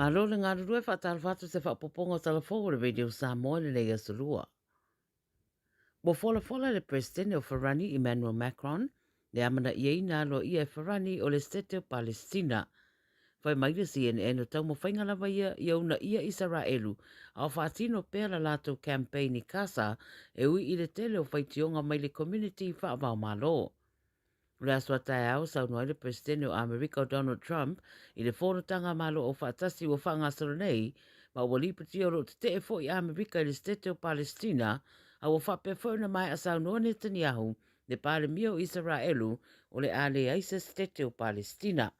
Malo le galulue faatalofa atu se faapopoga o tala fou o le Radio Samoa i lenei aso lua. Ua folafola le Peresetene o Farani Emmanuel Macron le amanaiaina aloaia e Farani o le Setete o Palesitina. Fai mai le CNN o taumafaiga lava ia ia uunaia Isaraelu a o faatino pea la latou campaign i Kasa e ui i le tele o faitioga mai le community faavaomalo. O le aso a taeao, saunoa ai le Peresetene o Amerika o Donald Trump i le Fonotaga a Malo Aufaatasi ua faagasolo nei, ma ua lipotia o lo o tetee foi Amerika i le Setete o Palesitina, a ua faapea foi ona maea saunoa Netanyahu, le Palemia o Isaraelu, o le a leai se Setete o Palesitina.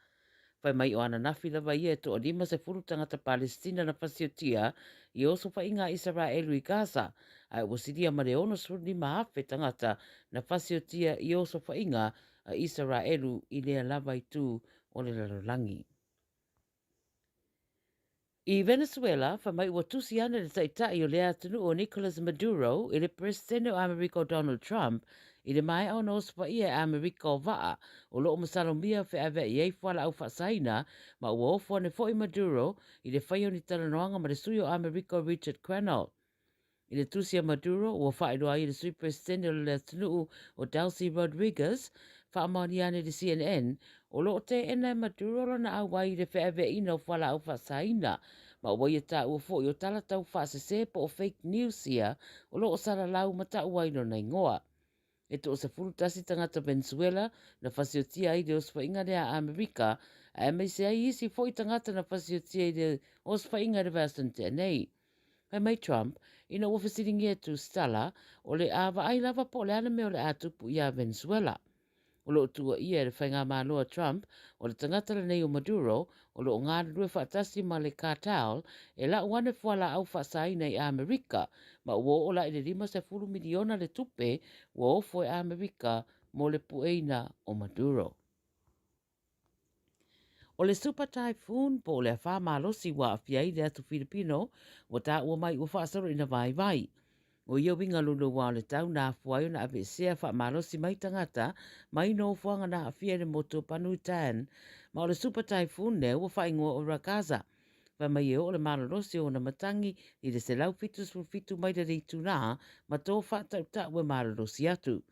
Fai mai o ananafi lava ia e toa 50 tagata Palesitina na fasiotia i osofaiga a Isaraelu i Gaza, ae ua silia ma le 65,000 tagata na fasiotia i osofaiga a Isaraelu i lea lava itu o le lalolagi. I Venezuela, fai mai ua tusi ane le taitai o lea atunuu o Nicolas Maduro i le Peresetene o Amerika o Donald Trump i le maea ona osofaia e Amerika o vaa o lo o masalomia feaveai ai fualaau faasaina ma ua ofo ane foi Maduro i le faia o ni talanoaga ma le sui o Amerika o Richard Grenell. I le tusi a Maduro, ua faailoa ai e le Sui Peresetene o le atunuu o Delcy Rodriguez, faamaonia ane i le CNN, o lo o teena e Maduro lona auai i le feaveaiina o fualaau faasaina, ma ua ia taua foi o tala tau faasese po o fake news ia o lo o salalau ma taua ai lona igoa. E toa-11 tagata Venezuela na fasiotia ai i le osofaiga lea a Amerika, aemaise ai isi foi tagata na fasiotia i le osofaiga i le vaiaso na tea nei. Fai mai Trump, ina ua fesiligia e Tusitala, o le a vaai lava po o le a le mea o le a tupu iā Venezuela. O lo o tuuaia e le faigamalo a Trump, o le tagata lenei o Maduro, o lo o galulue faatasi ma le cartel e lau ane fualaau faasaina i Amerika, ma ua oo la i le 50 miliona le tupe ua ofo e Amerika mo le pueina o Maduro. O le Super Typhoon po o le afa malosi ua aafia ai le atu Filipino, ua taua mai ua faasolo ina vaivai. O ia uiga louloua o le tau na afua ai ona aveesea faamalosi mai tagata mai nofoaga na aafia i le motu o Panutan. Ma o le Super Typhoon lea ua faaigoa o Ragasa. Fai mai e oo le malolosi o ona matangi i le 177 maila le itulā ma tō faatautau e malolosi atu.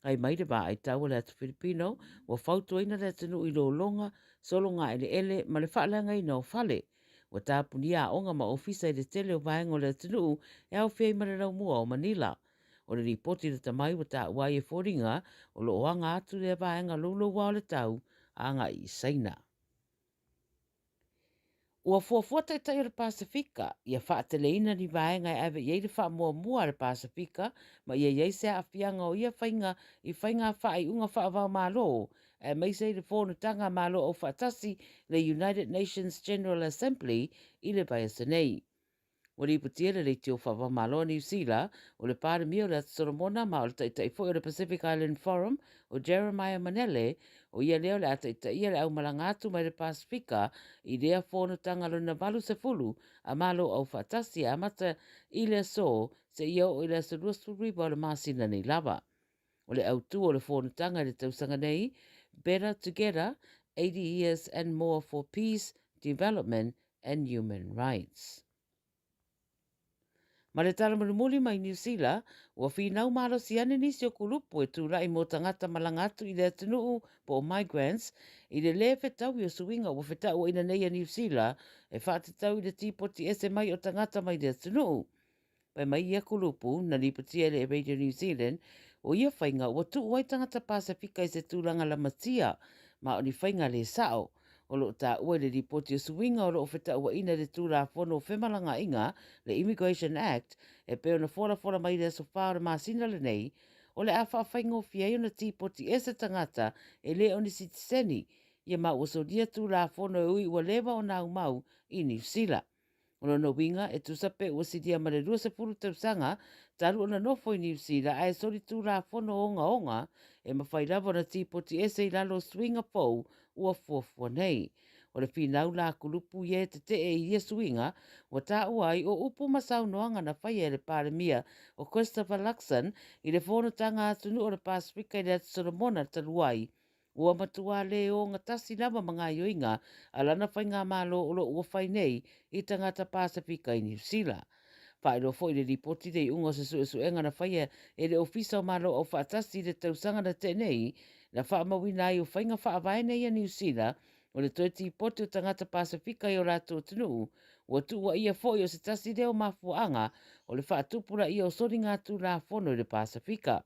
Kai mai le vaai tau a le atu Filipino, ua fautuaina le atunuu i lologa, sologa eleele ma le faaleagaina o fale. Ua tapunia aoga ma ofisa i le tele o vaega o le atunuu e aofia ai ma le laumua o Manila. O le lipoti lata mai ua taua ai e foliga o lo o aga atu lea vaega louloua o le tau agai i Saina. Ua fuafua Taitai o le Pasefika ia faateleina ni vaega e ave i ai le faamuamua a le Pasefika ma ia i ai se aafiaga o ia faiga i faiga faaiuga faava-o-Malo aemaise i le Fonotaga a Malo Aufaatasi le United Nations General Assembly i le vaiaso nei. Ua lipotia le leitio faava-o-Malo a Niu Sila, o le Palemia o le Atu Solomona ma o le Taitai foi o le Pacific Island Forum, o Jeremiah Manele, o ia lea o le a taitaia le aumalaga atu mai le Pasefika i lea fonotaga lona 80 a Malo Aufaatasi e amata i le aso seia oo i le aso 29 o le masina nei lava. O le autū o le fonotaga i le tausaga nei, Better Together, 80 Years and More for Peace, Development and Human Rights. Ma le tala mulimuli mai Niu Sila, ua finau malosi ane nisi o kulupu e tula'i mo tagata malaga atu i le atunuu po o migrants i le lē fetaui o suiga ua fetauaina nei a Niu Sila e faatatau i le tipoti ese mai o tagata mai le atunuu. Fai mai ia kulupu, na lipotia e le Radio New Zealand, o ia faiga ua tuu ai tagata Pasefika i se tulaga lamatia, ma o ni faiga lē sa'o. O lo o taua i le lipoti o suiga o lo o fetauaina i le Tulafono o Femalagaaiga, le Immigration Act, e pei ona folafola mai i le aso 4 o le masina lenei, o le a faafaigofie ai ona tipoti ese tagata e le o ni sitiseni, ia ma ua solia Tulafono e ui ua leva ona aumau i Niu Sila. O lona uiga, e tusa pe ua silia ma le 20 tausaga talu ona nofo i Niu Sila ae soli tulafono ogaoga e mafai lava ona tipoti ese i lalo o suiga fou ua fuafua nei. O le finau la kulupu ia e tetee i ia suiga ua taua ai o upu ma saunoaga na faia e le Palemia o Christopher Luxon i le fonotaga atunuu o le Pasefika i le Atu Solomona talu ai. Ua matuā lē ogatasi lava ma gaoioiga a lana faigamalo o lo o ua fai nei i tagata Pasefika i Niu Sila. Faailoa foi le lipoti le iuga o se suesuega na faia e le Ofisa o Malo Aufaatasi i le tausaga na tea nei, na faamauina ai o faiga faavae nei a Niu Sila o le toe tipoti o tagata Pasefika i o latou atunuu, ua tuuaia foi o se tasi lea o mafuaaga o le faatupulaia o soligatulafono i le Pasefika.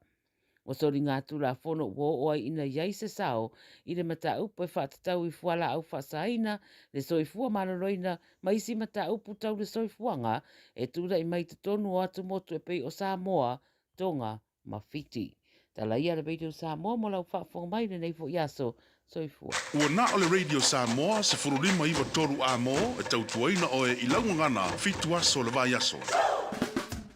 O soligatulafono ua oo ai ina i ai se sao i le mataupu e faatatau i fualaau faasaina, le soifua maloloina ma isi mataupu tau le soifuaga e tulai mai i totonu o atumotu e pei o Samoa, Tonga ma Fiti. Tala ia le Radio Samoa mo lau faafofoga mai i lenei foi aso. Soifua. Ua na o le Radio Samoa 15 93 A-mo e tautuaina oe i lau gagana fitu aso o le vaiaso.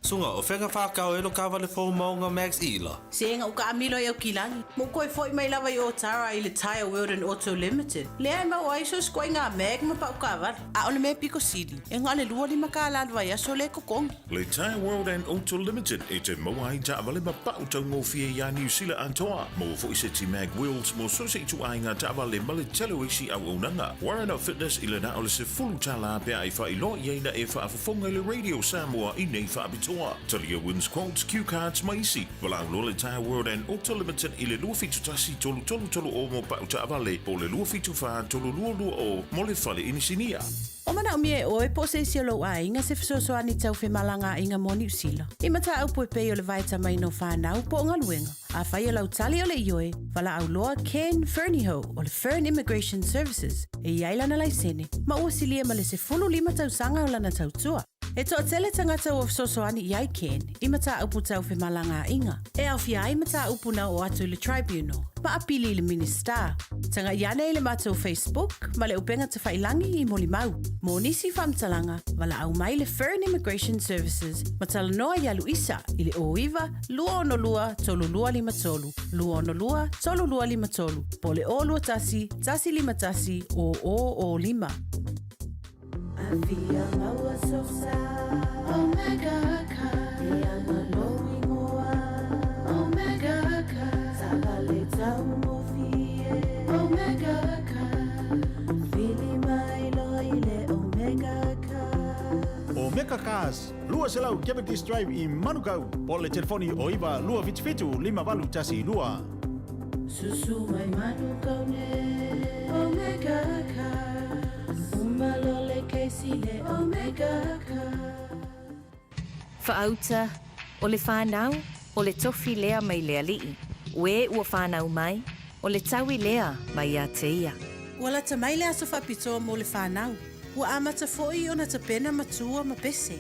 Suga, o fea ka whakao e lo kawale fou maunga Max Ila? Se nga uka amilo i au kilagi. Mo koe foi mai lava i Otara i le Tyre World and Auto Limited. Lea e maua ai so sikoa i nga mag ma pau kavale. A o le mea piko sili, e nga le 25 kālā le vaiaso le totogi. Le Tyre World and Auto Limited e te maua ai taavale ma pau taugofie iā Niu Sila atoa. Maua foi se ti mag wheels mo so se ituaiga taavale ma le tele o isi auaunaga. Warren of Fitness i le na o le $10 pe a e faailoa i ai na e faafofoga i le Radio Samoa i nei faapitoa. Talia wins quotes, cue cards ma isi. Valaau loa le Tyre World and Auto Limited i le 271 333 o mo pau taavale po o le 274 322 mo le fale inisinia. O manaomia e oe po o se isi o lou aiga se fesoasoani tau femalagaaiga mo Niu Sila. I mataupu e pei o le vaetamaina o fanau po o galuega. Afai o lau tali o le ioe, valaau loa Ken Fernihough o le Fern Immigration Services e i ai lana laisene ma ua silia ma le 15 tausaga o lana tautua. E toatele tagata ua fesoasoani i ai Ken i mataupu tau femalagaaiga, e aofia ai mataupu na oo atu i le Tribunal ma apili i le Minisita. Tagai ane i le matou Facebook ma le upega tafailangi i molimau. Mo nisi faamatalaga, valaau mai le Fern Immigration Services ma talanoa iā Luisa i le 09 262 3253, 262 3253, po o le 021 151 0005. Afia maua sosa Omega Car Ia ma lou ingoa Omega Car Taavale taugofie Omega Car Vili mai loa i le Omega Car. Omega Cars, 200 Cavendish Drive i Manukau, po o le telefoni o 9 277 5812. Susu mai Manukau nei Omega Cars Uma loa le kesi le Omega Cars. Faauta, O le fanau, o le tofi lea mai le Alii, o e ua fanau mai, o le taui lea mai ia te ia. Ua lata mai le aso faapitoa mo le fanau. Ua amata foi ona tapena matua ma pese.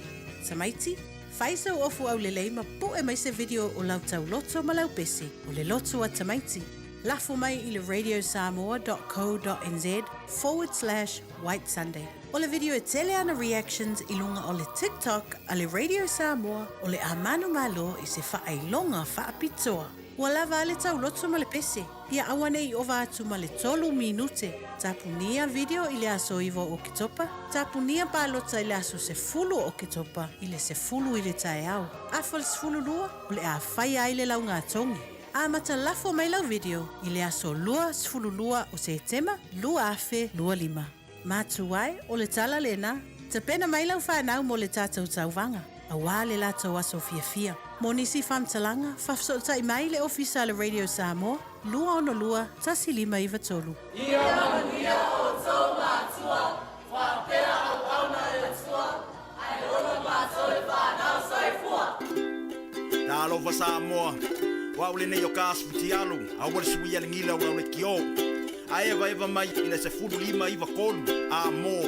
Tamaiti, Fai sau ofu aulelei ma pu'e mai se video o lau tauloto ma lau pese, o le loto a tamaiti. Lafo mai i le radiosamoa dot co dot nz forward slash white sunday. O le video e tele ana reactions i luga o le TikTok a le Radio Samoa o le a manumalo i se faailoga faapitoa. Ua lava a le tauloto ma le pese. Ia aua ne i ova atu ma le tolu minute. Tapunia video i le aso 9 o Oketopa, tapunia palota i le aso 10 o Oketopa i le 10 i le taeao. Afa le 12, o le a faia ai le laugatogi. Amata lafo mai lau video i le aso 22 o Setema 2025. Matu ai, o le tala lena, tapena mai lau fanau mo le tatou tauvaga, auā le latou aso fiafia. Mo nisi faamatalaga, faafesootai mai le Ofisa a le Radio Samoa, 262 1593. Ia manuia outou matua, faapea auauna le Atua, ae ola matou le fanau. Soifua! Talofa Samoa, o au lenei o ka asu fitialu, aua le suia le gila o lau lekiō. A evaeva mai i le 15 9 3 a mo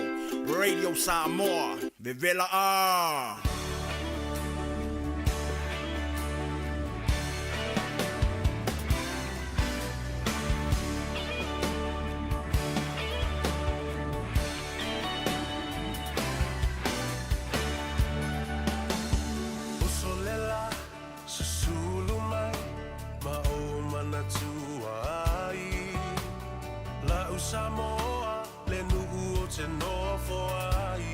Radio Samoa, vevela a! Uso lela, susulu mai ma ou manatua ai. La'u Samoa le nu'u o te nofo ai.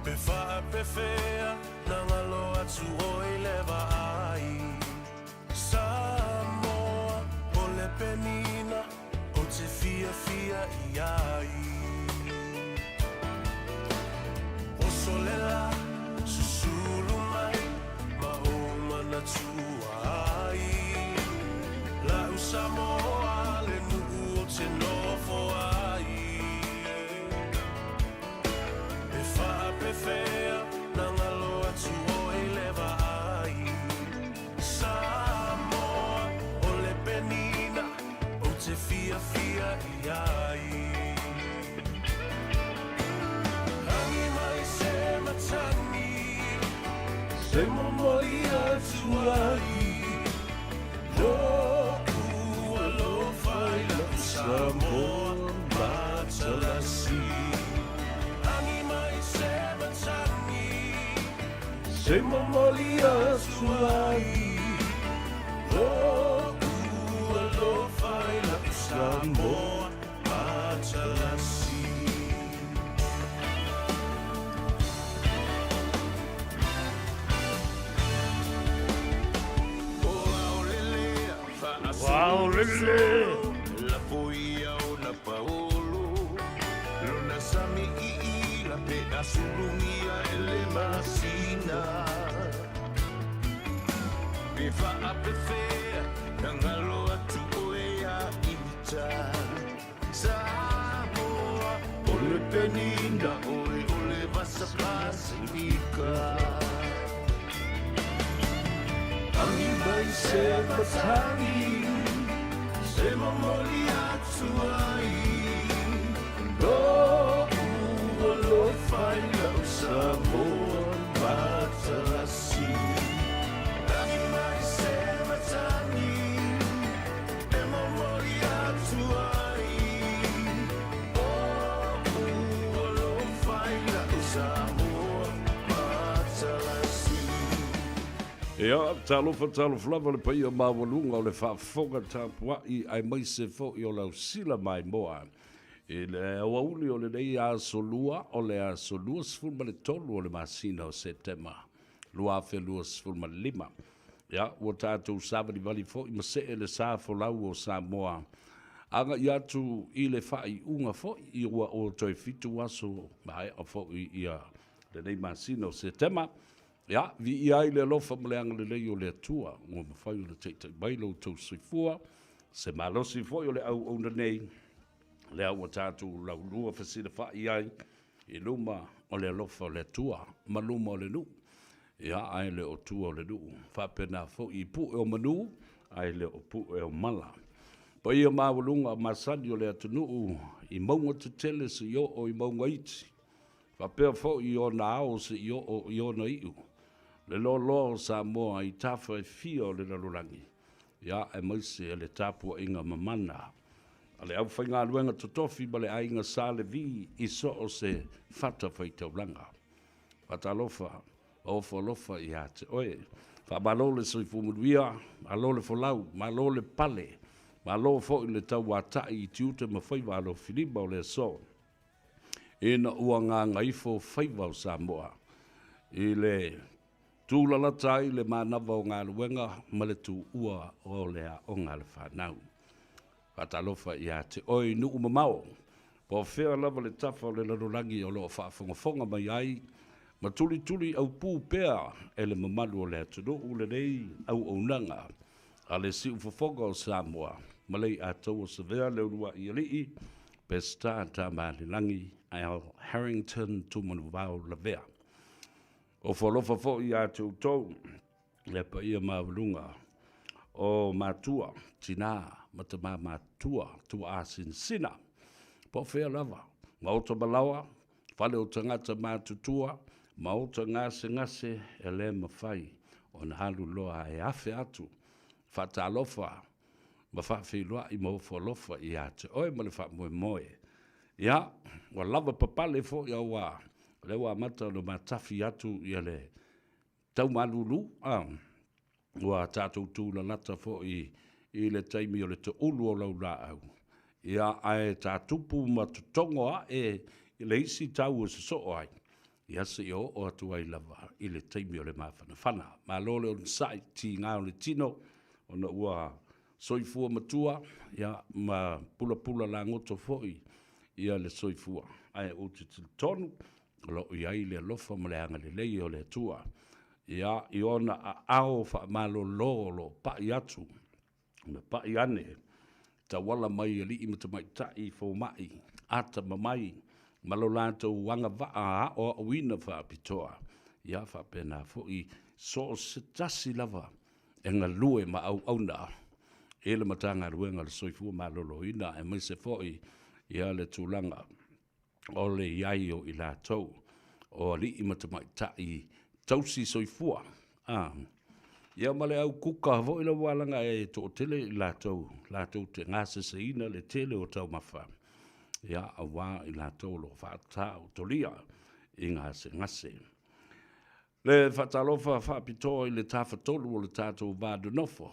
Pe faapefea na galo atu oi le vaai. Samoa. penina o te fiafia i ai. Oso le la, susulu mai ma ou manatua ai. La'u Samoa le nuu o te nofo ai. E faapefea na galo atu oe i le vaai. Samoa o le penina ou te fiafia i ai. Agi mai se matagi se momoli atu ai lo'u alofa i la'u Samoa matalasi. Agi mai se matagi se momoli atu ai lo'u alofa i la'u Samoa matalasi. Wow, lele. Lafoia ona paolo lona sami i ila pe asulungia e le masina pe faapefea na galo atu oe ia ita Samoa o le penina oe o le vasa Pasifika. Agi mai se matagi se momoli atu ai lo'u alofa i la'u Samoa matalasi. Agi mai se matagi e momoli atu ai lo'u alofa i la'u Samoa matalasi. Ia, talofa talofa lava le paia maualuga o le faafofoga tapuai aemaise foi o le ausila maimoa i le aoauli o lenei aso lua, o le aso 23 o le masina o Setema 2025. Ia, ua tatou savalivali foi ma see le sa folau o Samoa agai atu i le faaiuga foi ua o toe 7 aso maea foi ia lenei masina o Setema. Ia, viia ai le alofa ma le agalelei o le Atua, ua mafai ona taitai mai lo outou soifua, se malosi foi o le auauna nei, lea ua tatou laulua fesilafai ai i luma o le alofa o le Atua ma luma o le nuu. Ia, ae le o tua o le nuu, faapena foi i pue o manu, ae le o pue o mala. Paia maualuga masani o le atunuu i mauga tetele seia oo i mauga iti, faapea foi i ona ao seia oo i ona iu, le loaloa o Samoa i tafa e fia o le lalolagi, ia aemaise le tapuaiga mamana a le aufaigaluega totofi ma le aiga Sa Levi i so o se fatafaitaulaga. Faatalofa, ofo alofa ia te oe. Faamalo le soifua manuia, malo le folau, malo le pale, malo foi le tauatai i tiute ma faiva alofilima o le aso. Ina ua gagaifo faiva o Samoa i le tūlalata ai le manava o galuega ma le tuua o le aoga a le fanau. Faatalofa ia te oe i nuu mamao, po o fea lava le tafa o le lalolagi o lo o faafogafoga mai ai, ma tulituli aupū pea e le mamalu o le atunuu lenei auaunaga a le Siufofoga o Samoa ma le Ataua Savea le uluai alii Peseta Tamaalelagi Al Harrington Tumanuvao Lavea. Ofo alofa foi ia te outou le paia maualuga o matua, tina ma tama matua, tuaa sinasina, po o fea lava, maota malaoa, fale o tagata matutua, maota gasegase e le mafai ona alu loa e afe atu, faatalofa ma faafeiloai ma ofo alofa ia te oe ma le faamoemoe. Ia, ua lava papale foi auā o lea ua amata ona matafi atu ia le taumalulu, a ua tatou tūlalata foi i le taimi o le toulu o laulaau. Ia, ae tatupu ma totogo ae le isi tau e sosoo ai, ia seia oo atu ai lava i le taimi o le mafanafana. Malo le onosai, tiga o le tino, ona ua Soifua matua, ia, ma pulapula lagoto foi ia le soifua. Ae ou te talitonu o lo o i ai le alofa ma le agalelei o le Atua, ia, i ona aao faamalolo o lo o pai atu ma pai ane tauala mai i alii ma tamaitai fomai atamamai ma lo latou agavaa aoaoina faapitoa, ia faapena foi so o se tasi lava e galue ma auauna i le Matagaluega o le Soifua Maloloina, aemaise foi ia le tulaga o le i ai o i latou o alii ma tamaitai tausi soifua. A, ia ma le au kuka foi la ua laga e toatele i latou latou te gaseseina le tele o taumafa, ia aua i latou o lo o faataotolia i gasegase. Le faatalofa faapitoa i le Tafatolu o le tatou va nonofo,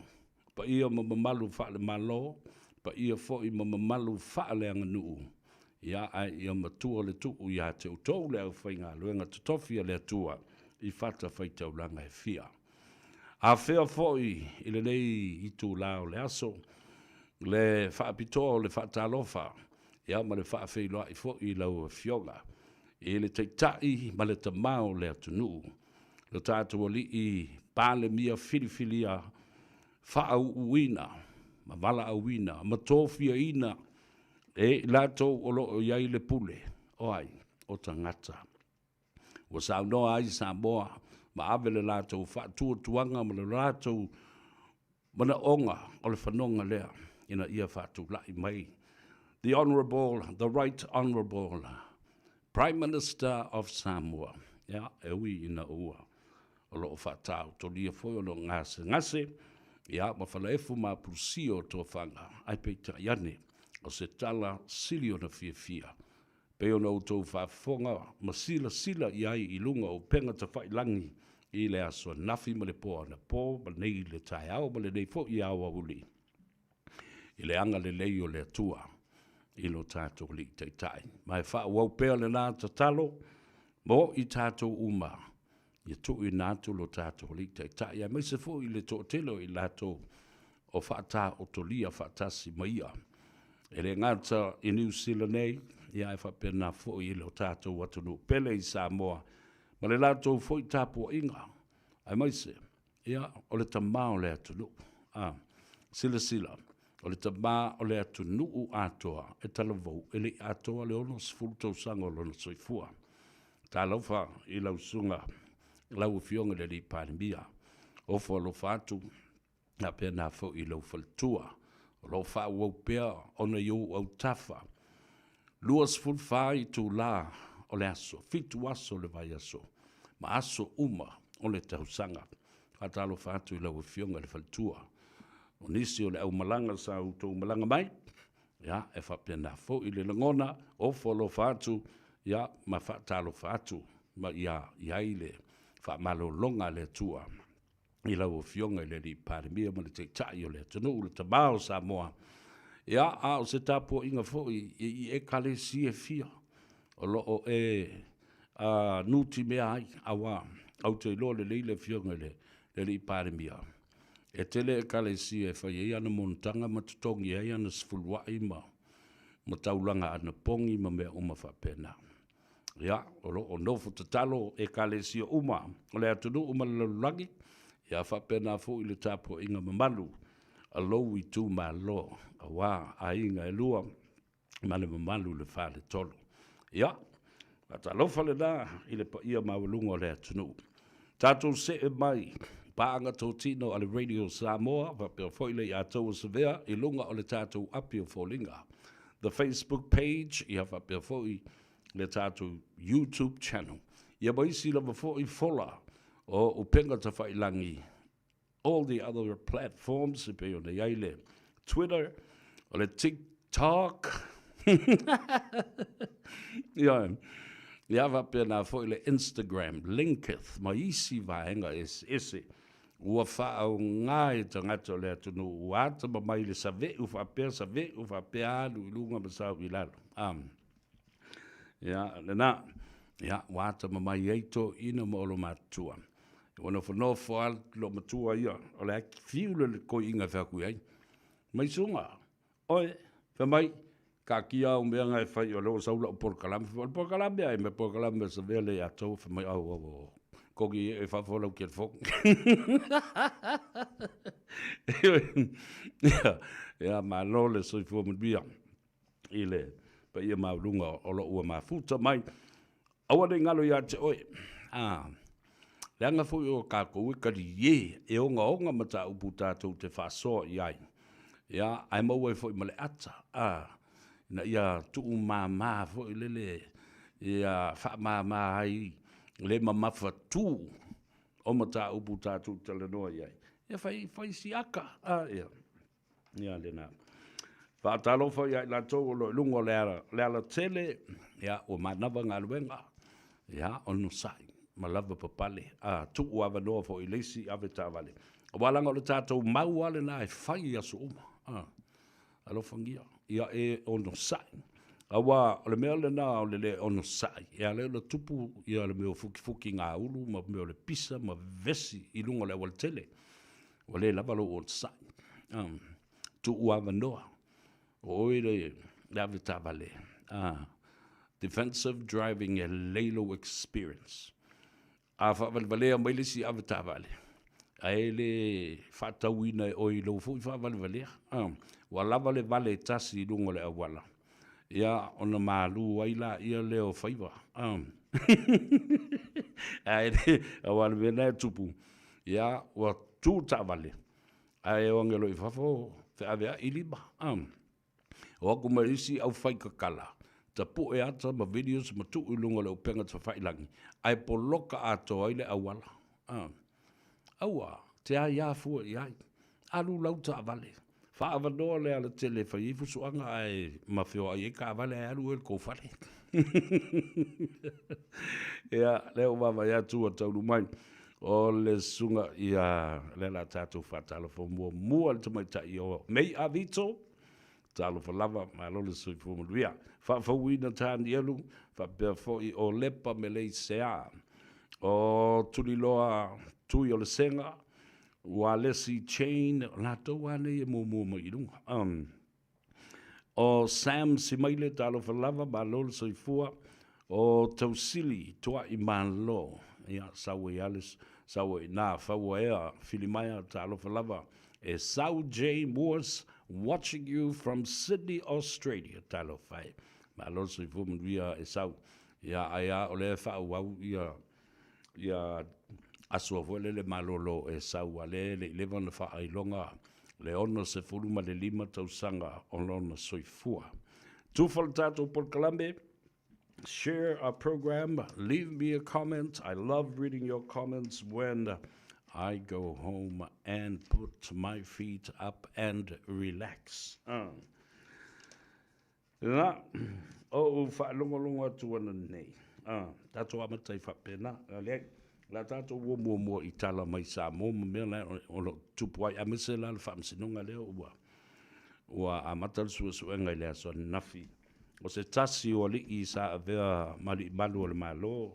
paia ma mamalu faale-Malo, paia foi ma mamalu faaleaganuu, ia ae ia matua le tuu ia te outou le aufaigaluega totofi a le Atua i fatafaitaulaga e fia. Afea foi i lenei itulā o le aso le faapitoa o le faatalofa ia ma le faafeiloai foi i lau Afioga i le Taitai ma le Tama o le atunuu, lo tatou Alii Palemia filifilia faauuina ma valaauina ma tofiaina e i latou o lo o i ai le pule, o ai? O tagata. Ua saunoa ai Samoa ma ave le latou faatuatuaga ma le latou manaoga o le fanoga lea ina ia faatulai mai The Honourable, the Right Honourable Prime Minister of Samoa. Ia, e ui ina ua o lo o faataotolia foi o lo o gasegase, ia, ma falaefu ma apulusia o tofaga, ae peitai ane, o se tala sili ona fiafia pei ona outou faafofoga ma silasila i ai i luga o upega tafailagi i le aso ananafi ma le po anapo ma nei le taeao ma lenei foi aoauli i le agalelei o le Atua i lo tatou Alii Taitai. Ma e faaauau pea lena tatalo mo i tatou uma ia tuuina atu lo tatou Alii Taitai, aemaise foi le toatele o i latou o faataotolia faatasi ma ia. E le gata i Niu Sila nei, ia ae faapena foi i lo tatou atunuu pele i Samoa, ma le latou foi tapuaiga, aemaise, ia, o le Tama o le atunuu. A, silasila, o le Tama o le atunuu atoa, e talavou, e le i atoa le 60 tausaga o lona soifua. Talofa i lau susuga, lau Afioga i le Alii Palemia, ofo alofa atu, faapena foi i lou faletua, o lo o faaauau pea ona i ou autafa, 24 itula o le aso, 7 aso o le vaiaso, ma aso uma o le tausaga. Faatalofa atu i lau Afioga i le faletua. O nisi o le aumalaga sa outou malaga mai, ia, e faapena foi le lagona, ofo alofa atu, ia, ma faatalofa atu, ma ia i ai le faamalologa a le Atua i lau Afioga i le Alii Palemia ma le Taitai o le atunuu, le Tama o Samoa. Ia, a o se tapuaiga foi i Ekalesia e fia o lo o e nutimea ai, aua ou te iloa lelei le Afioga i le Alii Palemia, e tele Ekalesia e fai ai ana monotaga ma totogi ai ana sefuluai ma taulaga anapogi ma mea uma faapena. Ia, o lo o nofo tatalo Ekalesia uma o le atunuu ma le lalolagi, ia faapena foi le tapuaiga mamalu a lou itumalo, aua aiga e lua ma le mamalu i le faletolu. Ia, faatalofa lena i le paia maualuga o le atunuu. Tatou see mai paaga totino a le Radio Samoa faapea foi le ia tou Savea i luga o le tatou api o foliga, the Facebook page, ia faapea foi le tatou YouTube channel. Ia ma isi lava foi fola o upega tafailagi, all the other platforms e pei ona i ai le Twitter, o le TikTok, ia, ia faapena foi le Instagram, LinkedIn, ma isi vaega eseese ua faaaoga e tagata o le atunuu ua atamamai le saveu faapea, saveu faapea, alu i luga ma sau i lalo. Ia, lena, ia, ua atamamai ai toeaiina ma olomatutua. Ua nofonofo lava le matua ia, o le a fiu le toeaina e fai atu i ai. Mai suga, oe, fai mai, taatia au mea na e fai o lea ua sau lau polokalame. Fai mai, o le polokalame a? Mea polokalame o savea lea ia tou. Fai mai, au, au, au, kogi e fafo lau telefoni. Ia, ia, malo le soifua manuia i le paia maualuga o lo o ua mafuta mai. Aua ne i galo ia te oe, a, leaga foi o tatou e talie, e ogaoga mataupu tatou te faasoa i ai, ia, ae maua ai foi ma le ata, a, ina ia tuumama foi lele, ia faamama ai le mamafatu o mataupu tatou te talanoa i ai. Ia fai, fai si ata, a, ia. Ia lena. Faatalofa ia i latou o lo o i luga o le ala, le alatele, ia, ua manava galuega, ia, onosai ma lava papale, a, tuu avanoa foi i le isi avetaavale. Aua leaga o le tatou mau lava lena e fai i aso uma, a, alofagia, ia e onosai. Aua o le mea lena o le le onosai, e ala ai ona tupu ia le mea o fukifukigaulu ma mea o le pisa ma vevesi i luga o le aualatele. Ua le lava lou onosai. Tuu avanoa, o oe le avetaavale. Defensive driving e lelei lou experience. A faavalevalea mai le isi avetaavale, ae le faatauina e oe i lou foi faavalevalea. Ua lava le vale e tasi i luga o le auala, ia ona malu ai laia lea o faiva. Ae aua o le mea lena e tupu, ia ua tu taavale, ae o age loa i fafo feaveai lima. O atu ma isi aufaitatala, tapue ata ma videos ma tuu i luga o le upega tafailagi, ae poloka atoa ai le auala. Aua, te aia fua i ai. Alu lau taavale, faaavanoa le alatele e fai ai fusuaga ae ma feoai ai taavale ae alu oe i le tou fale. Ia, lea ua vaavaai atu ua taunuu mai o le susuga ia, lea o le a tatou faatalofa muamua i le tamaitai o May Avito. Talofa lava, malo le soifua manuia. Faafouina Tanielu, faapea foi o Lepa Meleisea, o Tuliloa Tuiolesega, Ualesi Chain, o latou lava nei e muamua mai i luga. O Sam Simaile, talofa lava, malo le soifua. O Tausili Tuai Malo, ia, sau ai lava le, sau ai i ina, Fauaea Filimaea, talofa lava. E Sau J Moores, watching you from Sydney, Australia, talofa e. Malo le soifua manuia e Sau. Ia, ai lava o lea e faaauau ia ia aso foi lele malolo e sau, a lea e le i leva ona faailoga le 65 tausaga o lona soifua. Tufa le tatou polokalame, share our program, leave me a comment. I love reading your comments when I go home and put my feet up and relax. Na, o ou faalogologo atu ana nei, a, tatou amata ai faapena, a leai, la tatou o muamua i tala mai Samoa ma mea la o lo o tupu ai, aemaise la le faamasinoga lea ua, ua amata le suesuega i le aso ananafi. O se tasi o alii sa avea ma alii malu o le Malo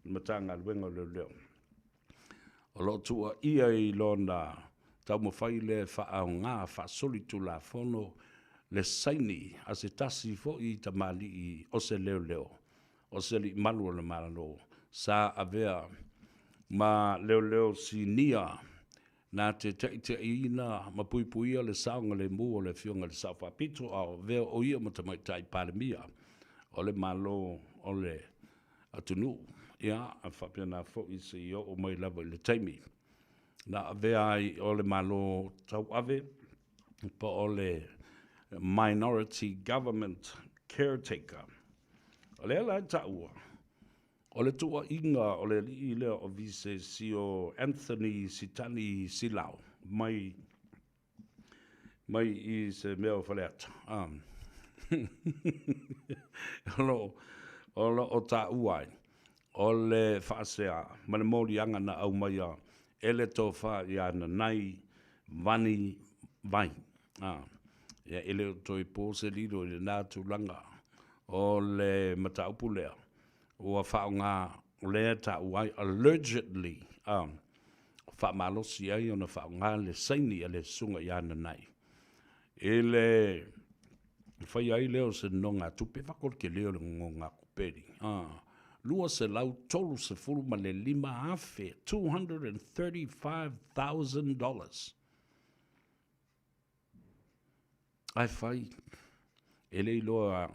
i le Matagaluega o Leoleo, O lo o tuuaia i lona taumafai lea e faaaoga faasolitulafono le saini a se tasi foi tamalii o se leoleo o se alii malu o le Malo sa avea ma leoleo sinia na te taitaiina ma puipuia le saogalemu o le Afioga i le Sao Faapito a o avea o ia ma Tamaitai Palemia o le Malo o le atunuu, ia, a faapena foi seia oo mai lava i le taimi na avea ai o le Malo tauave po o le Minority Government Caretaker. O lea la e taua, o le tuuaiga o le alii lea o Visesio Anthony Sitani Silao mai mai i se mea o Faleata, a, o lo o taua ai, o le faasea ma le moliaga na aumaia e le tofa ia Nanai Vani Vai. A, ia, e le o toe po se lilo i lena tulaga o le mataupu lea ua faaaoga, o lea e taua ai, allegedly, a, faamalosi ai ona faaaoga le saini a le Susuga ia Nanai. I le faia ai lea o se nonogatupe, vaku le tele o le nonogatupe ni, $235,000, $235,000. Ae fai, e le iloa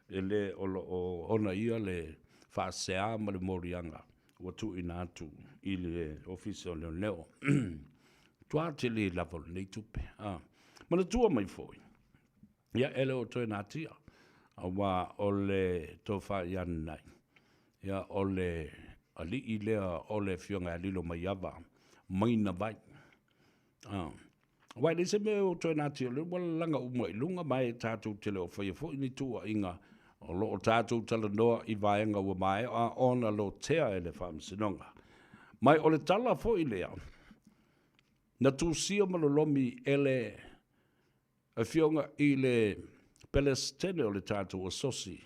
e le o lo o ona ia le faasea ma le moliaga ua tuuina atu i le Ofisa o Leoleo. Matua tele lava o lenei tupe. Manatua mai foi, ia e le o toe natia, aua o le tofa ia Nanai, ia o le alii lea o le afioga ia Lilomaiava mai Navai. Aua e leai se mea o toe natia, o lea ua lalaga uma i luga, ma e tatou te le o faia foi ni tuuaiga, o lo o tatou talanoa i vaega ua maea ona lotea e le Faamasinoga. Ma o le tala foi lea na tusia ma lolomi e le Afioga i le Pelesitene o le tatou Asosi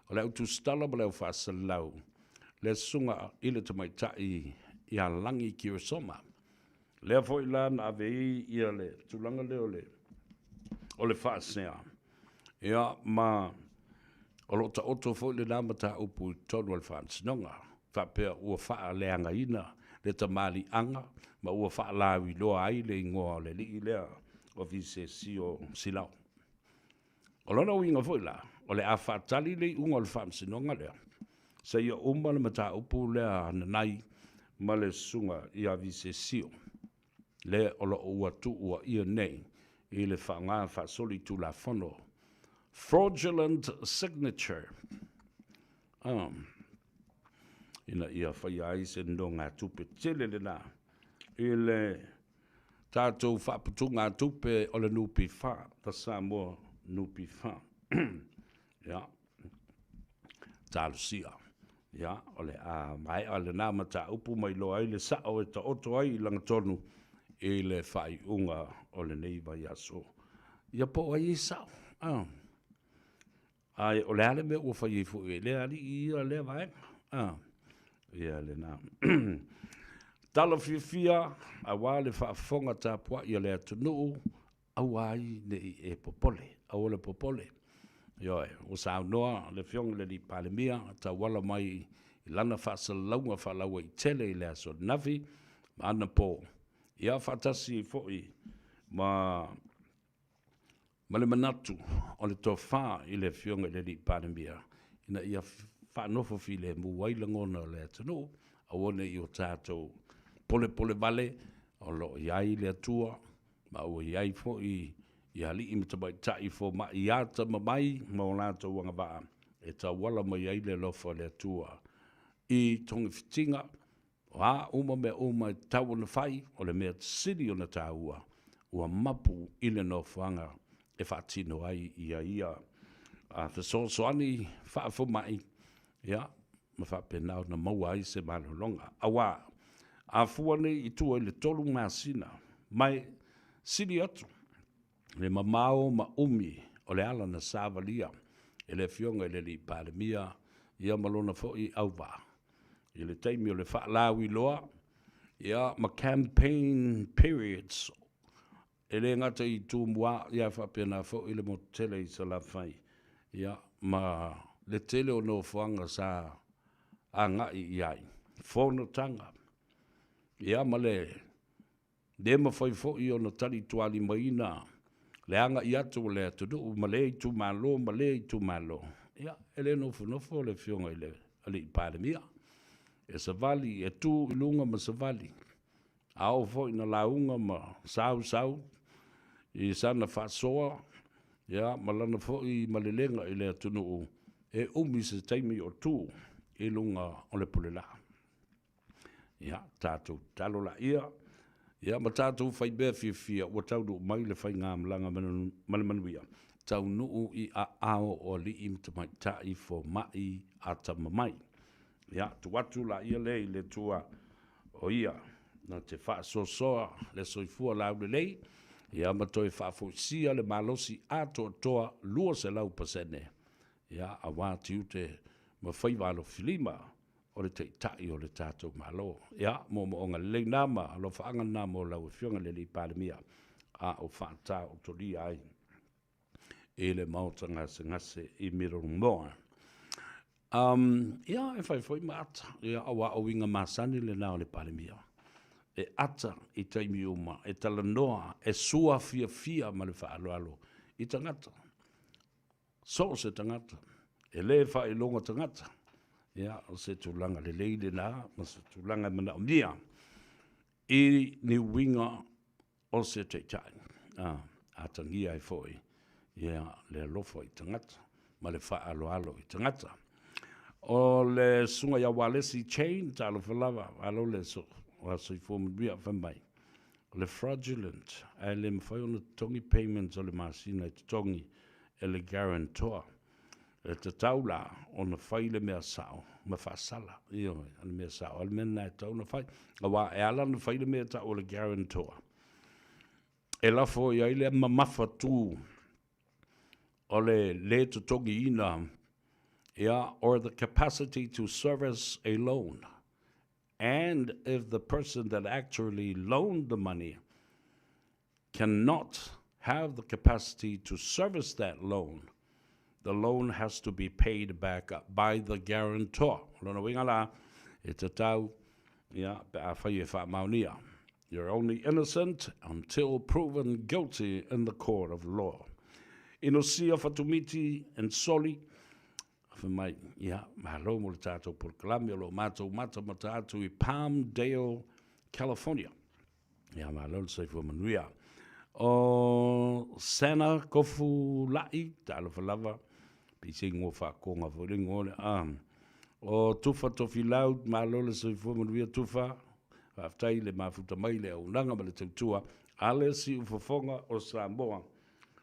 o le Au Tusitala ma le Au Faasalalau, le Susuga i le Tamaitai ia Lagi Keresoma. Lea foi la na ave ai ia le tulaga lea o le o le faasea, ia ma o lo o taoto foi lena mataupu i totonu o le Faamasinoga, faapea ua faaleagaina le tamaliiaga ma ua faalauiloa ai le igoa o le alii lea o Visesio Silao. O lona uiga foi la, o le a faatali le iuga o le Faamasinoga lea seia uma le mataupu lea a Nanai ma le susuga ia Visesio, le o lo o ua tuuaia nei i le faaaoga faasolitulafono, fraudulent signature, ina ia faia ai se nonogatupe tele lena i le tatou faaputugatupe o le NPF, the Samoa NPF. Ia, talosia. Ia, o le a maea lena mataupu ma iloa ai le sao e taoto ai i lagatonu i le faaiuga o lenei vaiaso. Ia po o ai e sao. Ah. Ae o le a le mea ua fai ai foi e lea alii ia lea vaega? Ah. Ia lena. Tala fiafia aua le faafofoga tapuai a le atunuu, aua ai ne i e popole, aua le popole. Ioe, ua saunoa le Afioga i le Alii Palemia e tauala mai i lana faasalalauga faalauaitele i le aso ananafi ma anapo, ia faatasi foi ma ma le manatu o le tofa i le Afioga i le Alii Palemia ina ia faanofo filemu ai lagona o le atunuu, aua ne i o tatou polepole vale, o lo o i ai le Atua ma ua i ai foi i alii ma tamaitai fomai atamamai ma o latou agavaa e tauala mai ai le alofa o le Atua i togafitiga. O a uma mea uma e tatau ona fai, o le mea sili ona taua, ua mapu i le nofoaga e faatino ai ia ia fesoasoani faafomai, ia, ma faapena ona maua ai se malologa. Aua, a fua nei i tua i le 3 masina, ma e sili atu le mamao ma umi o le ala na savalia e le Afioga i le Alii Palemia ia ma lona foi auvaa i le taimi o le faalauiloa ia ma campaign periods, e le gata i Tumua ia faapena foi le motu tele i Salafai ia ma le tele o nofoaga sa agai i ai fonotaga ia ma le le mafai foi ona talitualimaina le agai atu o le atunuu ma lea itumalo ma lea itumalo. Ia, e le nofonofo le Afioga i le Alii Palemia e savali, e tu i luga ma savali. A oo foi ina lauga ma sausau i sana faasoa, ia, ma lana foi malelega i le atunuu, e umi se taimi o tu i luga o le pulelaa. Ia, tatou tatalo laia, ia ma tatou faimea fiafia ua taunuu mai le faigamalaga ma le manuia, taunuu i aao o alii ma tamaitai fomai atamamai. Ia, tuu atu laia lea i le Atua o ia na te faasoasoa le soifua laulelei, ia ma toe faafoisia le malosi atoatoa 200%, ia, aua tiute ma faiva alofilima o le Taitai o le tatou Malo. Ia, moomooga lelei na ma alofaaga na mo lau Afioga i le Alii Palemia, a o faataotolia ai. i le Maota Gasegase i Middlemore. Um, ia, e fai foi ma ata, ia, aua o uiga masani lena o le Palemia. E ata i taimi uma, e talanoa, e sua fiafia ma le faaaloalo i tagata. So o se tagata, e lē faailoga tagata, ia, o se tulaga lelei lena ma se tulaga e manaomia i ni uiga o se taitai, a atagia ai foi ia le alofa i tagata ma le faaaloalo i tagata. O le susuga ia Walesi Chain, talofa lava, malo le soifua manuia, fai mai, o le fraudulent, ae le mafai ona totogi payments o le masina e totogi e le guarantor. E tatau la ona fai le mea sao ma faasala. Ioe, o le mea sao, o le mea lena e tatau ona fai. Aua e ala ona fai le mea e tau o le guarantor, e lafo i ai le mamafatu o le lē totogiina, ia, or the capacity to service a loan. And if the person that actually loaned the money cannot have the capacity to service that loan, the loan has to be paid back by the guarantor. O lona uiga la, e tatau, ia, pe afai e faamaonia. You're only innocent until proven guilty in the court of law. Inosia Fatumiti and Soli, fai mai, ia, malo mo le tātou polokalame o lo matou matamata atu i Palmdale, California. Ia, malo le soifua manuia. O Sana Kofu La'i, talofa lava, pei se ingoa faakoga foi le ingoa lea. Ah. O Tufa Tofilau, malo le soifua manuia Tufa, faafetai le mafuta mai le auaunaga ma le tautua a le Siufofoga o Samoa,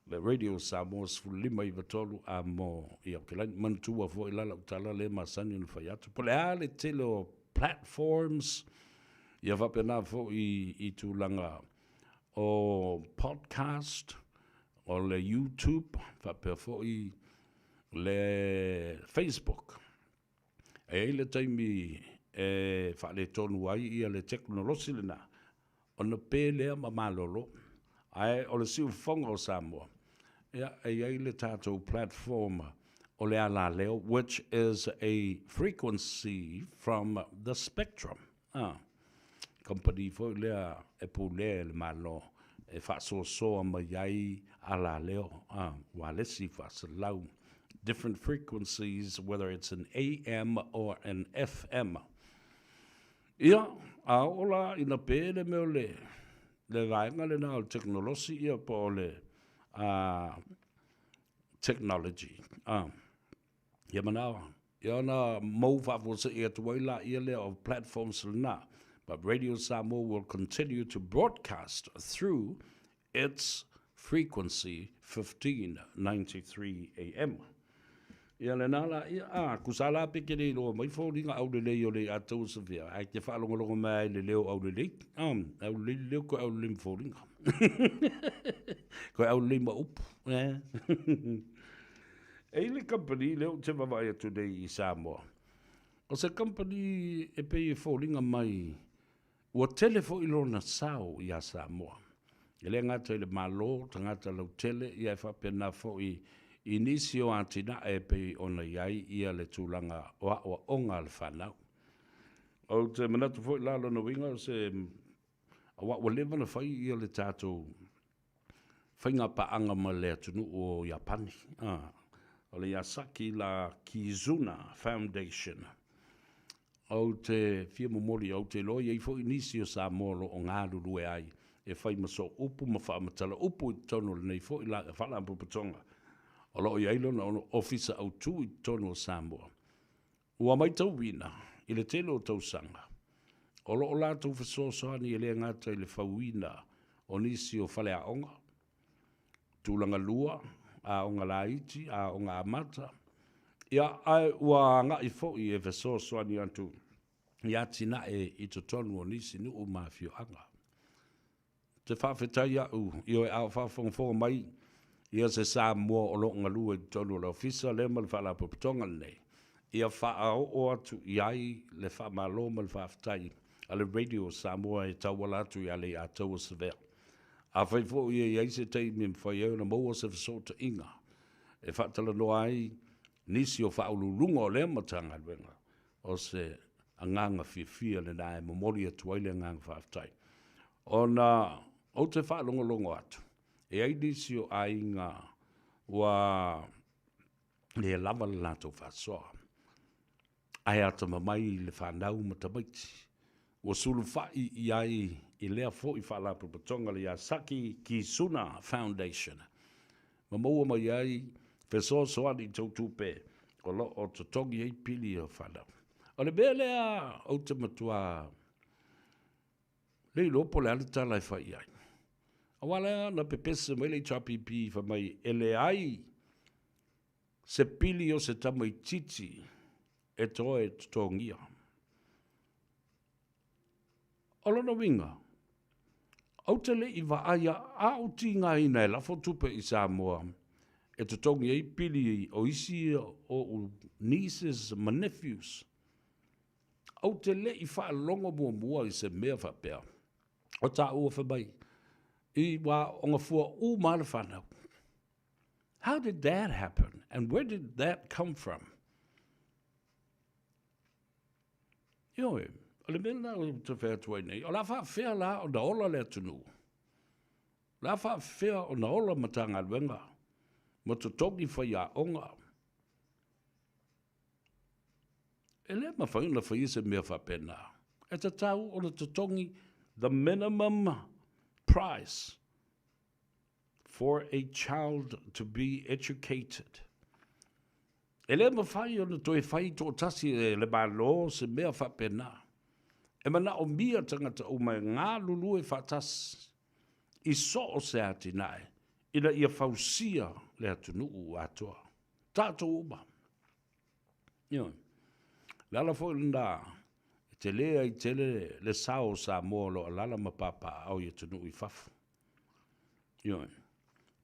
le Radio Samoa 15 93 a mo i Aokelani. Manatua foi la lau tala lea masani ona fai atu. Po o le a le tele o platforms, ia faapena foi i tulaga o podcast, o le YouTube, faapea foi le Facebook. E i ai le taimi e faaletonu ai ia le tekonolosi lena, ona pe lea ma malolo, ae o le siufofoga o Samoa, ia, e i ai le tatou platform o le alaleo, which is a frequency from the spectrum. A, company foi lea e pulea e le Malo e faasoasoa mai ai alaleo, a, ualesi faaselau, different frequencies, whether it's an AM or an FM. Ia, a oo la ina pe le mea o le, le vaega lena o le tekonolosi ia po o le a, technology, a, ia manawa, ia ona mou faafuasei atu ai laia lea o platforms lena. But Radio Samoa will continue to broadcast through its frequency 1593 AM. Ia lena la, ia, a, kusa la pe ke le iloa mai foliga aulelei o le atou Sofia, ae ke faalogologo mai ai le leo aulelei. Um, aulelei le leo, koe aulelei ma foliga. Koe aulelei ma upu. Eh. E i le company lea ou te vaavaai atu nei i Samoa, o se company e pei e foliga mai Ua tele foi lona sao iā Samoa. E le gata i le Malo, tagata lautele, ia e faapena foi i nisi o atinae e pei ona i ai ia le tulaga o aoaoga a le fanau. Ou te manatu foi la lona uiga o se aua ua leva ona fai ia le tatou faiga paaga ma le atunuu o Iapani, o le Yasaki la Kizuna Foundation. Ou te fia momoli, ou te iloa i ai foi nisi o Samoa o lo o galulue ai e fai ma sooupu ma faamatala upu i totonu o lenei foi Faalapotopotoga o lo o i ai lona Ofisa Autu i totonu o Samoa. Ua maitauina i le tele o tausaga, o lo o latou fesoasoani e le gata i le fauina o nisi o faleaoga, tulaga lua, aoga laiti, aoga amata, ia, ae ua agai foi e fesoasoani atu i atinae i totonu o nisi nuu ma afioaga. Te faafetai a'u ioe a o faafogafoga mai ia se Samoa o lo o galue i totonu o le Ofisa lea ma le Faalapotopotoga lenei, ia faaoo atu i ai le faamalo ma le faafetai a le Radio Samoa e tauala atu ia Leiataua Savea. Afai foi e i ai se taimi e mafai ai ona maua se fesootaiga e faatalanoa ai nisi o faauluuluga o lea Matagaluega, o se agaga fiafia lena e momoli atu ai le agaga faafetai. Ona ou te faalogologo atu, e i ai nisi o aiga ua le lava le latou faasoa, ae atamamai i le fanau ma tamaiti, ua sulufai i ai i lea foi Faalapotopotoga le Yasaki Kizuna Foundation, ma maua mai ai fesoasoani tau tupe o lo o totogi ai pili o fanau. O le mea lea ou te matua le iloa po o le a le tala e fai i ai. Aua lea na pepese mai le HRPP fai mai e leai se pili o se tamaitiiti e toe totogia. O lona uiga, ou te le i vaai a ou tigaina e lafo tupe i Samoa e totogi ai pili o isi oʻu nieces ma nephews. Ou te le i faalogo muamua i se mea faapea o taua fai mai i ua aooga fua uma lava le fanau. How did that happen and where did that come from? Ioe, o le mea lena ou te fai atu ai nei, o le a faafefea la ona ola le atunuu? O le a faafefea ona ola Matagaluega ma totogi faiaoga? E le mafai ona faia se mea faapena. E tatau ona totogi the minimum price for a child to be educated. E le mafai ona toe fai toatasi e le Malo se mea faapena. E manaomia tagata uma e galulue faatasi i so o se atinae ina ia fausia le atunuu atoa. Tatou uma. Ioe. O le ala foi lena e tele ai tele le sao o Samoa o lo o alaala ma papaaao i atunuu i fafo. Ioe.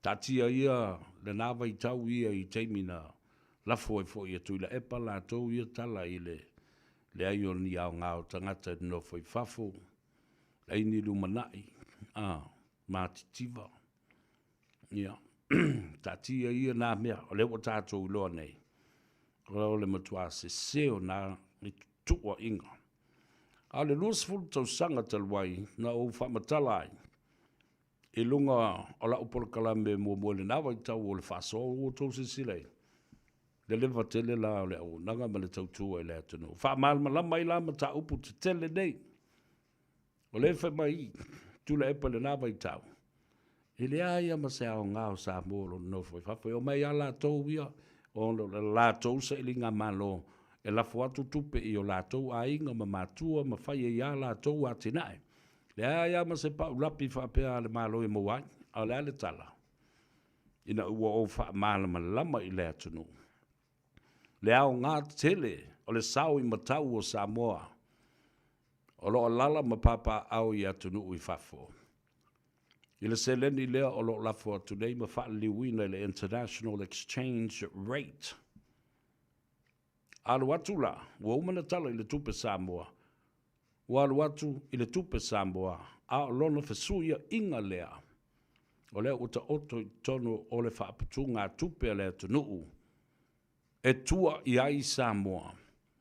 Taatia ia lena vaitau ia i taimi na lafo ai foi e Tuilaepa latou ia tala i le leai o ni aoga o tagata e nonofo i fafo, leai ni lumanai, a, matitiva. Ia, taatia ia na mea, o lea ua tatou iloa nei, o le matua sese o na tuuaiga. A o le 20 tausaga talu ai na ou faamatala ai i luga o lau polokalame muamua i lena vaitau o le faasoa ua outou silasila i le leva tele la o le auaunaga ma le tautua i le atunuu. Faamalamalama ai la mataupu tetele nei. O lea e fai mai Tuilaepa i lena vaitau, e leai lava ma se aoga o Samoa o lo o nonofo i fafo, e omai lava latou ia ona o le latou sailigamalo e lafo atu tupe i o latou aiga ma matua ma fai ai a latou atinae. Leai lava ma se paulapi faapea a le Malo e maua ai. A o le a le tala? Ina ua ou faamalamalama i le atunuu le aoga tele o le sao i matau o Samoa o lo o alaala ma papaaao i atunuu i fafo, i le seleni lea o lo o lafo atu nei ma faaliliuina i le International Exchange Rate. Alu atu la, ua uma ona tala i le tupe Samoa, ua alu atu i le tupe Samoa, a o lona fesuiaiga lea, o lea ua taoto i totonu o le faaputugatupe a le atunuu e tua i ai Samoa,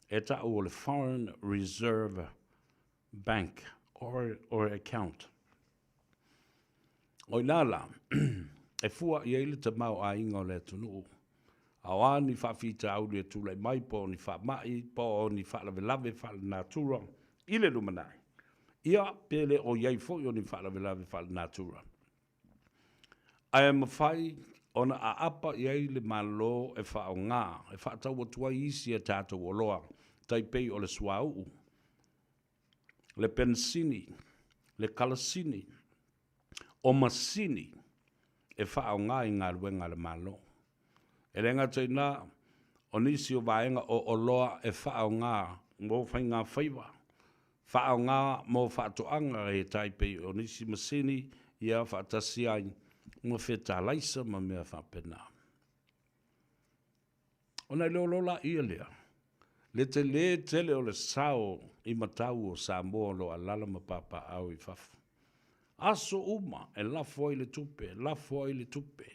e ta'u o le Foreign Reserve Bank or, or Account. O i ina la, e fua i ai le tamaoaiga o le atunuu, a o a ni faafitauli e tulai mai po o ni faamai po o ni faalavelave faalenatura i le lumanai, ia pe le o i ai foi o ni faalavelave faalenatura, ae mafai ona aapa i ai le Malo e faaaoga e faatau atu ai isi a tatou oloa tai pei o le suauu, le penisini, le kalasini, o masini e faaaoga i galuega a le Malo. E le gata i lena, o nisi o vaega o oloa e faaaoga mo faigafaiva, faaaoga mo faatoaga e tai pei o nisi masini ia faatasi ai ma fetalaisa ma mea faapena. Ona iloa loa lea lea, le telē tele o le sao i matau o Samoa o lo o alaala ma papaaao i fafo. Aso uma e lafo ai le tupe, lafo ai le tupe.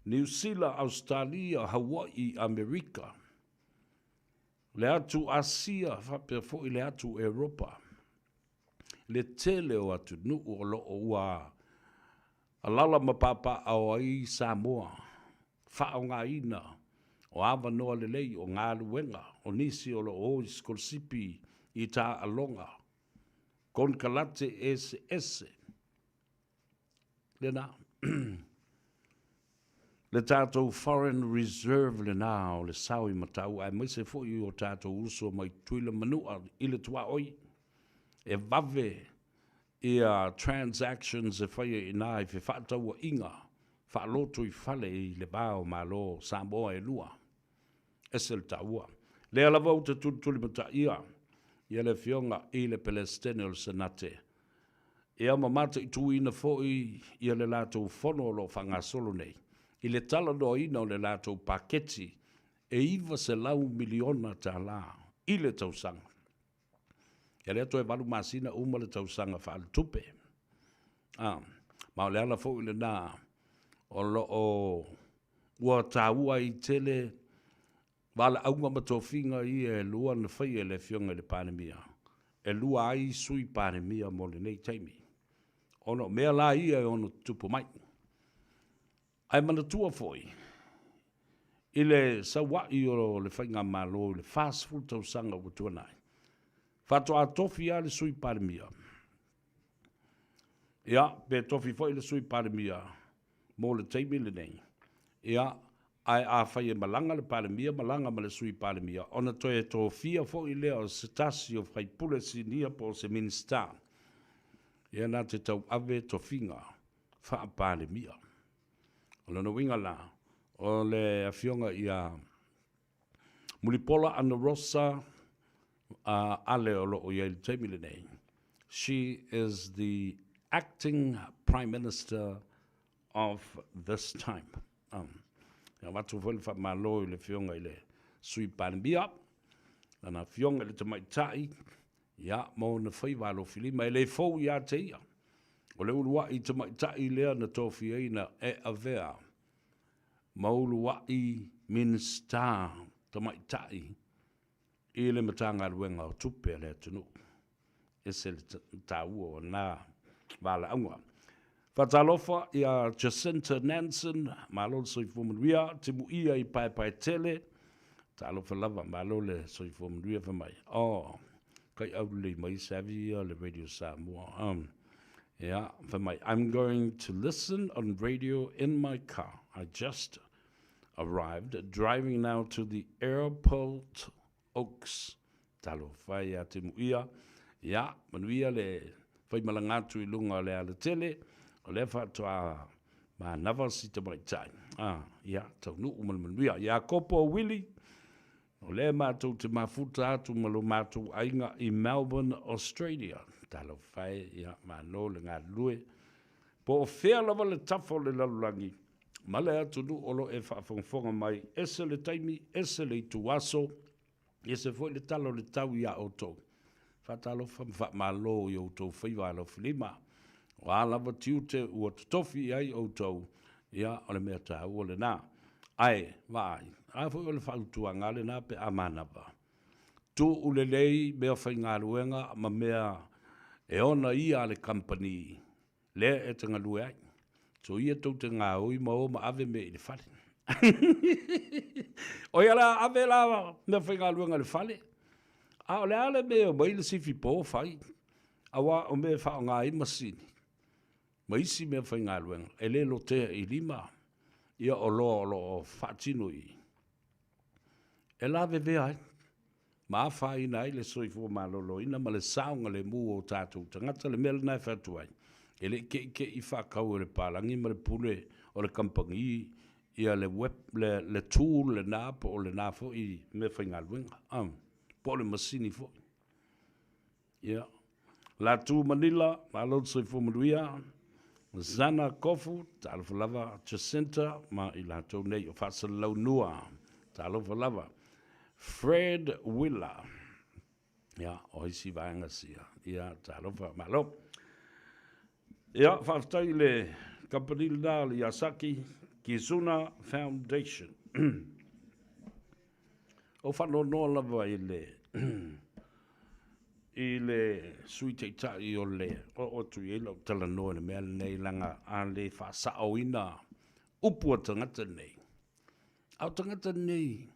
Niu Sila, Ausetalia, Hauaʻi, Amerika, le atu Asia faapea foi le atu Eropa. Le tele o atunuu o lo o ua alala ma papaaao ai Samoa, faaaogaina o avanoa lelei o galuega o nisi o lo o o i sikolasipi i taaaloga, konekarate eseese. Lena. Le tatou foreign reserve lena o le sao i Mataua aemaise foi o tatou uso mai Tutuila Manua i le tuaoi e vave ia transactions e faia i ina i fefaatauaiga faalotoifale i le va o Malo o Samoa e lua. Ese le taua. Lea lava ou te tulitulimataia ia le Afioga i le Pelesitene o le Senate ia ma mataituina foi ia le latou fono o lo o faagasolo nei i le talanoaina o le latou paketi e $900 miliona i le tausaga. Ia lea toe 8 masina uma le tausaga faaletupe. A, ma o le ala foi lena o lo o ua taua ai tele valaauga ma tofiga ia e lua na faia e le Afioga i le Palemia, e lua ai Sui Palemia mo lenei taimi, ona o mea la ia e ono tutupu mai. Ae manatua foi, i le saua'i o le Faigamalo i le 40 tausaga ua tuanai, faatoa tofi lava le Sui Palemia, ia, pe tofi foi le Sui Palemia mo le taimi lenei, ia, ae afai e malaga le Palemia, malaga ma le Sui Palemia, ona toe tofia foi lea o se tasi o faipule sinia po o se Minisita, ia na te tauave tofiga faa-Palemia. O lona uiga la, o le Afioga ia Mulipola Anarosa Ale o lo o i ai i le taimi lenei, she is the acting Prime Minister of this time. E avatu foi le faamalo i le Afioga i le Sui Palemia, lana Afioga i le Tamaitai, ia, ma ona faiva alofilima, e le fou ia te ia. O le uluai tamaitai lea na tofiaina e avea ma uluai Minisita tamaitai i le Matagaluega o Tupe a le atunuu. E ese le taua o lena valaauga. Faatalofa ia Jacinta Nanson, malo le soifua manuia, timuia i Paepaetele, talofa lava, malo le soifua manuia fai mai. Oh, kai aulelei mai savvy ia le Radio Samoa. Yeah, fai mai, I'm going to listen on radio in my car. I just arrived, driving now to the airport Oaks. Talofa e ia Temuia, ia, manuia le faimalaga atu i luga o le alatele, o lea faatoa manava si tamaitai. Ah, ia, taunuu ma le manuia. Iakopo Willie, o lea matou te mafuta atu ma lo matou aiga i Melbourne, Australia. Talofa e, ia, malo le galulue. Po o fea lava le tafa o le lalolagi, ma le atunuu o lo o e faafogafoga mai, ese le taimi, ese le ituaso, ese foi le tala o le tau iā outou. Faatalofa ma faamalo i outou faiva alofilima. O a lava tiute ua totofi i ai outou, ia, o le mea taua lena. Ae, vaai, a foi o le fautuaga lena pe a manava. Tuu lelei meafaigaluega ma mea e ona ia a le kamupani lea e te galue ai. So ia tou te gaoi ma o ma ave mea i le fale. O ia la ave la mea faigaluega i le fale, a o le a le mea e omai le sifi po fai, aua o mea e faaaoga ai masini ma isi mea faigaluega e le lotea i lima ia oloa o lo o faatino i i. E lavevea ai ma afaina ai le soifua maloloina ma le saogalemu o tatou tagata. Le mea lena e fai atu ai, e le i keʻikeʻi faatau e le palagi ma le pule o le kamupani ia le web, le, le tool lena po o lena foi meafaigaluega, po o le masini foi. Ia. Latu Manila, malo le soifua manuia. Zana Kofu, talofa lava. Jacinta ma i latou nei o Faasalalaunua, talofa lava. Fred Willa, ia, o isi vaega sia, ia, talofa, malo. Ia, faafetai i le kamupani lena o le Yasaki. Kizuna Foundation. O faanoanoa lava i le i le Sui Taitai o le oo atu i ai lau talanoa i le mea lenei leaga a le faasaoina upu a tagata nei, a o tagata nei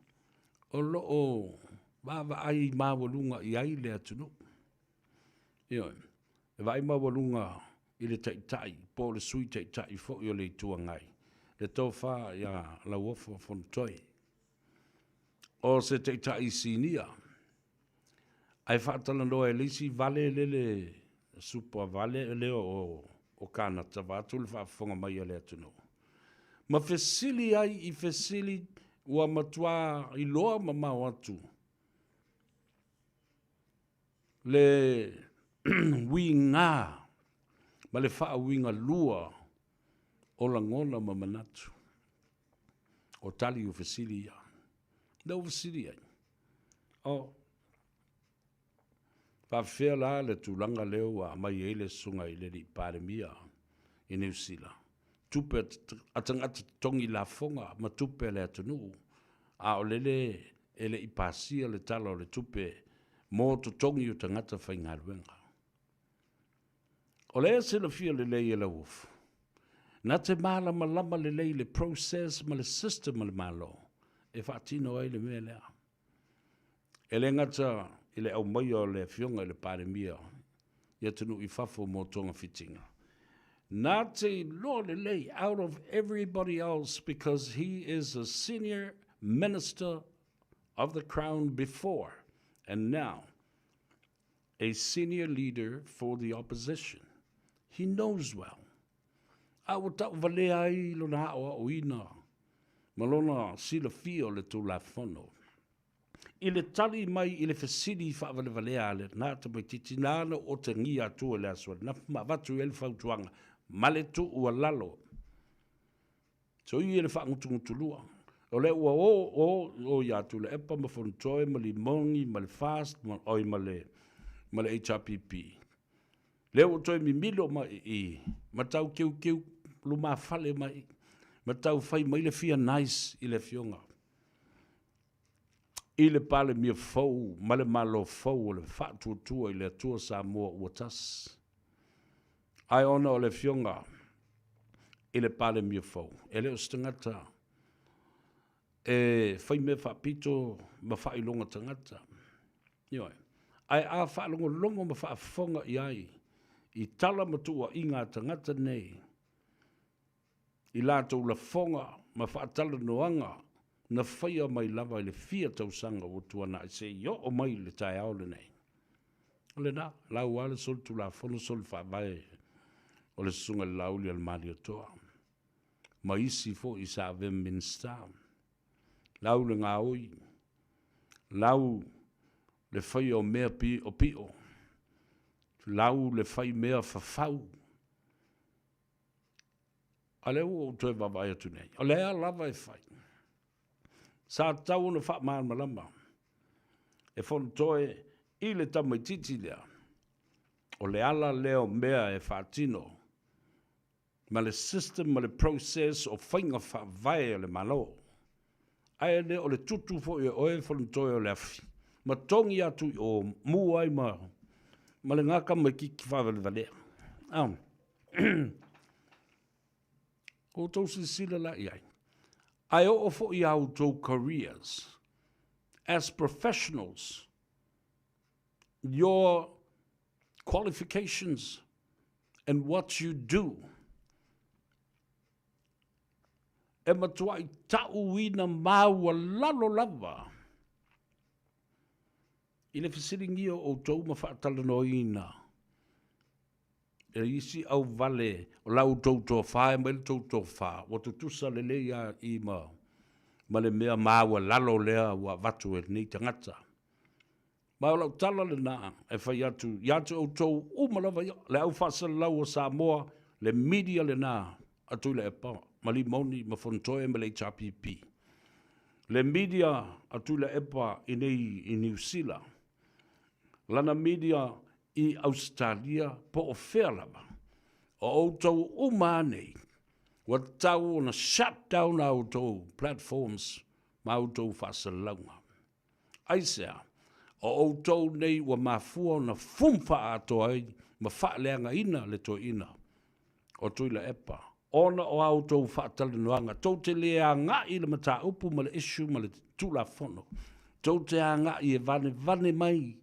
o lo o vaavaai maualuga i ai le atunuu. Ioe, e vaai maualuga i le Taitai po o le Sui Taitai foi o le Itu Agai, le Tofa ia Lauofo Fonotoe. O se Taitai Sinia, ae faatalanoa e le isi vale lele supa vale lea o Kanata vaeatu le faafofoga mai a le atunuu, ma fesili ai i fesili ua matua iloa mamao atu le uiga ma le faauigalua o lagona ma manatu o tali o fesili ia. Lea ua fesili ai, o faafefea la le tulaga lea ua aumai ai le susuga i le alii Palemia i Niu Sila, tupe a tagata totogi lafoga ma tupe a le atunuu, a o lele e le i pasia le Tala o le Tupe mo totogi o tagata faigaluega. O lea e silafia lelei e Lauofo, na te malamalama lelei i le process ma le system a le Malo e faatino ai le mea lea. E le gata i le aumaia o le Afioga i le Palemia i atunuu i fafo mo togafitiga, na te iloa lelei out of everybody else because he is a senior minister of the crown before and now a senior leader for the opposition. He knows well. A ua tauvalea ai lona aoaoina ma lona silafia o le Tulafono. I le tali mai i le fesili faavalevalea a lena tamaitiiti nāna ua otegia atu i le aso ananafi ma avatu i ai le fautuaga ma le tuualalo. Soia le faagutugutulua. O lea ua o o o ia Tuilaepa ma Fonotoe ma Limoni ma le FAST ma, oi, ma le, ma le HRPP. Lea ua toe mimilo mai i i, ma tau keukeu lumafale mai ma tau fai mai le fia nice i le afioga i le Palemia fou ma le Malo fou o le Faatuatua i le Atua Samoa ua tasi. Ae ona o le afioga i le Palemia fou, e le o se tagata e fai mea faapito ma faailoga tagata. Ioe. Ae a faalogologo ma faafofoga i ai i tala ma tuuaiga a tagata nei i latou lafoga ma faatalanoaga na faia mai lava i le fia tausaga ua tuanai seia oo mai i le taeao lenei. O lena, lau lava le solitulafono solifaavae o le Susuga i le Laauli a le Malietoa ma isi foi sa avea ma Minisita. Lau le gaoi, lau le faia o mea piopio, lau le fai mea fafau. A lea ua ou toe vaavaai atu nei, o lea lava e fai. Sa tatau ona faamalamalama e Fonotoe i le tamaitiiti lea, o le ala lea o mea e faatino ma le system ma le process o faiga faavae a le Malo. Ae le o le tutu foi e oe Fonotoe o le afi ma togi atu i o mu ai ma ma le gaka tamaitiiti faavalevalea. Ua outou silasila la i ai. Ae oo foi i a outou careers as professionals, your qualifications and what you do. E matuai tauina maualalo lava i le fesiligia o outou ma faatalanoaina e isi auvale o la outou tofa e aumai le tou tofa ua tutusa lelei lava i ma, ma le mea maualalo lea ua avatu e lenei tagata. Ma o lau tala lena e fai atu ia te outou uma lava ia, le au faasalalau o Samoa, le media lena a Tuilaepa ma Limoni ma Fonotoe ma le HRPP, le media a Tuilaepa i nei i Niu Sila, lana media i Ausetalia po o fea lava, o outou uma lava nei. Ua tatau ona shut down a outou platforms ma a outou faasalalauga. Aisea? O outou nei ua mafua ona fumfa atoa ai ma faaleagaina le toeaina o Tuilaepa ona o a outou faatalanoaga. Tou te le agai i le mataupu ma le issue ma le Tulafono. Tou te agai e vanevane mai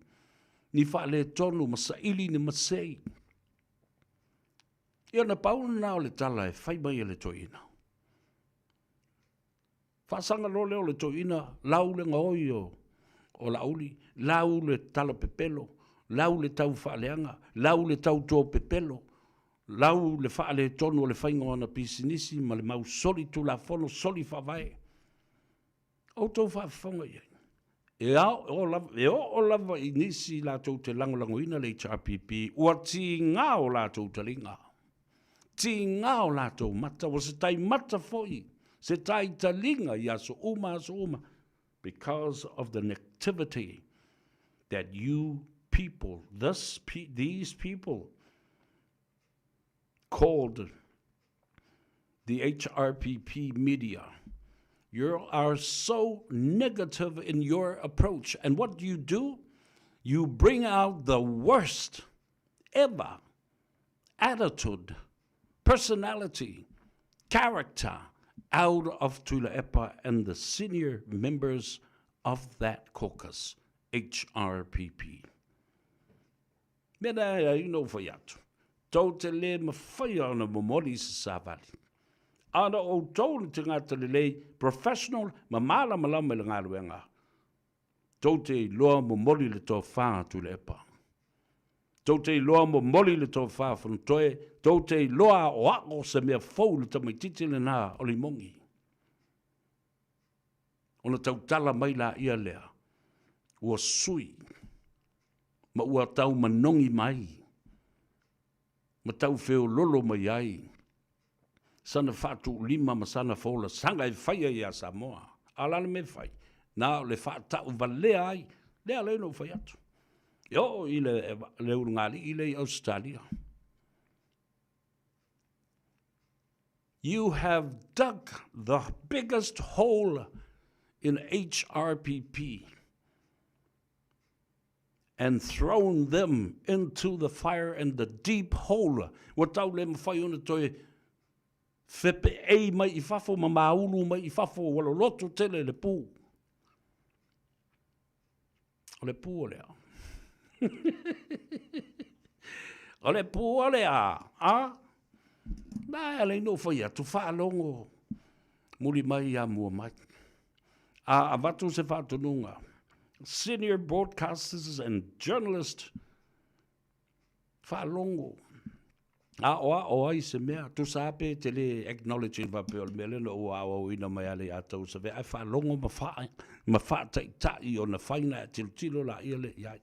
ni faaletonu ma saili ni masei. Ia na pau lena o le tala e fai mai e le toeaina. Faasaga loa lea o le toeaina, lau le gaoi o Laauli, lau le tala pepelo, lau le tau faaleaga, lau le tau to pepelo, lau le faaletonu o le faiga o ana pisinisi ma le mau soli tulafono, soli faavae. Outou faafofoga i ai. E ao lava, e oo lava i nisi latou te lagolagoina le HRPP, ua tiga o latou taliga, tiga o latou mata, ua se tai mata foi, se tai taliga i aso uma aso uma, because of the negativity that you people, this, these people called the HRPP media. You are so negative in your approach. And what do you do? You bring out the worst ever attitude, personality, character out of Tuilaepa and the senior members of that caucus, HRPP. Mea na ai na ou fai atu, tou te le mafaia ona momoli i se savali. Ana o outou ni tagata lelei, professional, ma malamalama i le galuega, tou te iloa momoli le tofa a Tuilaepa. Tou te iloa momoli le tofa a Fonotoe, tou te iloa aoao se mea fou i le tamaitiiti lena o Limogi. Ona tautala mai laia lea, ua sui ma ua tau manogi mai ma tau feololo mai ai sana faatuulima ma sana folasaga e faia ia Samoa. A o le a le mea e fai? Na o le faatauvalea ai, lea lea na ou fai atu. E oo i le, le ulugalii lea i Ausetalia. You have dug the biggest hole in HRPP and thrown them into the fire and the deep hole. Ua tau le mawhai ona toe fepeei mai i fafo ma maulu mai i fafo ua loloto tele le pu. O le pu o le a. o le pu o le a. A? Na e ala i no whai atu whaalogo muli mai ia mua mai. A avatu se faatonuga. Senior broadcasters and journalists faalogo aoao ai se mea, tusa lava pe te le acknowledge i faapea o le mea lea na ou aoaoina mai lava ia te au save, ae faalogo ma faa, ma faataitai ona fai na e tilotilo laia lea i ai.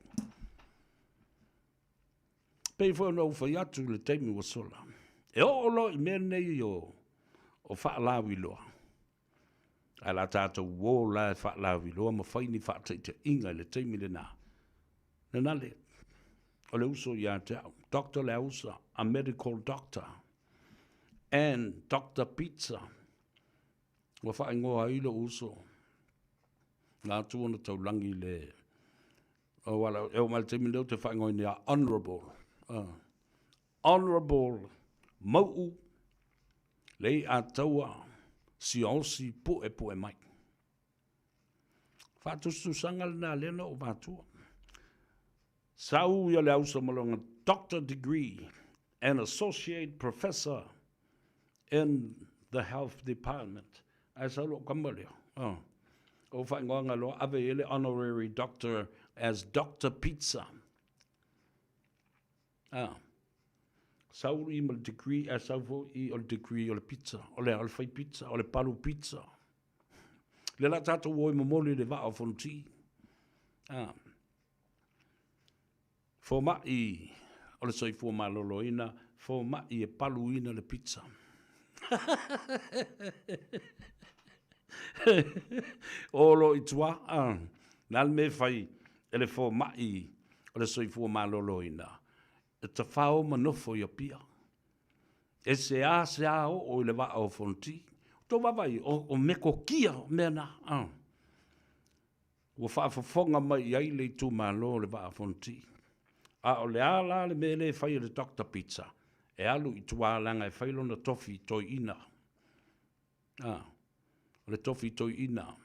Pei foi ona ou fai atu i le taimi ua sola, e oo loa i mea nei o, o faalauiloa, ae la tatou uō la e faalauiloa ma fai ni faataitaiga i le taimi lena. Nanale, o le uso ia te au, Doctor Leausa, a medical doctor, and Doctor Pizza, ua faaigoa ai lou uso, na atu ona taulagi i le auala, e oo mai le taimi lea ou te faaigoaina ia Honourable, Honourable Mau'u Lei'ataua Siaosi Pu'epu'e mai. Faatusatusaga lena lea na ou avatua. Sau ia Leausa ma lona doctor degree and associate professor in the health department. Ae sau lou kama lea. Oh. O faaigoaga loa ave i ai le honorary doctor as Doctor Pizza. Ah. Sau i ma le degree, ae sau foi i o le degree o le pizza, o le, o le fai pizza, o le palu pizza. Le la tatou o e momoli le vaa o Fonoti. Ah. Fomai o le soifua maloloina, fomai e paluina le pizza. O lo i tua, ah, na le mea fai e le fomai o le soifua maloloina, e tafao ma nofo i Apia. E seāseā oo i le vaa o Fonoti. Tou vaavaai, o metokia mea na. Ua faafofoga mai i ai le itumalo o le Vaa o Fonoti. A o le a la le mea lea e fai e le Doctor Pizza? E alu i tua leaga e fai lona tofi toeaina. A, o le tofi toeaina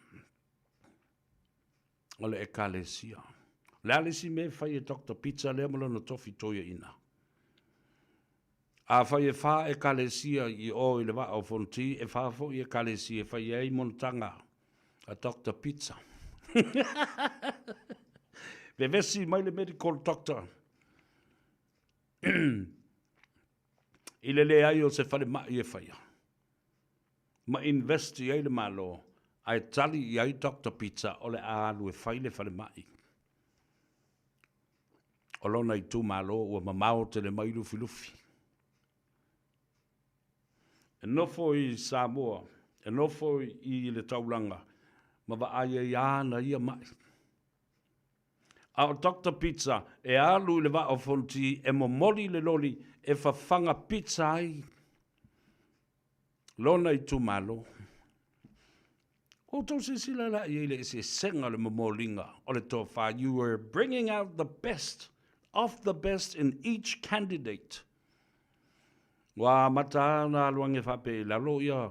o le Ekalesia. O le a le isi mea e fai e Doctor Pizza lea ma lona tofi toeaina? Afai e fa Ekalesia i o i le Vaa o Fonoti, e fa foi Ekalesia e fai ai monotaga a Doctor Pizza. Vevesi mai le medical doctor i le leai o se falemai e faia ma invest i ai le Malo, ae tali i ai Doctor Pizza o le a alu e fai le falemai. O lona itumalo ua mamao tele mai Lufilufi. E nofo i Samoa, e nofo i le taulaga ma vaai ai ana ia maʻi. A o Doctor Pizza e alu i le vaa o Fonoti e momoli le loli e fafaga pizza ai lona itumalo. Ua outou silasila la i ai i le eseesega o le momoliga o le tofa, you were bringing out the best of the best in each candidate. Ua amata lava ona alu age faapea i lalo ia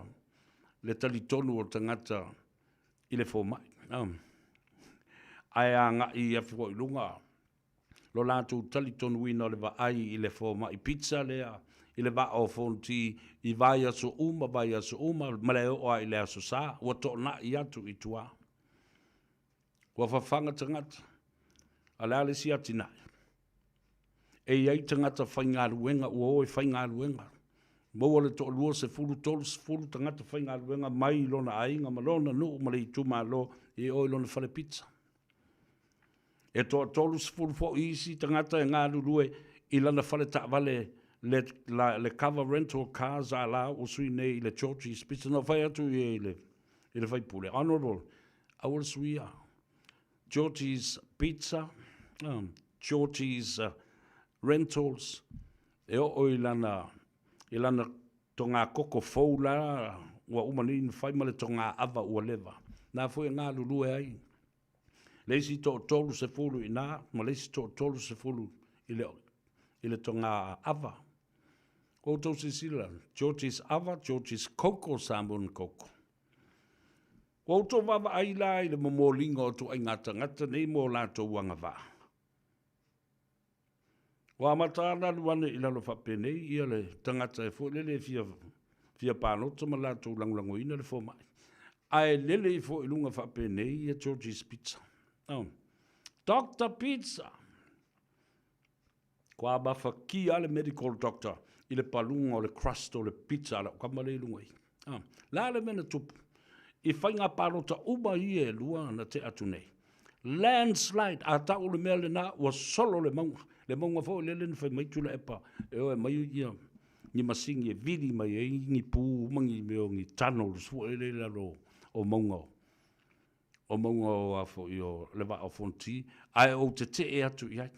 le talitonu o tagata i le fomai. Ae agai afu i luga lo latou talitonuina o le vaai i le fomai pizza lea i le vaa o Fonoti i vaiaso uma, vaiaso uma, ma le oo lava i le Aso Sa, ua toonai atu i tua. Ua fafaga tagata. A o le a le isi atinae? E i ai tagata faigaluega ua o e faigaluega, maua le toalua, 10, 30 tagata faigaluega mai lona aiga ma lona nuu ma le itumalo e o i lona fale pizza. E toa-30 foi isi tagata e galulue i lana fale taavale le, la, le cover rental cars a la ua sui nei i le Georgie's Pizza. Na ou fai atu i ai i le, i le faipule, Honorable, aua le suia. Georgie's Pizza, Georgie's Rentals, e oo i lana, i lana togakoko fou la ua uma nei ona fai ma le togaava ua leva. Na foi e galulue ai le isi toa-30 i ina ma le isi toa-30 i le, i le togaava. Ua outou silasila, Georgie's Ava, Georgie's Coco, Samoan Coco. Ua outou vaavaai la i le momoliga o ituaiga tagata nei mo latou agavaa. Ua amata lava ona alu ane i lalo faapenei ia le tagata e foi lele e fia, fia palota ma latou lagolagoina le fomai. Ae lele ifo i luga faapenei ia Georgie's Pizza. Oh. Doctor Pizza! Kua mafakia lava le medical doctor i le paluga o le crust o le pizza a lau tama lea i luga i. Ah, le a le mea na tupu? I faiga palota uma ia e lua na tea atu nei. Landslide, a tau le mea lena, ua solo le mauga. Le mauga foi lele na fai mai Tuilaepa e o e aumai ia ni masini e vili mai ai ni pu ma ni mea o ni tunnels foi lele i lalo o mauga o mauga o a foi o le Vaa o Fonoti, ae ou tetee atu i ai.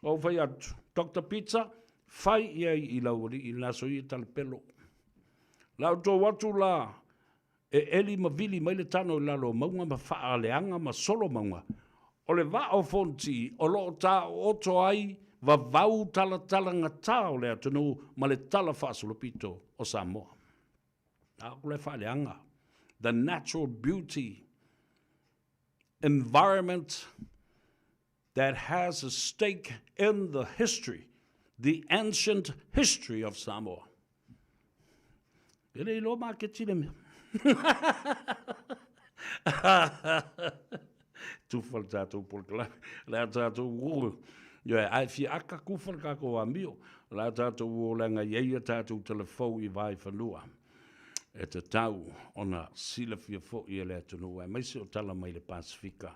Ou fai atu, Doctor Pizza, fai i ai i lau alii le aso ia talapelo. La outou atu la e eli ma vili mai le tano i lalo o mauga ma faaleaga ma solo mauga, o le Vaa o Fonoti o lo o taooto ai vavau talatalagata o le atunuu ma le tala faasolopito o Samoa. A o le faaleaga, the natural beauty environment that has a stake in the history, the ancient history of Samoa. E le iloa maketi le mea. Tufa le tatou polokalame, le a tatou ua. Ioe, ae fia aka kufa le tatou amio, o le a tatou o leaga e i ai a tatou talafou i Vaefanua. E tatau ona silafia foi e le atunuu aemaise o tala mai le Pasefika,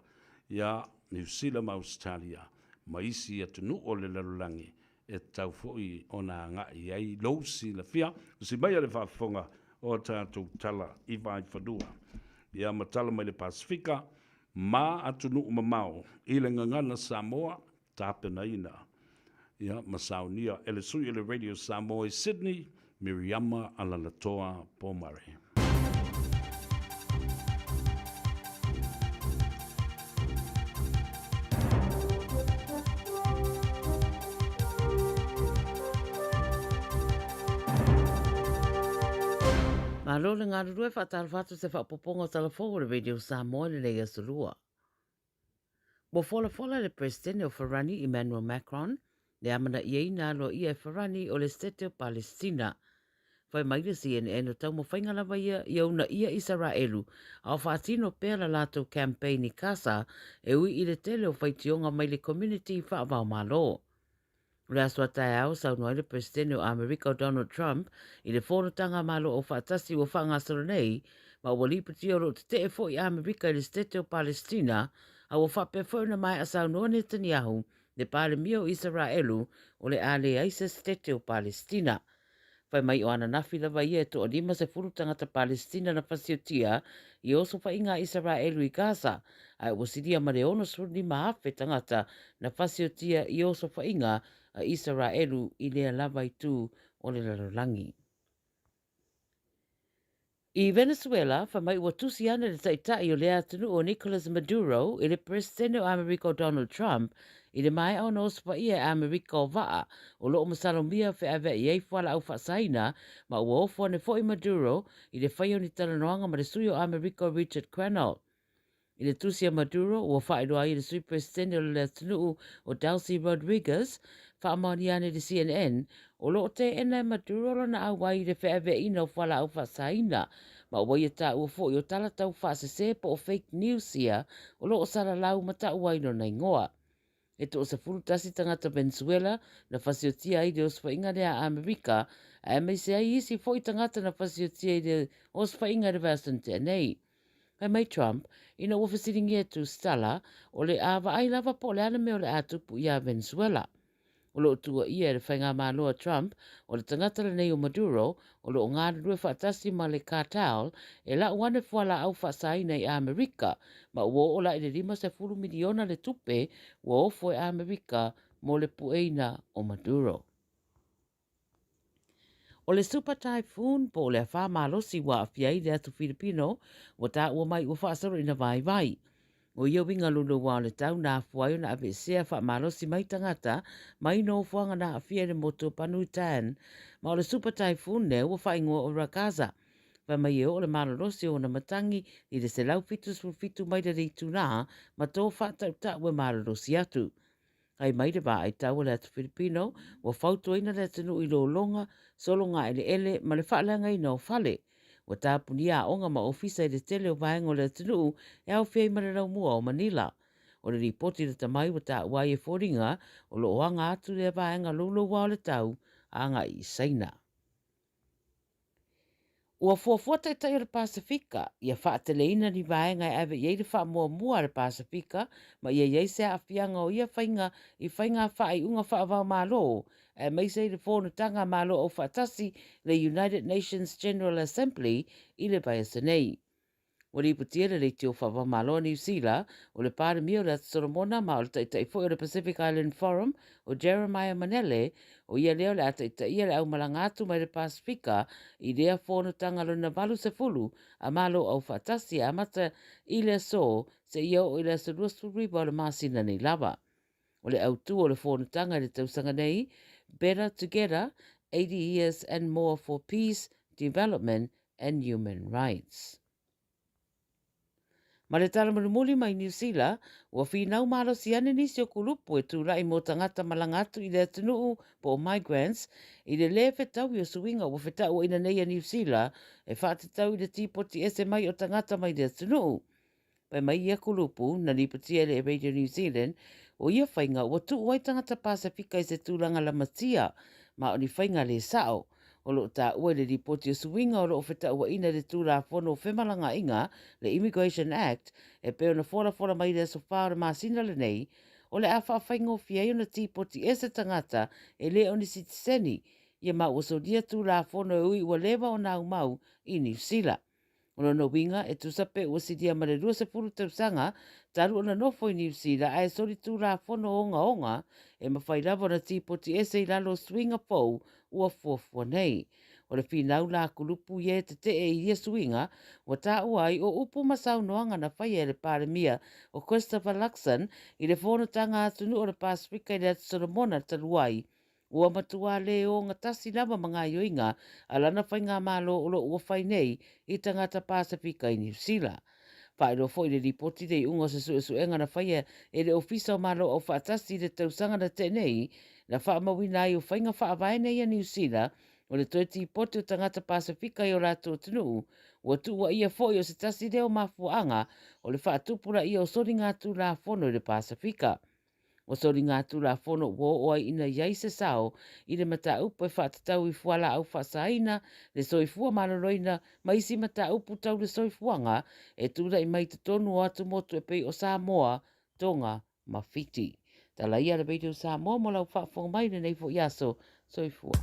ia Niu Sila ma Ausetalia ma isi atunuu o le lalolagi e tatau foi ona agai i ai lou silafia. Usi maia le faafofoga o a tatou tala i Vaefanua, ia ma tala mai le Pasefika ma atunuu mamao i le Gagana Samoa, tapenaina ia ma saunia e le sui o le Radio Samoa i Sydney, Miriama Alalatoa Pomare. Malo le galulue faatalofa atu se faaopoopoga o Tala Fou o le Radio Samoa i lenei aso Lua. Ua folafola le Peresetene o Farani Emmanuel Macron le amanaiaina aloaia e Farani o le Setete o Palesitina. Fai mai le CNN o taumafaiga lava ia ia uunaia Isaraelu a o faatino pea la latou campaign i Gaza e ui i le tele o faitioga mai le community faavaomalo. O le aso a taeao, saunoa ai le Peresetene o Amerika o Donald Trump i le Fonotaga a Malo Aufaatasi ua faagasolo nei, ma ua lipotia o lo o tetee foi Amerika i le Setete o Palesitina, a ua faapea foi ona maea saunoa Netanyahu, le Palemia o Isaraelu, o le a leai se Setete o Palesitina. Fai mai o ananafi lava ia e toa 50 tagata Palesitina na fasiotia i osofaiga a Isaraelu i Gaza, ae ua silia ma le 65,000 tagata na fasiotia i osofaiga a Isaraelu i lea lava itu o le lalolagi. I Venezuela, fai mai ua tusi ane le taitai o lea atunuu o Nicolas Maduro i le Peresetene o Amerika o Donald Trump i le maea ona osofaia e Amerika o vaa o lo o masalomia feaveai ai fualaau faasaina ma ua ofo ane foi Maduro i le faia o ni talanoaga ma le sui o Amerika o Richard Grenell. I le tusi a Maduro, ua faailoa ai e le Sui Peresetene o le atunuu o Delcy Rodriguez, faamaonia ane i le CNN, o lo o teena e Maduro lona auai i le feaveaiina o fualaau faasaina, ma ua ia taua foi o tala tau faasese po o fake news ia o lo o salalau ma tau ai lona igoa. E toa-11 tagata Venezuela na fasiotia ai le osofaiga lea a Amerika, aemaise ai isi foi tagata na fasiotia i le osofaiga i le vaiaso na tea nei. Fai mai Trump, ina ua fesiligia e Tusitala, o le a vaai lava po o le a le mea o le a tupu iā Venezuela. O lo o tuuaia e le faigamalo a Trump, o le tagata lenei o Maduro, o lo o galulue faatasi ma le cartel e lau ane fualaau faasaina i Amerika, ma ua oo la i le 50 miliona le tupe ua ofo e Amerika mo le pueina o Maduro. O le Super Typhoon po o le afa malosi ua aafia ai le atu Filipino, ua taua mai ua faasolo ina vaivai. O ia uiga louloua o le tau na afua ai ona aveesea faamalosi mai tagata mai nofoaga na aafia i le motu o Panutan. Ma o le Super Typhoon lea ua faaigoa o Ragasa. Fai mai e oo le malolosi o ona matagi i le 177 maila le itulā ma tō faatautau e malolosi atu. Kai mai le vaai tau a le atu Filipino, ua fautuaina le atunuu i lologa, sologa eleele ma le faaleagaina o fale. Ua tapunia aoga ma ofisa i le tele o vaega o le atunuu e aofia ai ma le laumua o Manila. O le lipoti lata mai ua taua ai e foliga o lo o aga atu lea vaega louloua o le tau agai i Saina. Ua fuafua Taitai o le Pasefika ia faateleina ni vaega e ave i ai le faamuamua a le Pasefika ma ia i ai se aafiaga o ia faiga i faiga faaiuga faava-o-Malo aemaise i le Fonotaga a Malo Aufaatasi le United Nations General Assembly i le vaiaso nei. Ua lipotia le leitio faava-o-Malo a Niu Sila, o le Palemia o le Atu Solomona ma o le Taitai foi o le Pacific Island Forum, o Jeremiah Manele, o ia lea o le a taitaia le aumalaga atu mai le Pasefika i lea fonotaga lona 80 a Malo Aufaatasi e amata i le aso seia oo i le aso 29 o le masina nei lava. O le autū o le fonotaga i le tausaga nei, Better Together, 80 Years and More for Peace, Development and Human Rights. Ma le tala mulimuli mai Niu Sila, ua finau malosi ane nisi o kulupu e tula'i mo tagata malaga atu i le atunuu po o migrants i le lē fetaui o suiga ua fetauaina nei a Niu Sila e faatatau i le tipoti ese mai o tagata mai le atunuu. Fai mai ia kulupu, na lipotia e le Radio New Zealand, o ia faiga ua tuu ai tagata Pasefika i se tulaga lamatia, ma o ni faiga lē sa'o. O lo o taua i le lipoti o suiga o lo o fetauaina i le Tulafono o Femalagaaiga, le Immigration Act, e pei ona folafola mai i le aso 4 o le masina lenei, o le a faafaigofie ai ona tipoti ese tagata e le o ni sitiseni, ia ma ua solia Tulafono e ui ua leva ona aumau i Niu Sila. O lona uiga, e tusa pe ua silia ma le 20 tausaga talu ona nofo i Niu Sila ae soli tulafono ogaoga, e mafai lava ona tipoti ese i lalo o suiga fou ua fuafua nei. O le finau la kulupu ia e teteʻe i ia suiga, ua taua ai o upu ma saunoaga na faia e le Palemia o Christopher Luxon i le Fonotaga a Atunuu o le Pasefika i le Atu Solomona talu ai, ua matuā lē ogatasi lava ma gaoioiga a lana faigamalo o lo o ua fai nei i tagata Pasefika i Niu Sila. Faailoa foi le lipoti le iuga o se suesuega na faia e le Ofisa o Malo Aufaatasi i le tausaga na tea nei, na faamauina ai o faiga faavae nei a Niu Sila o le toe tipoti o tagata Pasefika i o latou atunuu, ua tuuaia foi o se tasi lea o mafuaaga o le faatupulaia o soligatulafono i le Pasefika. Ua soligatulafono ua oo ai ina i ai se sao i le mataupu e faatatau i fualaau faasaina, le soifua maloloina ma isi mataupu tau le soifuaga e tulai mai i totonu o atumotu e pei o Samoa, Tonga ma Fiti. Tala ia le Radio Samoa mo lau faafofoga mai i lenei foi aso. Soifua.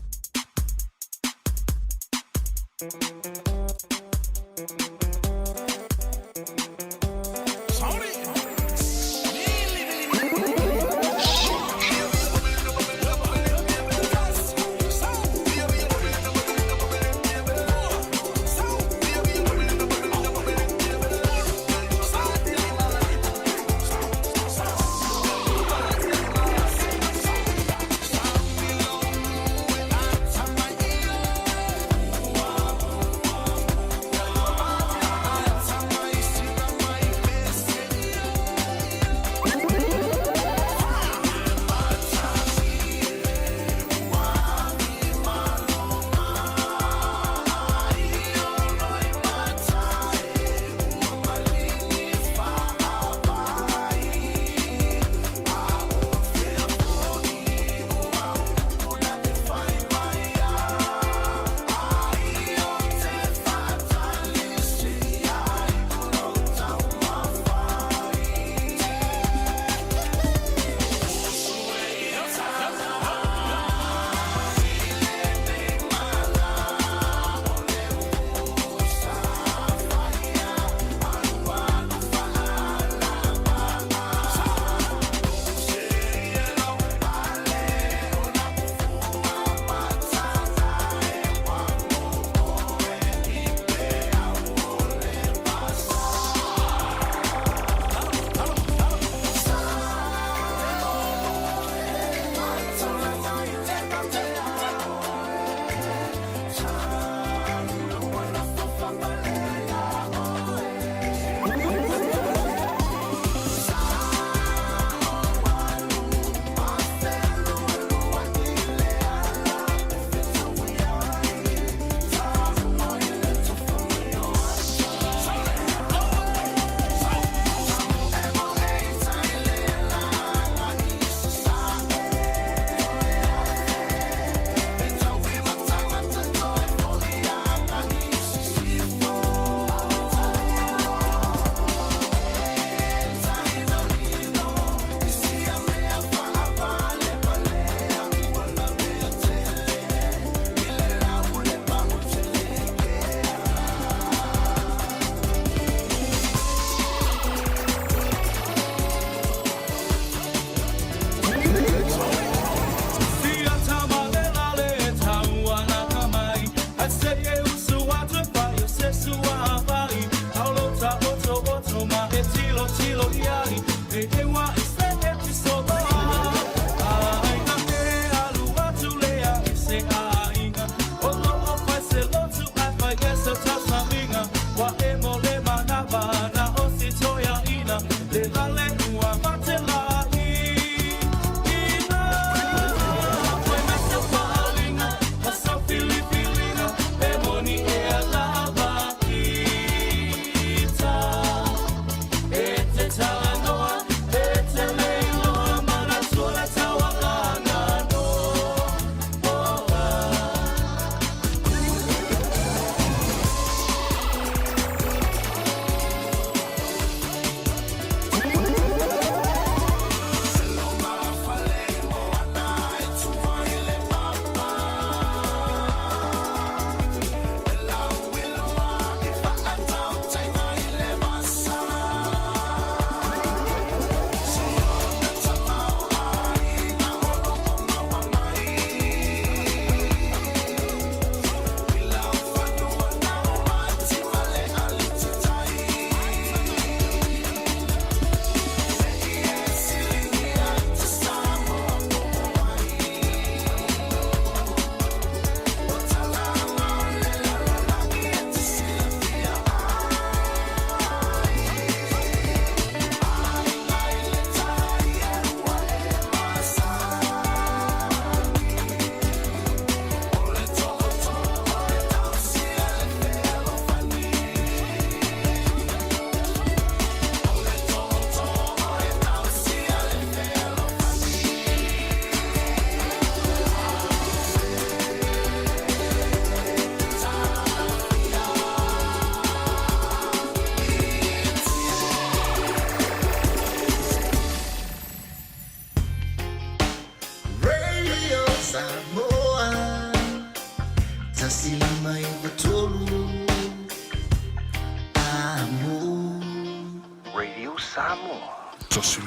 1 5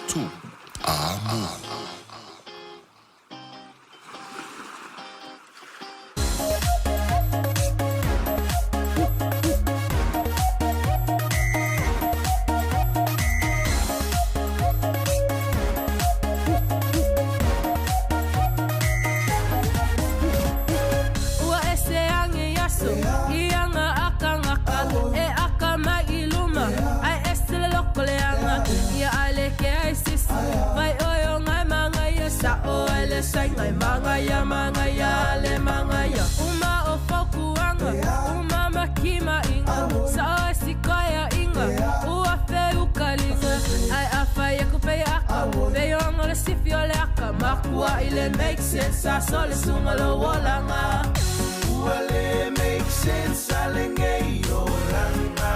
93. Amo. Ua ese age i aso i aga a kangaka e aka mai i luma ae ese le loko leaga ia ae le ke ai sisi mai oe o ngai magaia sa'o ai le saiga i magaia magaia le magaia uma o faukuaga uma makima'iga sa'o e sikoea'iga ua feukaliga ae afai aku pei aka feioga le sifi o le aka makua'i le make sense aso le suga lou olaga. Ua le make sense a lenei olaga.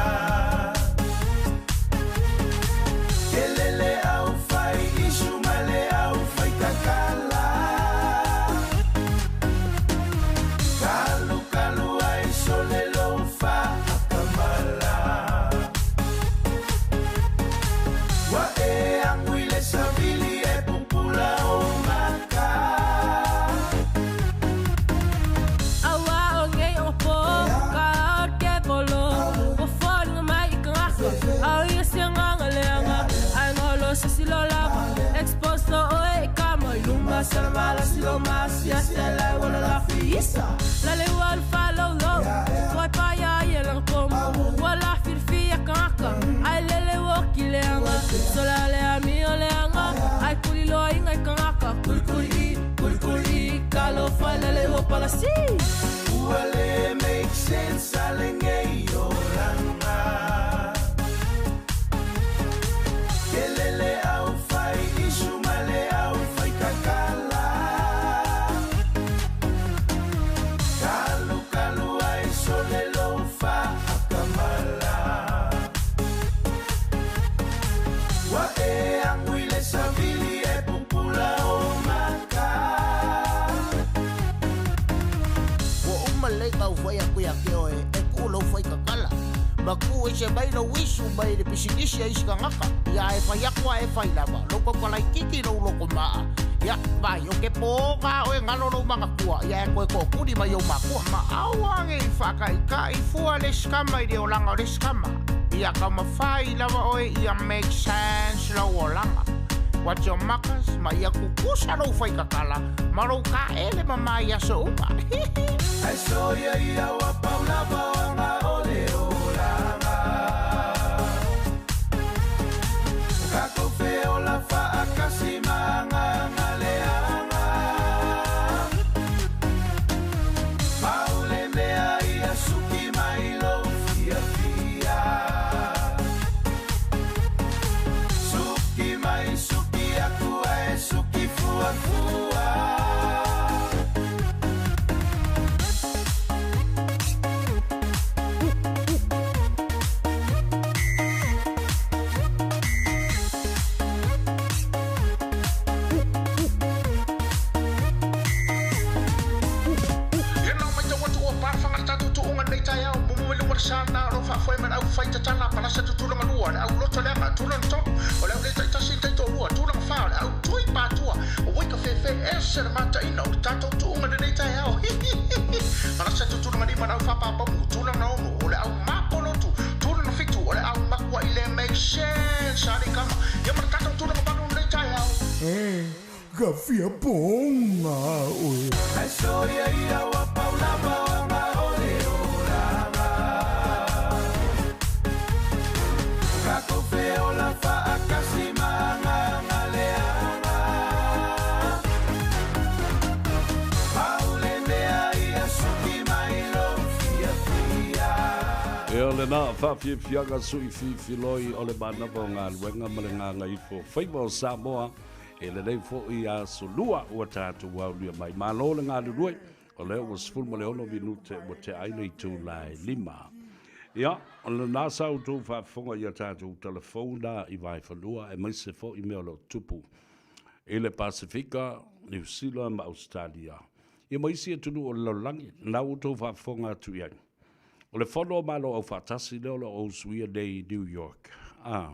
Tele le au fai isu ma le au fai kakala. Kalu kalu ai sole lo fa akamala. Wa e anguile savili e pupula o maka. Auā o nei o pō ka ao ke polo ua foliga mai i kagaka ao ia se agaga leaga ae golo se silo lava expose lo oe i kama i luma salamalasi lo masiasi alai ua lalafi isa lale ua le faalaulau tuai paia ai e laga pomu ua lafilafia kagaka ae lele ua oki leaga sola le amio leaga ae kuliloaiga i kagaka kulikuli i kulikuli i kalofa lele ua palasi. Ua le make sense a lenei olaga. Tele le au fai isu ma le au fai kakala. Kalu kalu ai sole lo fa akamala. Wa e anguile savili e pupula o maka. Ua uma lelei taufai atu ia te oe e kuu lou faikakala ma kuu ese mai lou isu mai le pisinisi a isi tagata. Ia e fai atu a e fai lava lou taukalaititi lou lotomaa. Ia vai o ke pō oe galo lou magatua ia e toe tootuli mai ou makua. Ma aua nei faakaʻikaʻi fua le sikama i le olaga o le sikama. Ia taumafai lava oe ia make sense lou olaga. Watch your makas ma ia kukusa lou faikakala ma lou kaele mamā i aso uma. Ai soia ia wa paulava o nga o le olaga. Kako feola faakasi ma agaga leaga. Maule mea ia suki mai lou fiafia. Suki mai suki aku ae suki fuafua. Ia nau mai tau atu ua pāwhanga le tātou tuuga lenei taeao, mumu i luga le sana o lo faafoe ma le au fai tatala, palasa tutulaga lua, le au loto leaga, tulaga tolu, o le au le taitasi le taitoalua, tulaga whā, o le au tui pātua, o wai ka whewhe ese le mataina o le tātou tuuga lenei taeao. Hi, hi, hi, hi. Palasa tutulaga lima le au whāpāpamu, tulaga ono, o le au māpolotu, tulaga fitu, o le au makua i le make sense, a le kama, ia ma le tātou tulaga valu lenei taeao. Ka fia pōga oe. Ai soia ia wa paulava o nga o le olaga. Kako feola faakasi ma agaga leaga. Maule mea ia suki mai lou fiafia. E o le nā whawhiawhianga sui fifiloi o le manava o ngā luenga ma le ngā ngaifo whaiva o Samoa e le lei fo i a solua ua tātou aulia mai. Malo le ngā lulue, o lea ua 16 minute ua te aile i tū lae lima. Ia, o le nā sau tō whaafonga i a tātou telefona i Vaifanua e mai se fo i mea o lo tupu. I le Pasifika, New Zealand ma Australia. Ia mai isi e tunu o le lalolagi, nā ua tō whaafonga atu i ai. O le fono o malo au whaatasi leo lo o suia nei New York. Ah,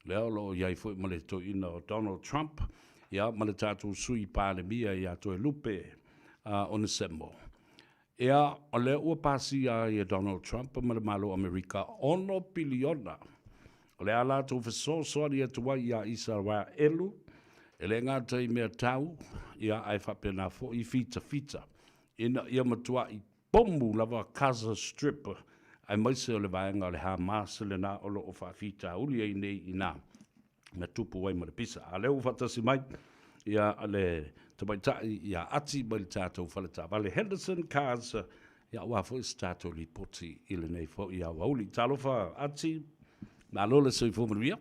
Lea o lo o i ai foi ma le toeaina o Donald Trump, ia, ma le tatou Sui Palemia ia Toelupe Onesemo. Ia, o lea ua pasia ai e Donald Trump ma le Malo o Amerika $6 piliona o le a latou fesoasoani atu ai iā Isaraelu, e le gata i mea tau, ia, ae faapena foi i fitafita, ina ia matuai pomu lava Gaza Strip, aemaise o le vaega o le Hamas lena o lo o faafitauli ai nei i ina na tupu ai ma le pisa. A lea ua faatasi mai ia le tamaitai ia Ati mai le tatou fale taavale Henderson Cars, ia aua foi se tatou lipoti i lenei foi aoauli. Talofa Ati, malo le soifua manuia.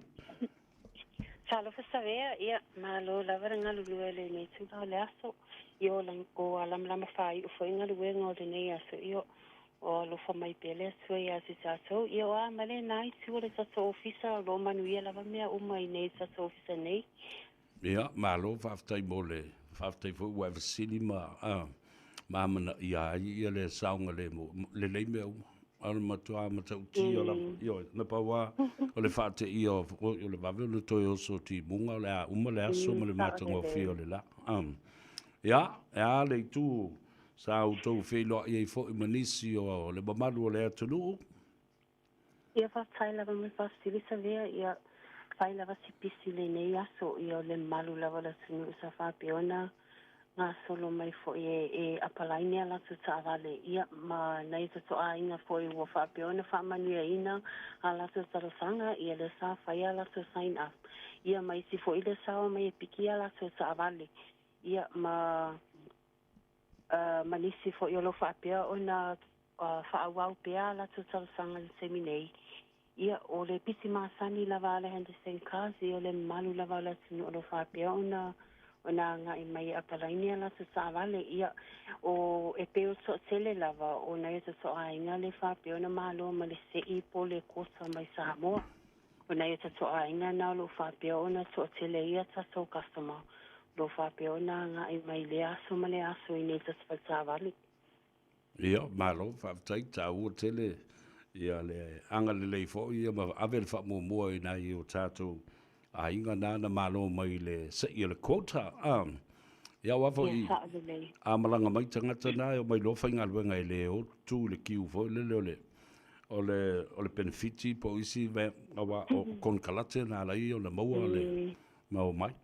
Talofa Savea, ia malo lava le galulue i lenei itula o le aso. Ia o o lamalama faaiu foi galuega o lenei aso. Ia o alofa mai pea le Atua ia te tatou. Ia o a ma lena itu o le tatou ofisa, o lo o manuia lava mea uma i nei tatou ofisa nei. Ia, malo faafetai mo le faafetai foi ua e fesili ma ma amanaia ai ia le saogalemu lelei mea uma. O le matua matautia lava. Ioe, na pau lava o le faateia o le vave ona toe oso timuga o le a uma le aso ma le matagofie o le la. Ia, e a le itu sa outou feiloai ai foi ma nisi o le mamalu o le atunuu? Ia, faafetai lava mo le faafesili Savea. Ia, fai lava si pisi i lenei aso. Ia, o le mamalu lava o le atunuu sa faapea ona gasolo mai foi e apalaini a latou taavale, ia, ma nai o tatou aiga foi ua faapea ona faamanuiaina a latou talosaga, ia, lea sa fai a latou sign up, ia, ma isi foi lea sa omai e piki a latou taavale, ia, ma ma nisi foi o lo o faapea ona faaauau pea a latou talosaga i le taimi nei. Ia, o le pisi masani lava a le Henderson Cars, ia, o le mamalu lava o le atunuu o lo o faapea ona ona agai mai e apalaini a latou taavale. Ia, o, e pei o le toatele lava o nai o tatou aiga le faapea ona malo ma le sei po o le kota mai Samoa. O nai o tatou aiga na o lo o faapea ona toatele ai a tatou customer o lo o faapea ona agai mai i lea aso ma lea aso i nei tatou faletaavale. Ia, malo, faafetai, taua tele ia le agalelei foi ia ma ave le faamuamua i nai o tatou aiga na na malo mai i le sei o le quota. Ia aua foi Ia, sao lelei. a malaga mai tagata na e omai loa faigaluega e le o tu i le kiu foi lele o le o le o le penefiti po o isi mea aua o konekarate na ala ai ona maua le ma omai.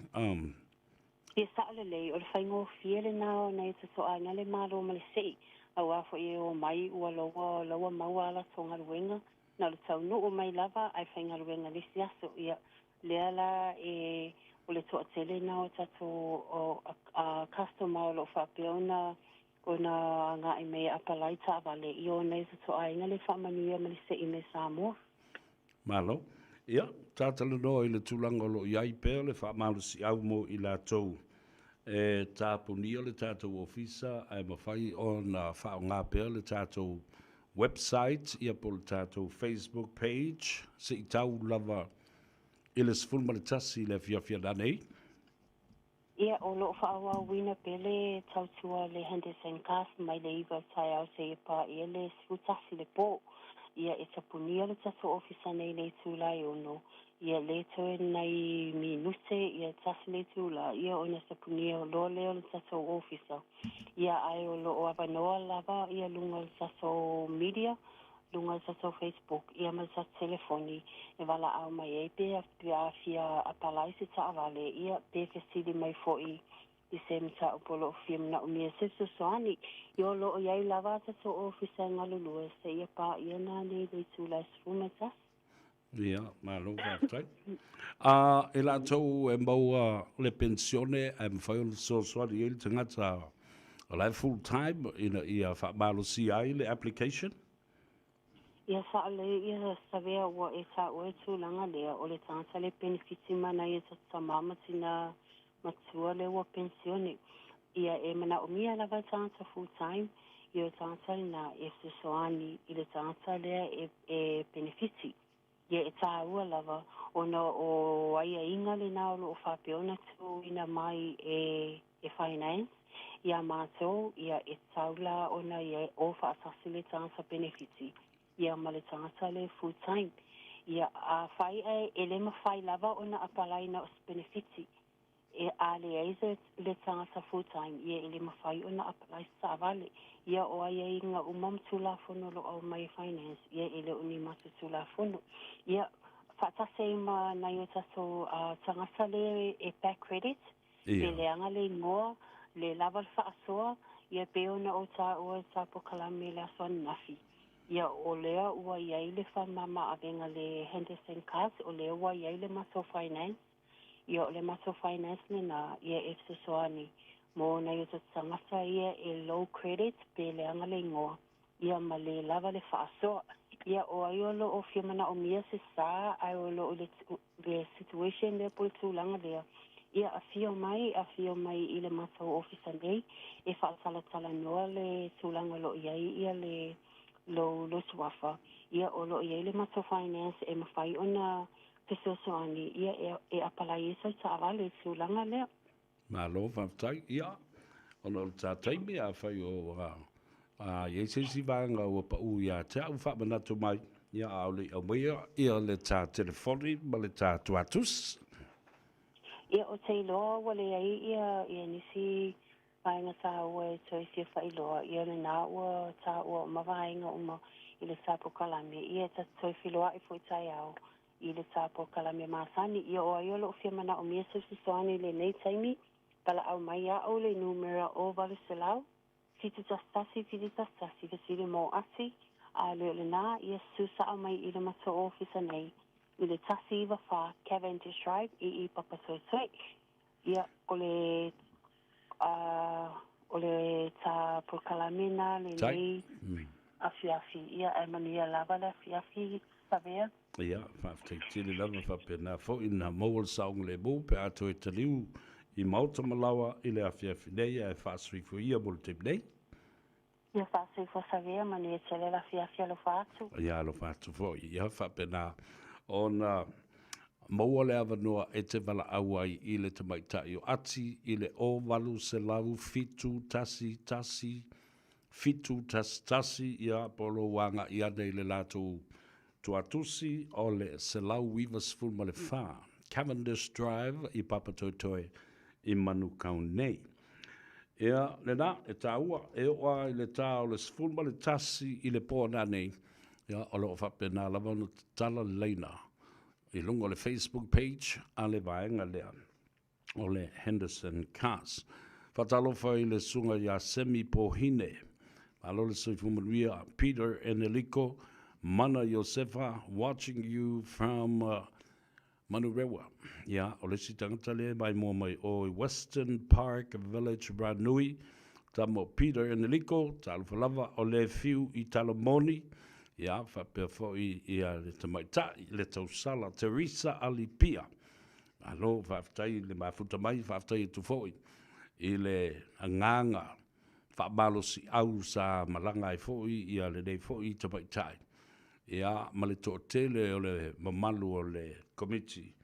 Ia sao lelei, o le faigofie lena o nai o tatou aiga le malo ma le sei, aua foi e omai ua loua loua maua a latou galuega, na o le taunuu mai lava ae faigaluega i le isi aso. Ia, lea la e o le toatele lena o tatou o a customer o lo o faapea ona ona agai mai e apalai taavale i o nai o tatou aiga le faamanuia ma le sei mai Samoa. Malo. Ia, ta talanoa i le tulaga o lo o i ai pea le faamalosiau mo i latou e tapunia le tatou ofisa ae mafai ona faaaoga pea le tatou website ia po o le tatou Facebook page se i tau lava i le 11 i le afiafi ananei. Ia, o lo o faaauauina pea le tautua a le Henderson Cast mai le 9 i le taeao seia paia le 11 i le po. Ia, e tapunia le tatou ofisa nei i le itula e 6, ia le toe nai minute, ia tasi le itula, ia ona tapunia loa lea o le tatou ofisa. Ia, ae o lo o avanoa lava ia luga o le tatou media, luga o le tatou Facebook, ia ma le tatou telefoni e valaau mai ai pe pe a fia apalai se taavale, ia, pe fesili mai foi i se mataupu o lo o fia manaomia se fesoasoani. Ia o lo o i ai lava a tatou ofisa e galulue seia paia nanei i le itula e 11. Ia, malo faafetai. A e latou e maua le penisione ae mafai ona fesoasoani i ai le tagata o la e full time ina ia faamalosia ai le application? Ia saolelei ia Savea ua e taua i tulaga lea o le tagata le penefiti ma nai a tatou tama ma tina matua lea ua penisione. Ia e manaomia lava le tagata full time ia o le tagata lena e fesoasoani i le tagata lea e penefiti. Ia e tāua lava ona o aiaiga lena o lo o faapea ona tuuina mai e e Finance iā mātou, ia e tatau la ona ia o faatasi le tagata penefiti ia ma le tagata le full time. Ia, afai ae e le mafai lava ona apalai na o se penefiti, e a leai se le tagata full time, ia e le mafai ona apalai se taavale. Ia o aiaiga uma ma Tulafono o lo o aumai e Finance, ia e le o ni matou Tulafono. Ia, faatasi ai ma nai o tatou tagata lea e back credit, pe leaga le igoa, le lava le faasoa, ia pei ona ou taua i sa polokalame i le aso ananafi. Ia, o lea ua i ai le faamama-avega le Henderson Cars, o lea ua i ai le matou finance. Ia, o le matou finance lena, ia e fesoasoani mo nai o tatou tagata ia e low credit pe leaga le igoa, ia ma le lava le faasoa. Ia, o ai o lo o fia manaomia se sa ae o lo o i le situation lea po o le tulaga lea, ia afio mai, afio mai i le matou ofisa nei e faatalatalanoa le tulaga o lo o i ai ia le lou lou suafa, ia o lo o i ai le matou finance e mafai ona fesoasoani ia e e apalai ai sau taavale i le tulaga lea. Malo faafetai. Ia, ona o le ta taimi, afai o a i ai se isi vaega ua pau ia te au, faamanatu mai, ia, a o le i aumaia ia le ta telefoni ma le ta tuatusi. Ia, ou te iloa ua leai ia ia nisi vaega taua e toe fia faailoa, ia lena ua taua uma vaega uma i le ta polokalame, ia e ta te toe feiloai foi taeao i le ta polokalame masani. Ia o ai o loo fia manaomia se fesoasoani i lenei taimi, valaau mai iaʻu i le numera o 800 711 71 fesili mo Ati, a le o lena, ia susao mai i le matou ofisa nei i le 194 Cavendish Drive i i Papatoetoe. Ia, o le, a, o le ta polokalame na lenei afiafi. Ia, ae manuia lava le afiafi, Savea. Ia, faafetai tele lava faapena foi na maua le saogalemu pe a toe taliu i maota ma laoa i le afiafi nei, ae faasoifua ia mo le taimi nei. Ia faasoifua Savea, manuia tele le afiafi, alofa atu. Ia alofa atu foi. Ia faapena ona maua le avanoa e te valaau ai i le tamaitai o Ati i le 0800 711 711, ia, po o lou agai ane i le latou tuatusi o le 194 Cavendish Drive i Papatoetoe i Manukau nei. Ia, lena, e taua, e oo lava i le ta o le 11 i le po nanei, ia, o lo o faapena lava ona tatala le laina i luga o le Facebook page a le vaega lea o le Henderson Cars. Faatalofa i le susuga ia Semi Pohine, malo le soifua manuia, Peter Eneliko, Mana Iosefa, watching you from Manurewa. Ia, o le isi tagata lea e maimoa mai o i Western Park Village Ranui, tama o Peter Eneliko, talofa lava, o le fiu i Talamoni, ia, faapea foi ia le tamaitai, le tausala Teresa Alipia. Malo, faafetai i le mafuta mai, faafetai atu foi i le agaga faamalosiau sa malaga ai foi ia lenei foi tamaitai, ia, ma le toatele o le mamalu o le Komiti,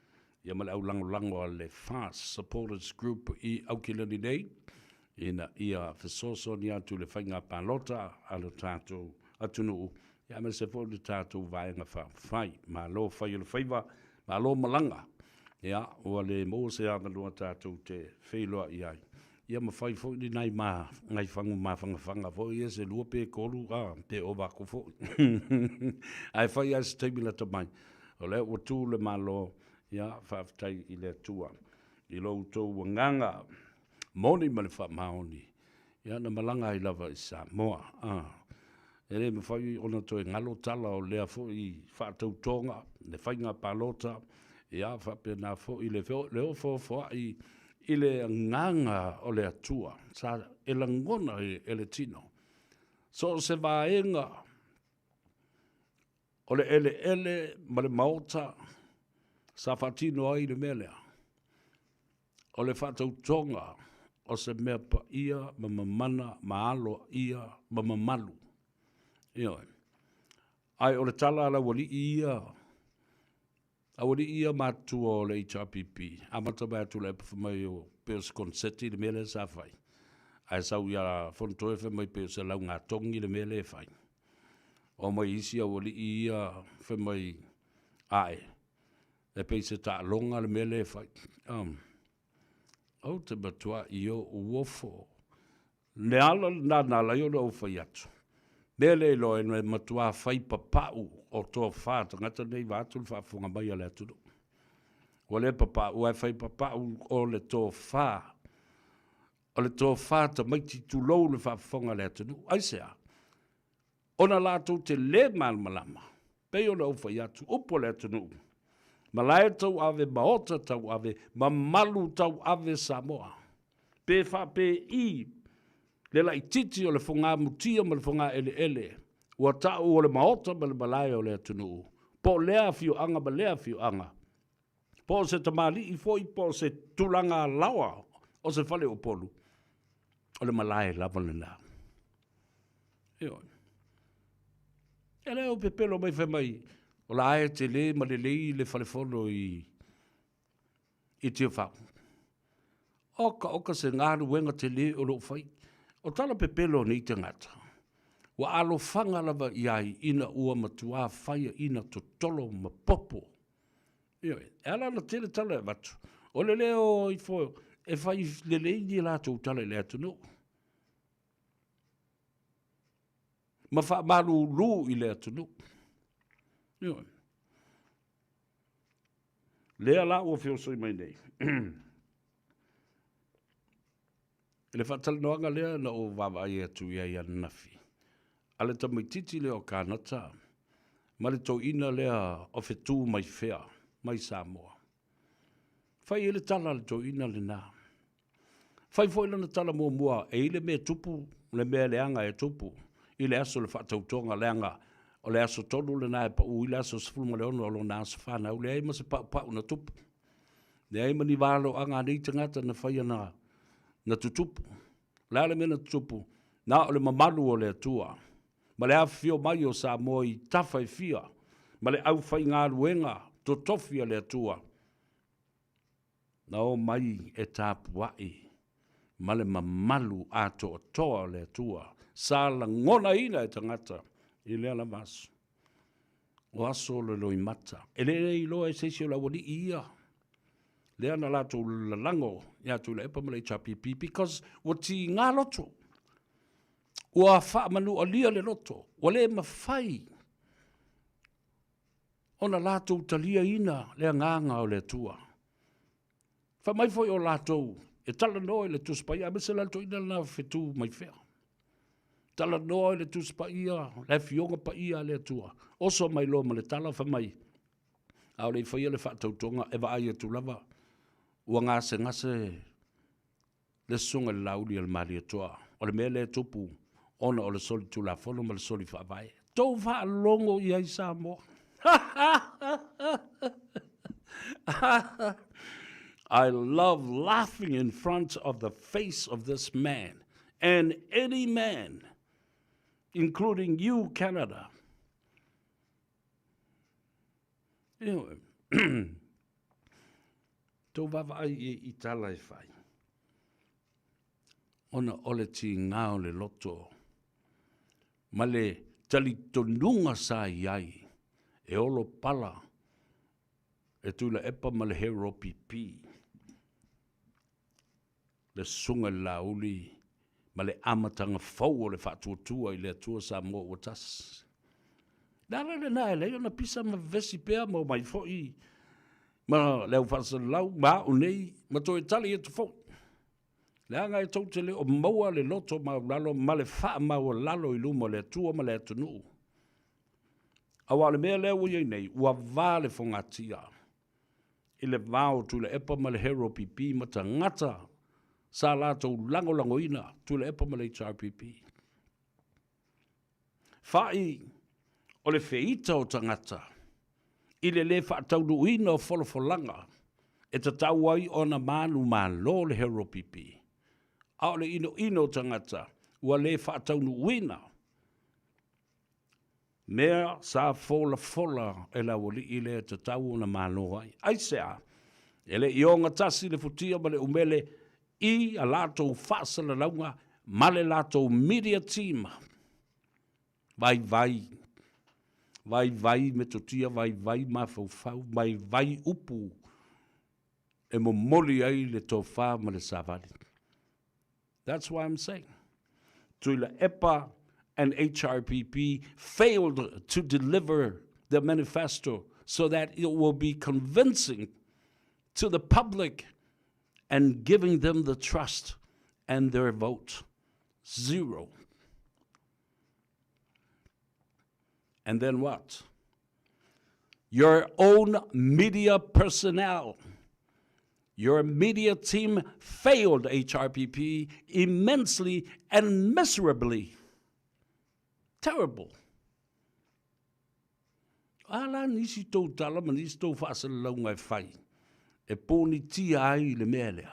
ia ma le au lagolago a le FAST Supporters Group i Aukilani nei, ina ia fesoasoani atu i le faiga palota a lo tatou atunuu, ia aemaise foi le tatou Vaega Faaupufai. Malo fai o le faiva, malo malaga. Ia, ua le maua se avanoa tatou te feiloai ai, ia ma fai foi ni nai ma, nai fagu mafanafana foi ia se lua pe tolu, a, pe ova atu foi. Ae fai lava se taimi lata mai. O lea ua tu le Malo, ia, faafetai i le Atua i lo outou agaga moni ma le faamaoni, ia na malaga ai lava i Samoa. A, e le mafai ona toe galo tala o lea foi faatautoga, le faiga palota, ia faapena foi le, le ofoofoai i le agaga o le Atua, sa e lagona e le tino. So o se vaega o le eleele ma le maota sa faatino ai le mea lea. O le faatautoga o se mea paia ma mamana ma aloaia ma mamalu. Ioe. Ae o le tala a le aualii ia, aualii ia matutua o le HRPP, amata mai Tuilaepa fai mai o pei o se koneseti le mea lea sa fai. Ae sau ia Fonotoe fai mai pei o se laugatogi le mea lea e fai. Omai isi aualii ia fai mai. Ae, e pei se taaloga le mea lea e fai. Um, ou te matuai ou ofo. Le ala lena na ala ai ona ou fai atu. Mea le iloa e matuā fai papau o tofa tagata nei vaeatu le faafofoga mai a le atunuu. Ua le papau ae fai papau o le tofa, o le tofa tamaiti tulou le faafofoga a le atunuu. Aisea? Ona latou te le malamalama, pei ona ou fai atu, upu o le atunuu, malae tauave, maota tauave, mamalu tauave Samoa. Pe faapei le laititi o le fogamutia ma le fogaeleele, ua ta'u o le maota ma le malae o le atunuu, po o lea afioaga ma lea afioaga, po o se tamalii foi po o se tulaga alaoa o se fale Upolu, o le malae lava lena. Ioe. E le o pepelo mai fai mai, o la e tele ma lelei le falefono i i Tiafau. Oka oka se galuega tele o loo fai. O tala pepelo o nei tagata, ua alofaga lava i ai ina ua matuā faia ina totolo ma popo. Ioe, e ala ona tele tala e avatu, o le le o ifo e fai lelei ni latou tala i le atunuu. Ma faamalulu i le atunuu. Ioe. Lea la ua feosoi mai nei. I le faatalanoaga lea na ou vaavaai atu i ai ananafi, a le tamaitiiti lea o Kanata ma le toeaina lea o Fetu mai fea, mai Samoa. Fai ai le tala a le toeaina lena. Fai foi lana tala muamua, e i ai le mea e tupu, le mea leaga e tupu i le aso o le faatautoga, leaga o le aso tonu lena e pau ai le aso 16 o lona aso fanau, leai ma se paupau na tupu. Leai ma ni valoaga a nei tagata na faia na, na tutupu. O le a le mea na tutupu? Na o le mamalu o le Atua ma le afifio mai o Samoa i tafa e fia ma le aufaigaluega totofi a le Atua na omai e tapuai ma le mamalu atoatoa o le Atua sa lagonaina e tagata i lea lava aso. O aso o le loimata. E le iloa e se isi o le aualii ia lea na latou lalago ia Tuilaepa ma le HRPP because ua tiga loto. Ua faamanualia le loto. Ua le mafai ona latou taliaina le agaga o le Atua. Fai mai foi o latou e talanoa i le Tusi Paia, aemaise la le toeaina lena o Fetu mai fea. Talanoa i le Tusi Paia, le Afioga Paia a le Atua. Oso mai loa ma le tala fai mai, a o le i faia le faatautoga, e vaai atu lava ua gasegase le Susuga i le Laauli a le Malietoa. O le mea lea e tupu ona o le soli Tulafono ma le soli Faavae. Tou faalogo i ai Samoa. I love laughing in front of the face of this man and any man, including you, Canada. Ioe. Tou vaavaai i i tala e fai. Ona o le tiga o le loto ma le talitonuga sa i ai e olo pala e Tuilaepa ma le Hero PP. Le Susuga i le Laauli ma le amataga fou o le faatuatua i le Atua Samoa ua tasi. Le ala lena e leai ona pisa ma vevesi pea ma omai foi ma le au faasalalau ma au nei ma toe tali atu foi. Leaga e tou te le o maua le loto maualalo ma le faamaualalo i luma o le Atua ma le atunuu. Aua o le mea lea ua i ai nei, ua va le fogatia i le va o Tuilaepa ma le Hero PP ma tagata sa latou lagolagoina Tuilaepa ma le HRPP. Fa'i o le feita o tagata i le lē faataunuuina o folafolaga e tatau ai ona manumalo le Hero PP, a o le inoino o tagata ua lē faataunuuina mea sa folafola e le aualii lea e tatau ona malo ai. Aisea? E le i ogatasi le futia ma le umele i a latou faasalalauga ma le latou media team. Vaivai. Vaivai metotia, vaivai mafaufau, vaivai upu e momoli ai le tofa ma le savali. That's why I'm saying Tuilaepa and HRPP failed to deliver the manifesto so that it will be convincing to the public and giving them the trust and their vote. Zero. And then what? Your own media personnel, your media team failed HRPP immensely and miserably. Terrible. A la nisi tou tala ma nisi tou faasalalauga e fai e ponitia ai le mea lea.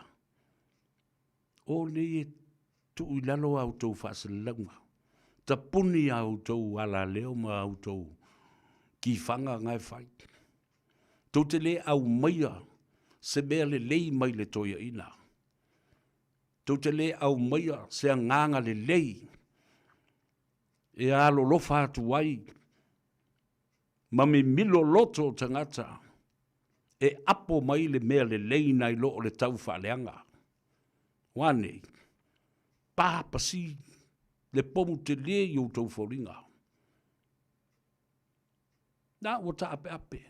O nei e tuu i lalo a outou faasalalauga, tapuni a outou alaleo ma a outou kifaga na e fai. Tou te le aumaia se mea lelei mai le toeaina. Tou te le aumaia se agaga lelei e alolofa atu ai ma mimilo loto o tagata e apo mai le mea lelei nai lo o le tau faaleaga. Ua nei, pa pasi le pomu tele i outou foliga. Na ua taapeape.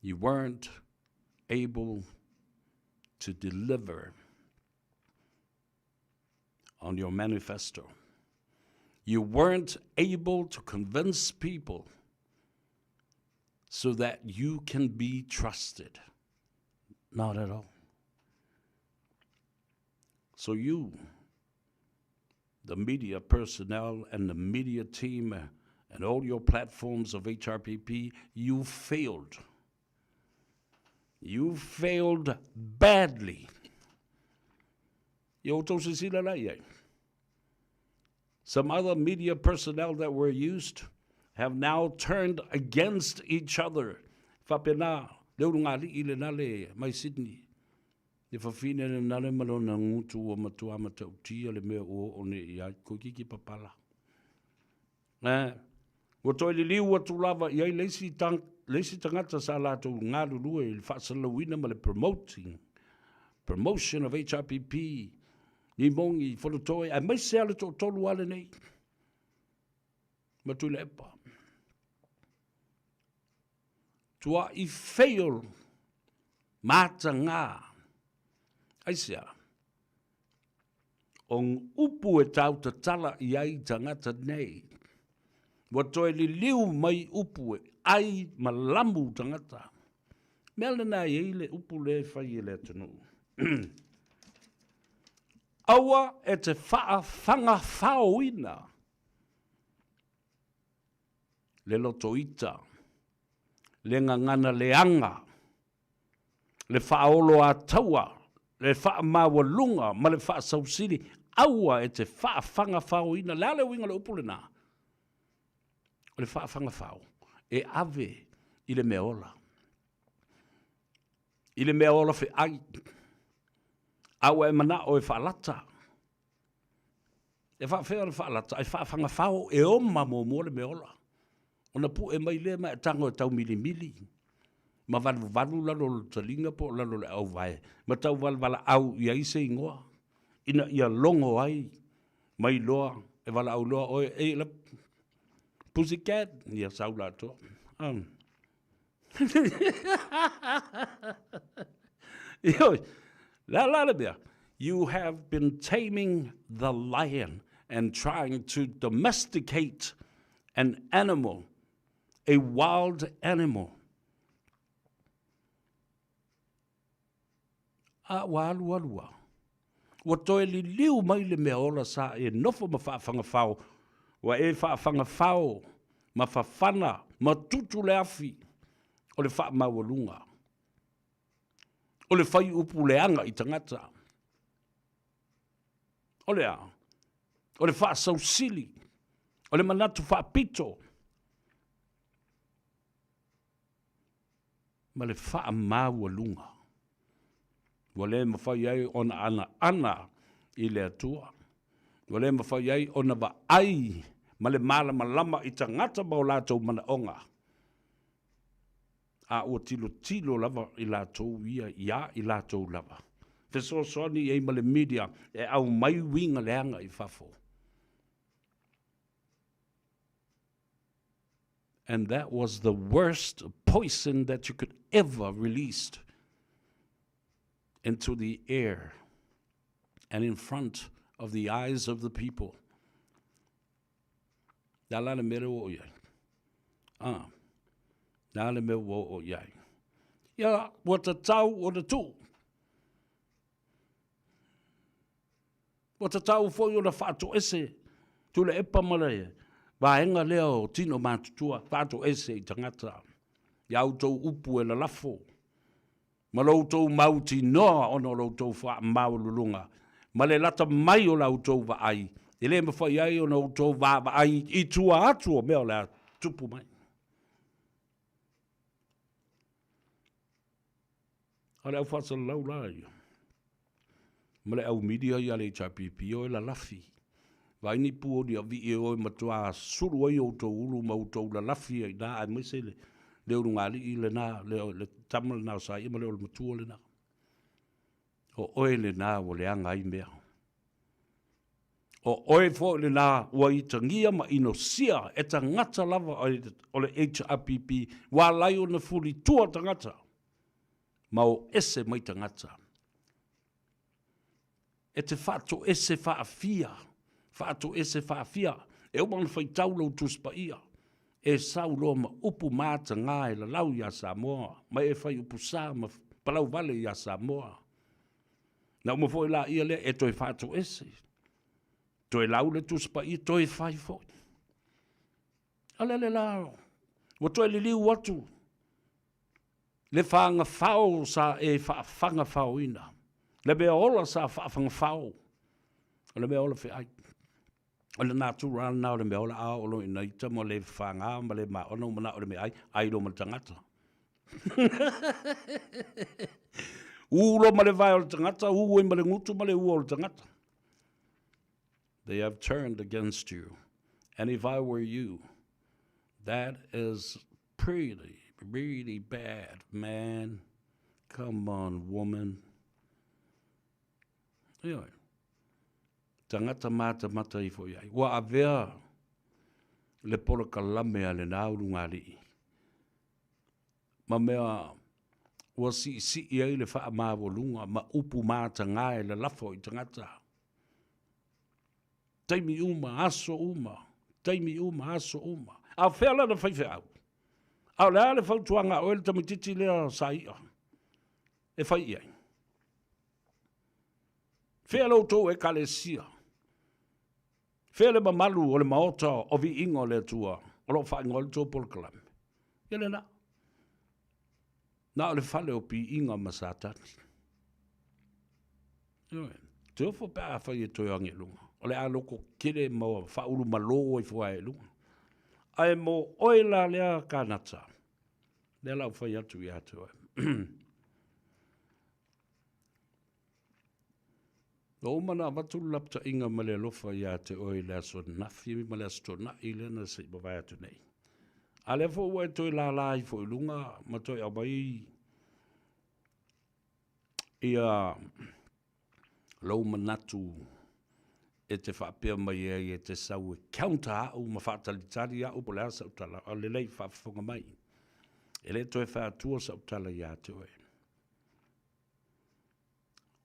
You weren't able to deliver on your manifesto. You weren't able to convince people so that you can be trusted. Not at all. So you, the media personnel and the media team and all your platforms of HRPP, you failed. You failed badly. Ia outou silasila la i ai. Some other media personnel that were used have now turned against each other. Faapena le ulugalii lena le mai Sydney. Le fafine lena le ma lona gutu ua matua matautia le mea ua oo nei i ai. Koikiki papala. Eh, ua toe liliu atu lava i ai le isi, le isi tagata sa latou galulue i le faasalalauina ma le promoting, promotion of HRPP, Nimogi, Fonotoe, aemaise lava le toatolu lava lenei ma Tuilaepa. Tua'i fail mataga. Aisea? O upu e tautatala i ai tagata nei, ua toe liliu mai upu e ai ma lamu tagata. Mea lena e i ai le upu lea e fai e le atunuu. Aua e te faafagafaoina le lotoita, le gagana leaga, le faaoloataua, le faamaualuga ma le faasausili, aua e te faafagafaoina. O le a le uiga o le upu lena? O le faafagafao, e ave i le mea ola, i le mea ola feai, a ua e manao e faalata, E faafefea ona faalata ae faafagafao e oma muamua le meaola ona pue mai lea ma e tago e taumilimili ma valuvalu lalo o le taliga po o lalo o le auvae ma tau valaau i ai se igoa ina ia logo ai ma iloa e valaau loa oe e la pussycat ia sau la atoa. Ioe, le a la le mea? You have been taming the lion and trying to domesticate an animal, a wild animal. A ua alualu a. Ua toe liliu mai le mea ola sa e nofo ma faafagafao, ua e faafagafao ma fafana ma tutu le afi o le faamaualuga, o le fai upu leaga i tagata. O le a? O le faasausili, o le manatu faapito, ma le faamaualuga. Ua le mafai ai ona anaana i le Atua. Ua le mafai ai ona vaai ma le malamalama i tagata ma o latou manaoga, a ua tilotilo lava i latou ia iā i latou lava. Fesoasoani i ai ma le media e aumai uiga leaga i fafo. And that was the worst poison that you could ever release into the air and in front of the eyes of the people. Le a la le mea lea ua oo i ai? Ah, le a le mea ua oo i ai? Ia, ua tatau ona tuu. Ua tatau foi ona faatoese Tuilaepa ma le vaega lea o tino matutua, faatoese i tagata i a outou upu e lalafo ma lo outou mautinoa ona o lo outou faamaualuluga ma le lata mai o la outou vaai, e le mafai ai ona outou vaavaai i tua atu o mea o le a tupu mai. A o le au faasalalau la ia, ma le au media ia a le HRPP, o e lalafi. Vaai ni puoli a vii e o e matua sulu ai outou ulu ma outou lalafi ai i ina, aemaise le le ulugalii lena, le, le tama lena o Saia ma le olomatua lena. O oe lena ua leaga ai mea. O oe foi lena ua itagia ma inosia e tagata lava o le HRPP ua ala ai ona fulitua tagata ma o ese mai tagata. E te faatoese faafia, faatoese faafia, e uma ona faitau lou Tusi Paia, e sau loa ma upu mataga e lalau iā Samoa, ma e fai upu sa ma palau vale iā Samoa. Na uma foi laia lea e toe faatoese, toe lau le Tusi Paia, toe fai foi. A o le la, ua toe liliu atu le fagafao sa e faafagafaoina, le mea ola sa faafagafao, o le mea ola feai. O le natura lava lena o le mea ola, a oo loa ina ita ma le faga ma le maona ua manao i le meaai, ai loa ma le tagata. U loa ma le vae o le tagata, u ai ma le gutu ma le ua o le tagata. They have turned against you. And if I were you, that is pretty, really bad, man. Come on, woman. Ioe. Tagata matamata ifo i ai. Ua avea le polokalame a lena ulugalii ma mea ua siisii ai le faamaualuga ma upu mataga e lalafo i tagata. Taimi uma, aso uma, taimi uma, aso uma. A o fea lana faifeau? A o le a le fautuaga a oe le tamaitiiti lea sa i'a e fai i ai? Fea lo outou Ekalesia? Fea le mamalu o le Maota o Viiga o le Atua o lo o faaigoa ai le tou polokalame? Ia lena. Na o le fale o piiga ma Satani. Ioe. Te ofo pe a fai e toe age i luga. O le a loko kele ma faaulu malo ai fua e luga. Ae mo oe la lea kanata, lea la u fai atu ia te oe. Ua uma ona avatu le lapataiga ma le alofa ia te oe i le aso ananafi ma le aso Toonai lea na se i mavae atu nei. A lea foi ua e toe lala ifo i luga ma toe aumai ia lou manatu e te faapea mai ai e te sau e counter au ma faatalitali au po o le a sau tala. O lelei, faafofoga mai. E le toe fai atua sau tala ia te oe.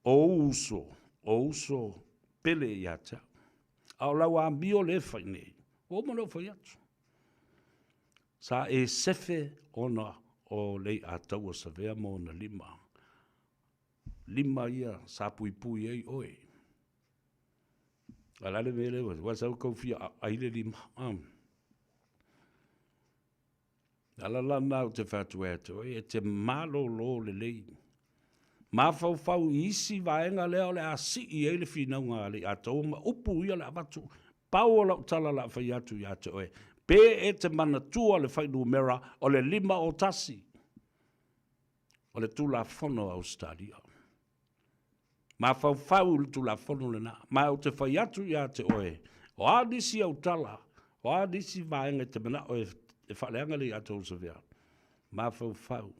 O ou uso, o uso pele ia te au. A o lau amio lea e fai nei, ua uma ona ou fai atu. Sa e sefe ona o Leiataua Savea ma ona lima. Lima ia sa puipui ai oe. A o le a le mea lea ua sau kau fia ai le lima. Ala la lena ou te fai atu ai atu ai, e te malōlō lelei. Mafaufau i isi vaega lea o le a sii ai le finauga a Leiataua ma upu ia o le a avatu. Pau o lau tala o le a fai atu ia te oe, pe e te manatua le fuainumera o le 51 o le Tulafono a Ausetalia. Mafaufau i le Tulafono lena. Ma ou te fai atu ia te oe, o a nisi au tala, o a nisi vaega e te manao e faaleaga le ia te Osavea, mafaufau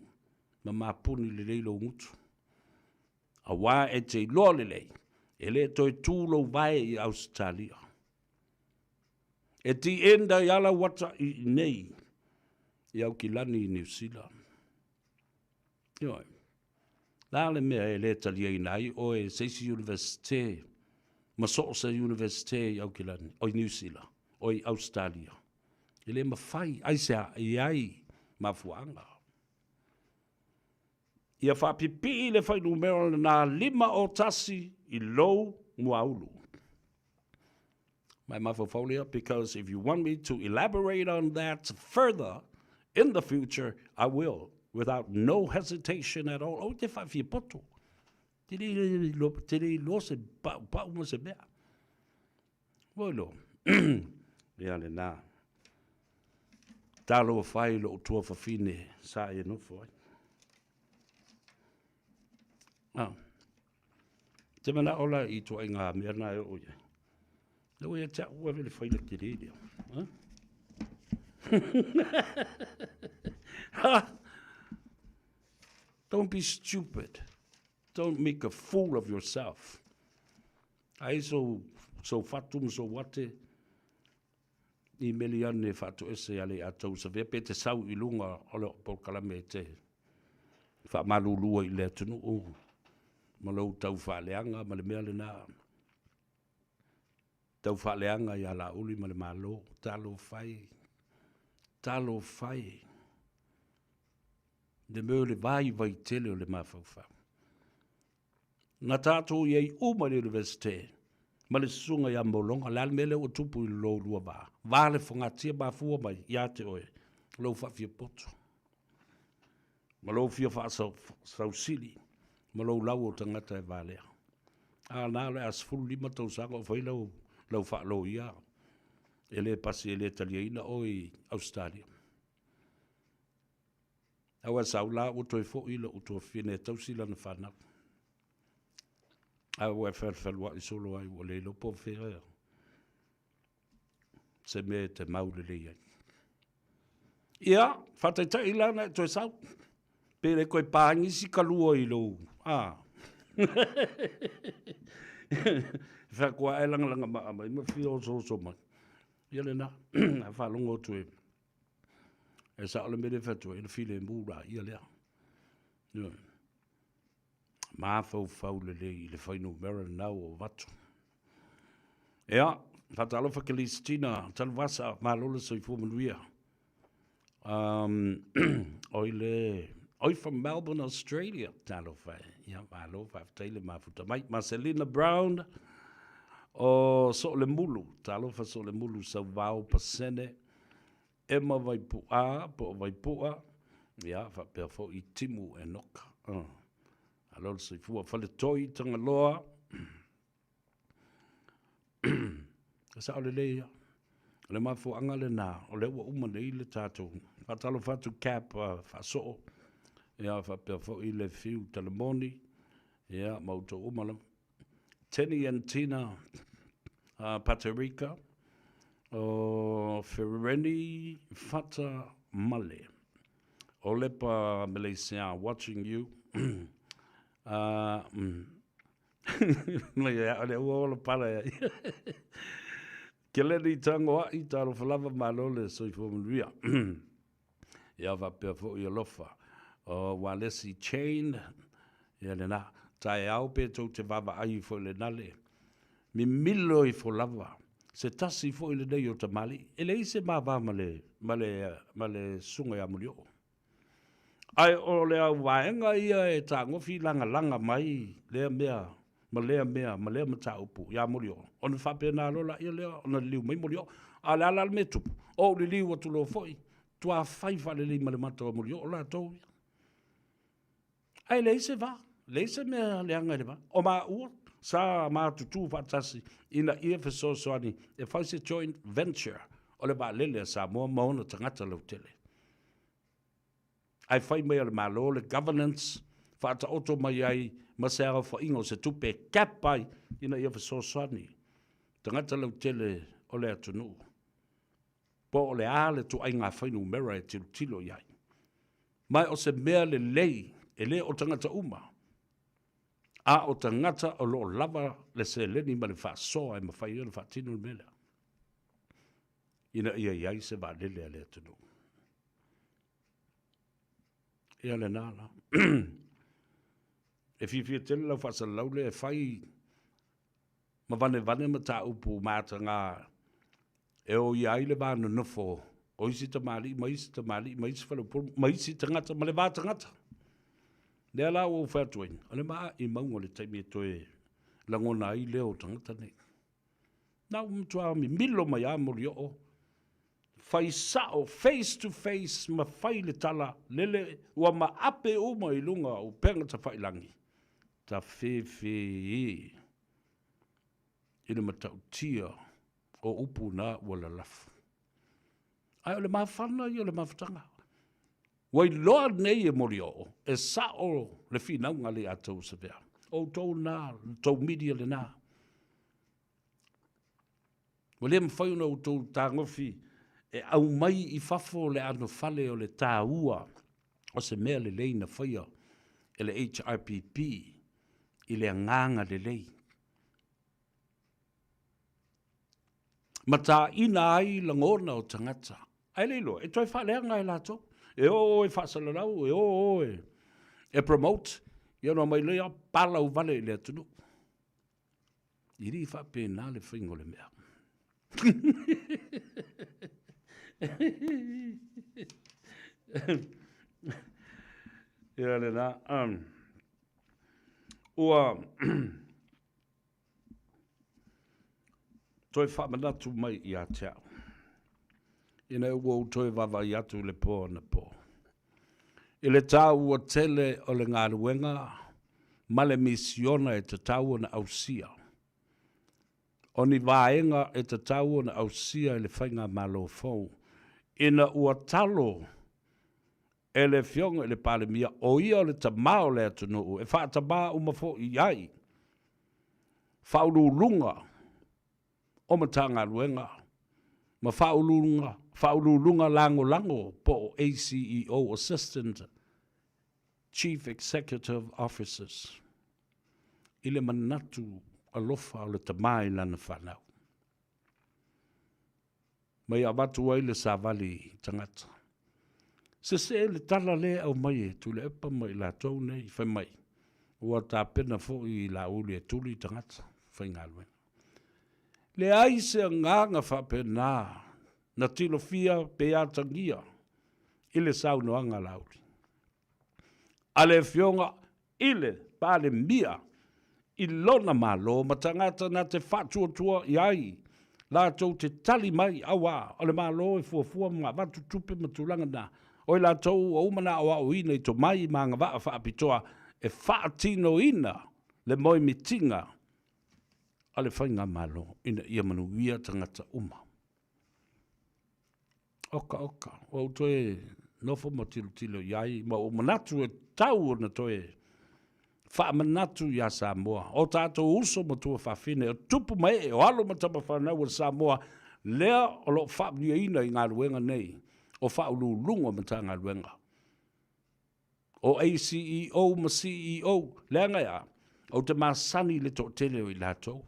ma mapuni lelei lou gutu. Aua e te iloa lelei, e le toe tu lou vae i Ausetalia. E the end ai lava lau ata i inei i Aukilani i Niu Sila. Ioe. Le a le mea e le taliaina ai oe e se isi Universite ma so o se Universite i Aukilani, o i Niu Sila, o i Ausetalia. E le mafai, aisea? E i ai mafuaaga. Ia faapipii le fuainumera lena 51 i lou muaulu. Ma e mafaufau lea, because if you want me to elaborate on that further in the future, I will, without no hesitation at all. Ou te faafiapoto. Te le iloa se paupau ma se mea. Ua iloa. Ia lena. Talofa e i lou tuafafine sa e nofo ai. Ah. Te manao la i ituaiga mea na e oo i ai. Lea ua ia te au ave le faila tele lea. Ha? Don't be stupid. Don't make a fool of yourself. Ai sou, sou fatu ma sou ate, i meli ane faatoese ia le ia tou savea pe te sau i luga o le polokalame e te faamalulu ai i le atunuu ma lou tau faaleaga ma le mea lena. Tau faaleaga ia Laauli ma le Malo. Talofa e, talofa e. Le mea o le vaivai tele o le mafaufau. Na tatou i ai uma i le Universite ma le susuga ia Mologa, le a le mea lea ua tupu i lo lua va? Va le fogatia mafua mai ia te oe lou faafiapoto ma lou fia faasausili ma lou lau o tagata e valea. A na o le a 15 tausaga o fai lau, lau faaloia e le pasi e le taliaina oe i Ausetalia. Aua sau la ua toe foi lou tuafafine e tausi lana fanau. Ae ua e felufelua'i solo ai ua le iloa po o fea se mea e te mau lelei ai. Ia, faataitai la na e toe sau. Pe le koe pāgi isi kalua i lou, a. Whakoa e langalanga maa mai ma fia oso oso mai. Ia lena, a faalogo atu e E sao le mea lea e fai atu ai, o le filemu laia lea. Ioe. Mafaufau lelei i le fuainumera lena ua avatu. Ia, faatalofa Kelisitina, Tanuvasa, malo le soifua manuia. Um, oi le, oi from Melbourne, Australia. Talofa e. Ia, malo, faafetai le mafuta mai. Marcelina Brown, o Soolemulu. Talofa Soolemulu, Sauvao, Pasene. Emma Vaipu'a po o Vaipu'a, ia, faapea foi Timu Enoka. Uh. Alo le soifua Faletoi Tagaloa. E sao lelei ia. O le mafuaaga lena, o lea ua uma nei le tatou faatalofa atu cap uh, faasoo, ia faapea foi le fiu talamoni, ia ma outou uma lava. Tenny and Tina uh, Paterika, o Fereni Fata Male, o Lepa Malaysia watching you. uh, mai ia o le ua ola pala ia. Keleni tango ai talofa lava malo le soifua manuia. Ia faapea foi alofa. O Walesi Chain, ia lena. Taeao pe tou te vaavaai ifo i le nale. Mimilo ifo lava. Se tasi foi lenei o tamalii. E leai se ma va ma le, ma le, ma le susuga ia Mulioo. Ae o le au vaega ia e tagofi lagalaga mai lea mea ma lea mea ma lea mataupu ia Molioo, ona faapena loa laia lea ona liliu mai Molioo. A o le a la le mea e tupu? Ou liliu atu loa foi, matua fai faalelei ma le mata o Molioo latou ia. Ae leai se va, leai se mea leaga i le va. O maua, sa matutu faatasi ina ia fesoasoani e fai se joint venture o le vaalele a Samoa ma ona tagata lautele. Ae fai mai a le Malo le governance, faataoto mai ai ma se aofaiga o se tupe e cap ai ina ia fesoasoani tagata lautele o le atunuu po o le a le ituaiga fuainumera e tilotilo i ai. Ma o se mea lelei e le o tagata uma, a o tagata o lo o lava le seleni ma le faasoa e mafai ai ona faatino le mea lea, ina ia i ai se vaalele a le atunuu. Ia lena la. E fiafia tele lau faasalalau lea e fai ma vanevane mataupu mataga e oia ai le va nonofo o isi tamalii ma isi tamalii ma isi faleupolu ma isi tagata ma le va tagata. Lea la ua ou fai atu ai, o le maimauga o le taimi e toe lagona ai leo o tagata nei. Na ua matua mimilo mai lava Molioo, fai sao, face to face ma fai le tala, lele ua maape uma i luga o upega tafailagi, tafefe i le matautia o upu na ua lalafo. Ae o le mafana ia o le mafutaga. Ua iloa nei e Molioo, e sao le finauga a le Aiatatau Savea. O outou na, le tou media lena. Ua le mafai ona outou tagofi e aumai i fafo le anofale o le taua o se mea lelei na faia e le HRPP i le agaga lelei. Ma taina ai lagona o tagata. Ae le iloa, e toe faaleaga e latou. E o o e faasalalau, e o o e promote, ia ona omai lea palau vale i le atunuu. E le faapena le faiga o le mea. Ia lena. Ua toe faamanatu mai ia te au, ina ua ou toe vaavaai atu i le po anapo, i le taua tele o le galuega ma le misiona e tatau ona ausia. O ni vaega e tatau ona ausia e le Faigamalo fou, ina ua talo e le Afioga i le Palemia, o ia o le tama o le atunuu, e faatamā uma foi i ai Faauluuluga o Matagaluega ma Faauluuluga Lagolago po o ACEO, Assistant Chief Executive Officers, i le manatu alofa o le tama i lana fanau. Ma ia avatu ai le savali i tagata. Sese le tala lea e aumai e Tuilaepa ma i latou nei, fai mai, ua tapena foi i Laauli e tuli tagata faigaluega. Leai se agaga faapena na tilofia pe atagia i le saunoaga a Laauli. A le Afioga i le Palemia i lona Malo ma tagata na te faatuatua i ai latou te tali mai auā o le Malo e fuafua ma avatu tupe ma tulaga na, o i latou ua uma na aoaoina i tomai ma agavaa faapitoa e faatinoina le moemitiga a le Faigamalo ina ia manuia tagata uma. Oka oka, ua ou toe nofo ma tilotilo i ai, ma ua ou manatu e tatau ona toe faamanatu iā Samoa, o tatou uso ma tuafafine, o tupu ma ee, o alo ma tamafanau a Samoa, lea o lo o faamanuiaina i galuega nei o Faauluuluga o Matagaluega, o ACEO ma CEO, leaga e a? Ou te masani i le toatele o i latou.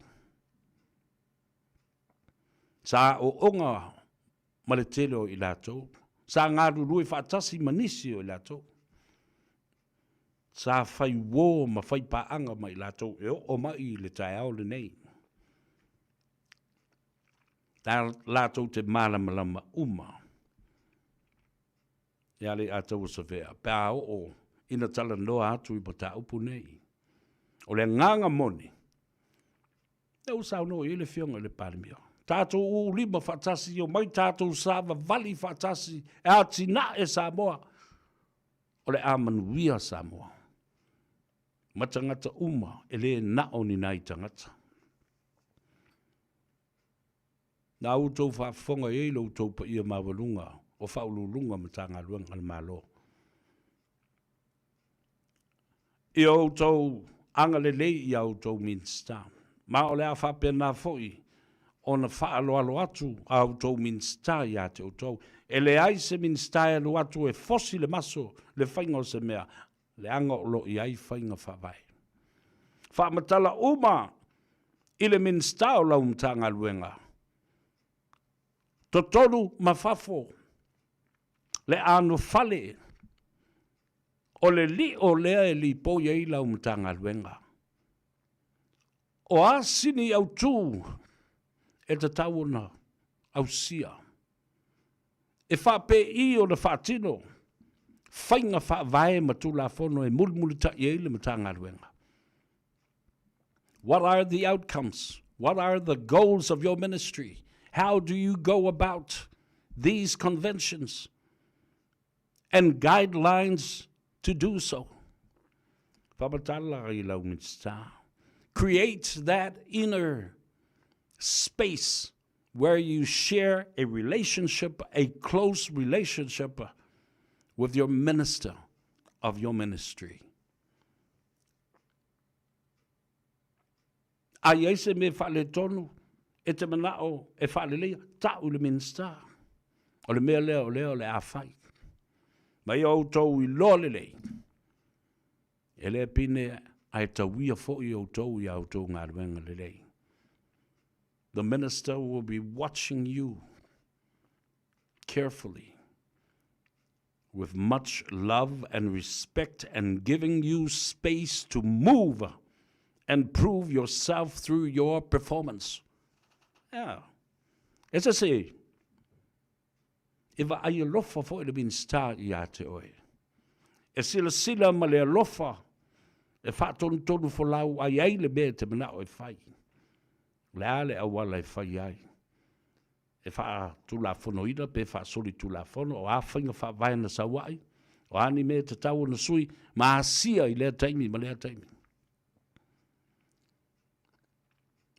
Sa aooga ma le tele o i latou, sa galulue faatasi ma nisi o i latou, sa fai uo ma fai paaga ma i latou e oo mai i le taeao lenei. Latou te malamalama uma ia Leiataua Savea pe a oo ina talanoa atu i mataupu nei. O le agaga moni, Lea ua saunoa i ai le Afioga i le Palemia, tatou uulima faatasi, omai tatou savavali faatasi e atinae Samoa, o le a manuia Samoa ma tagata uma, e le na o ni nai tagata. Na outou faafofoga i ai lo outou paia maualuga o Faauluuluga o Matagaluega a le Malo. I o outou Agalelei i a outou Minisita. Ma o le a faapena foi ona faaaloalo atu a outou Minisita ia te outou. E leai se Minisita e alu atu e fosi le maso le faiga o se mea, leaga o lo o i ai faiga faavae. Faamatala uma i le Minisita o lau Matagaluega, totonu ma fafo, le anofale o le lio lea e lipoi ai lau Matagaluega. O a sini autū e tatau ona ausia? E faapei ona faatino faiga faavae ma Tulafono e mulimulitai ai le Matagaluega? What are the outcomes? What are the goals of your ministry? How do you go about these conventions and guidelines to do so? Faamatala i lau Minisita. Create that inner space where you share a relationship, a close relationship with your minister of your ministry. A i ai se mea faaletonu e te manao e faaleleia, tau i le Minisita. O le mea lea o lea o le a fai. Ma ia outou iloa lelei, e le pine ae tauia foi outou i a outou galuega lelei. The minister will be watching you carefully with much love and respect and giving you space to move and prove yourself through your performance. Yeah. E se se, e vaai alofa foi le Minisita ia te oe. E silasila ma le alofa e faatonutonu folau ai ai le mea e te manao e fai. O le a le auala e fai ai? E faatulafonoina pe faasolitulafono, o a faiga faavae na sau ai, o a ni mea e tatau ona sui ma asia i lea taimi ma lea taimi.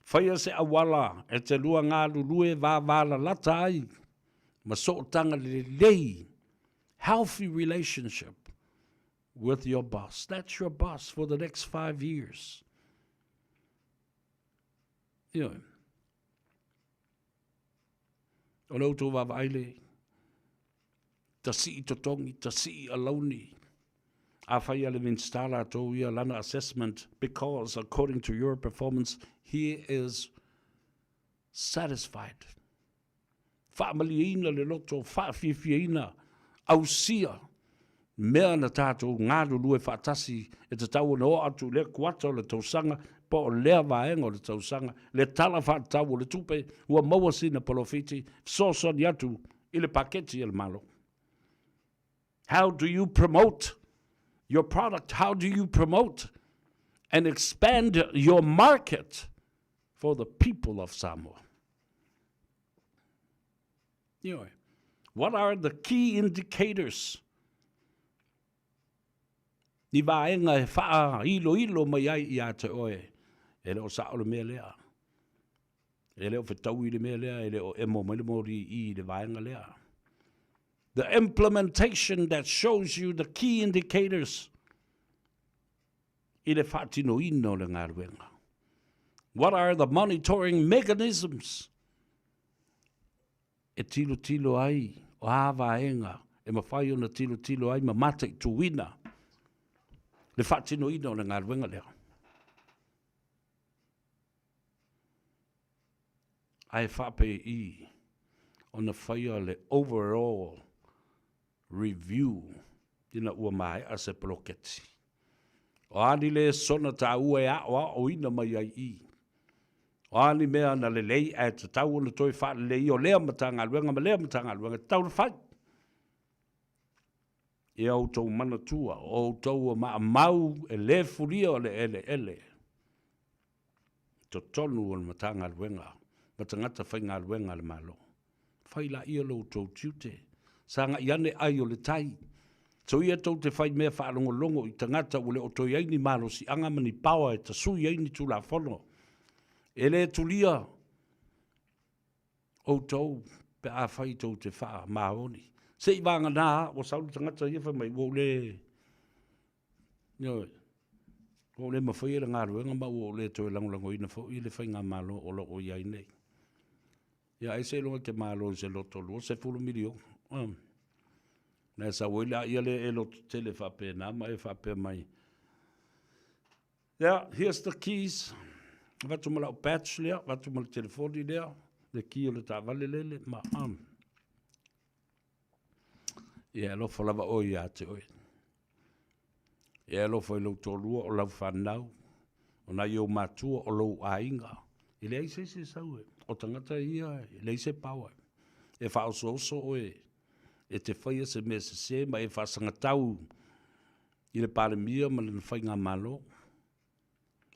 Faia se auala e te lua galulue vavalalata ai ma sootaga lelei, healthy relationship with your boss. That's your boss for the next 5 years. Ioe. O le outou vaavaai le tasii totogi, tasii alauni. Afai a le Minisita latou ia lana assessment because according to your performance he is satisfied. Faamalieina le loto, faafiafiaina, ausia mea na tatou galulue faatasi e tatau ona oo atu i lea kuata o le tausaga po o lea vaega o le tausaga, le Tala Faatatau o le Tupe ua maua sina polofiti fesoasoani atu i le paketi a le Malo. How do you promote your product? How do you promote and expand your market for the people of Samoa? Ioe. What are the key indicators? Ni vaega e faailoilo mai ai ia te oe, e le o sao le mea lea. E le o fetaui le mea lea, e le o emo mai le moli i le vaega lea. The implementation that shows you the key indicators i le faatinoina o le galuega. What are the monitoring mechanisms e tilotilo ai, o a vaega e mafai ona tilotilo ai ma mataituina le faatinoina o le galuega lea. Ae faapei ona faia le overall review ina ua maea se poloketi. O a ni lesona taua e aoaoina mai ai i? O a ni mea na lelei ae tatau ona toe faaleleia o lea Matagaluega ma lea Matagaluega e tatau ona fai? Ia outou manatua, o outou o maamau e le fulia o le eleele i totonu o le Matagaluega ma tagata faigaluega a le Malo. Fai laia lo outou tiute, sagai ane ai o le tai. Soia tou te fai mea faalogologo i tagata ua le o toe i ai ni malosiaga ma ni paoa e tasui ai ni tulafono. E le tulia outou pe afai tou te faamaoni. Seivaganā ua sau le tagata ia fai mai ua ou le, ioe, Ua ou le mafaia le galuega ma ua ou le toe lagolagoina foi le faigamalo o lo o i ai nei. Ia ai seiloga e te malo i se loto 20 miliona. Na e sau ai lea lea e loto tele faapena ma e faapea mai, Yeah, here's the keys. Avatu ma lau patch lea, avatu ma le telefoni lea, le ki o le taavale lele, ma Ia e alofa lava oe ia te oe. Ia e alofa i lou toalua o lau fanau, o nai ou matua, o lou aiga. E leai se isi e sau e, o tagata ia e leai se power. E faaosooso oe e te faia se mea sese ma e faasagatau i le Palemia ma lana faigamalo.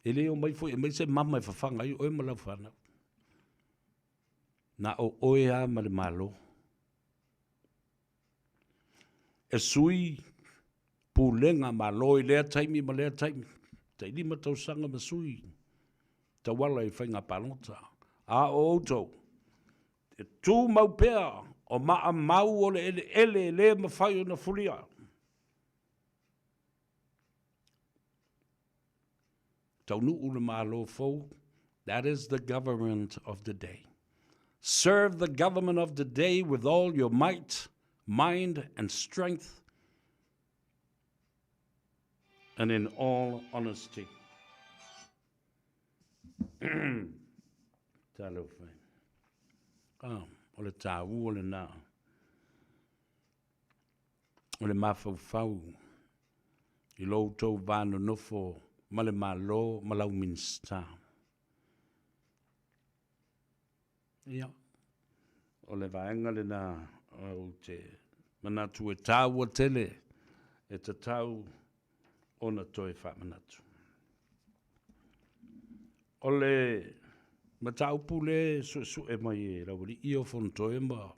E le omai foi e aumai se mama e fafaga ai oe ma lau fanau. Na o oe lava ma le Malo. E sui pulega Malo i lea taimi ma lea taimi, tai 5 tausaga ma sui tauala i faiga palota. A o outou, e tumau pea o maamau o le eleele e le mafai ona fulia. Taunuu le Malo fou, that is the government of the day. Serve the government of the day with all your might, mind and strength, and in all honesty. Talofa e. Ah, o le tāua lena. O le mafaufau i lo outou va nonofo ma le Malo ma lau Minisita. Ia, o le vaega lena ou te manatu e tāua tele e tatau ona toe faamanatu. O le mataupu lea e suesue mai e le aualii ia o Fonotoe ma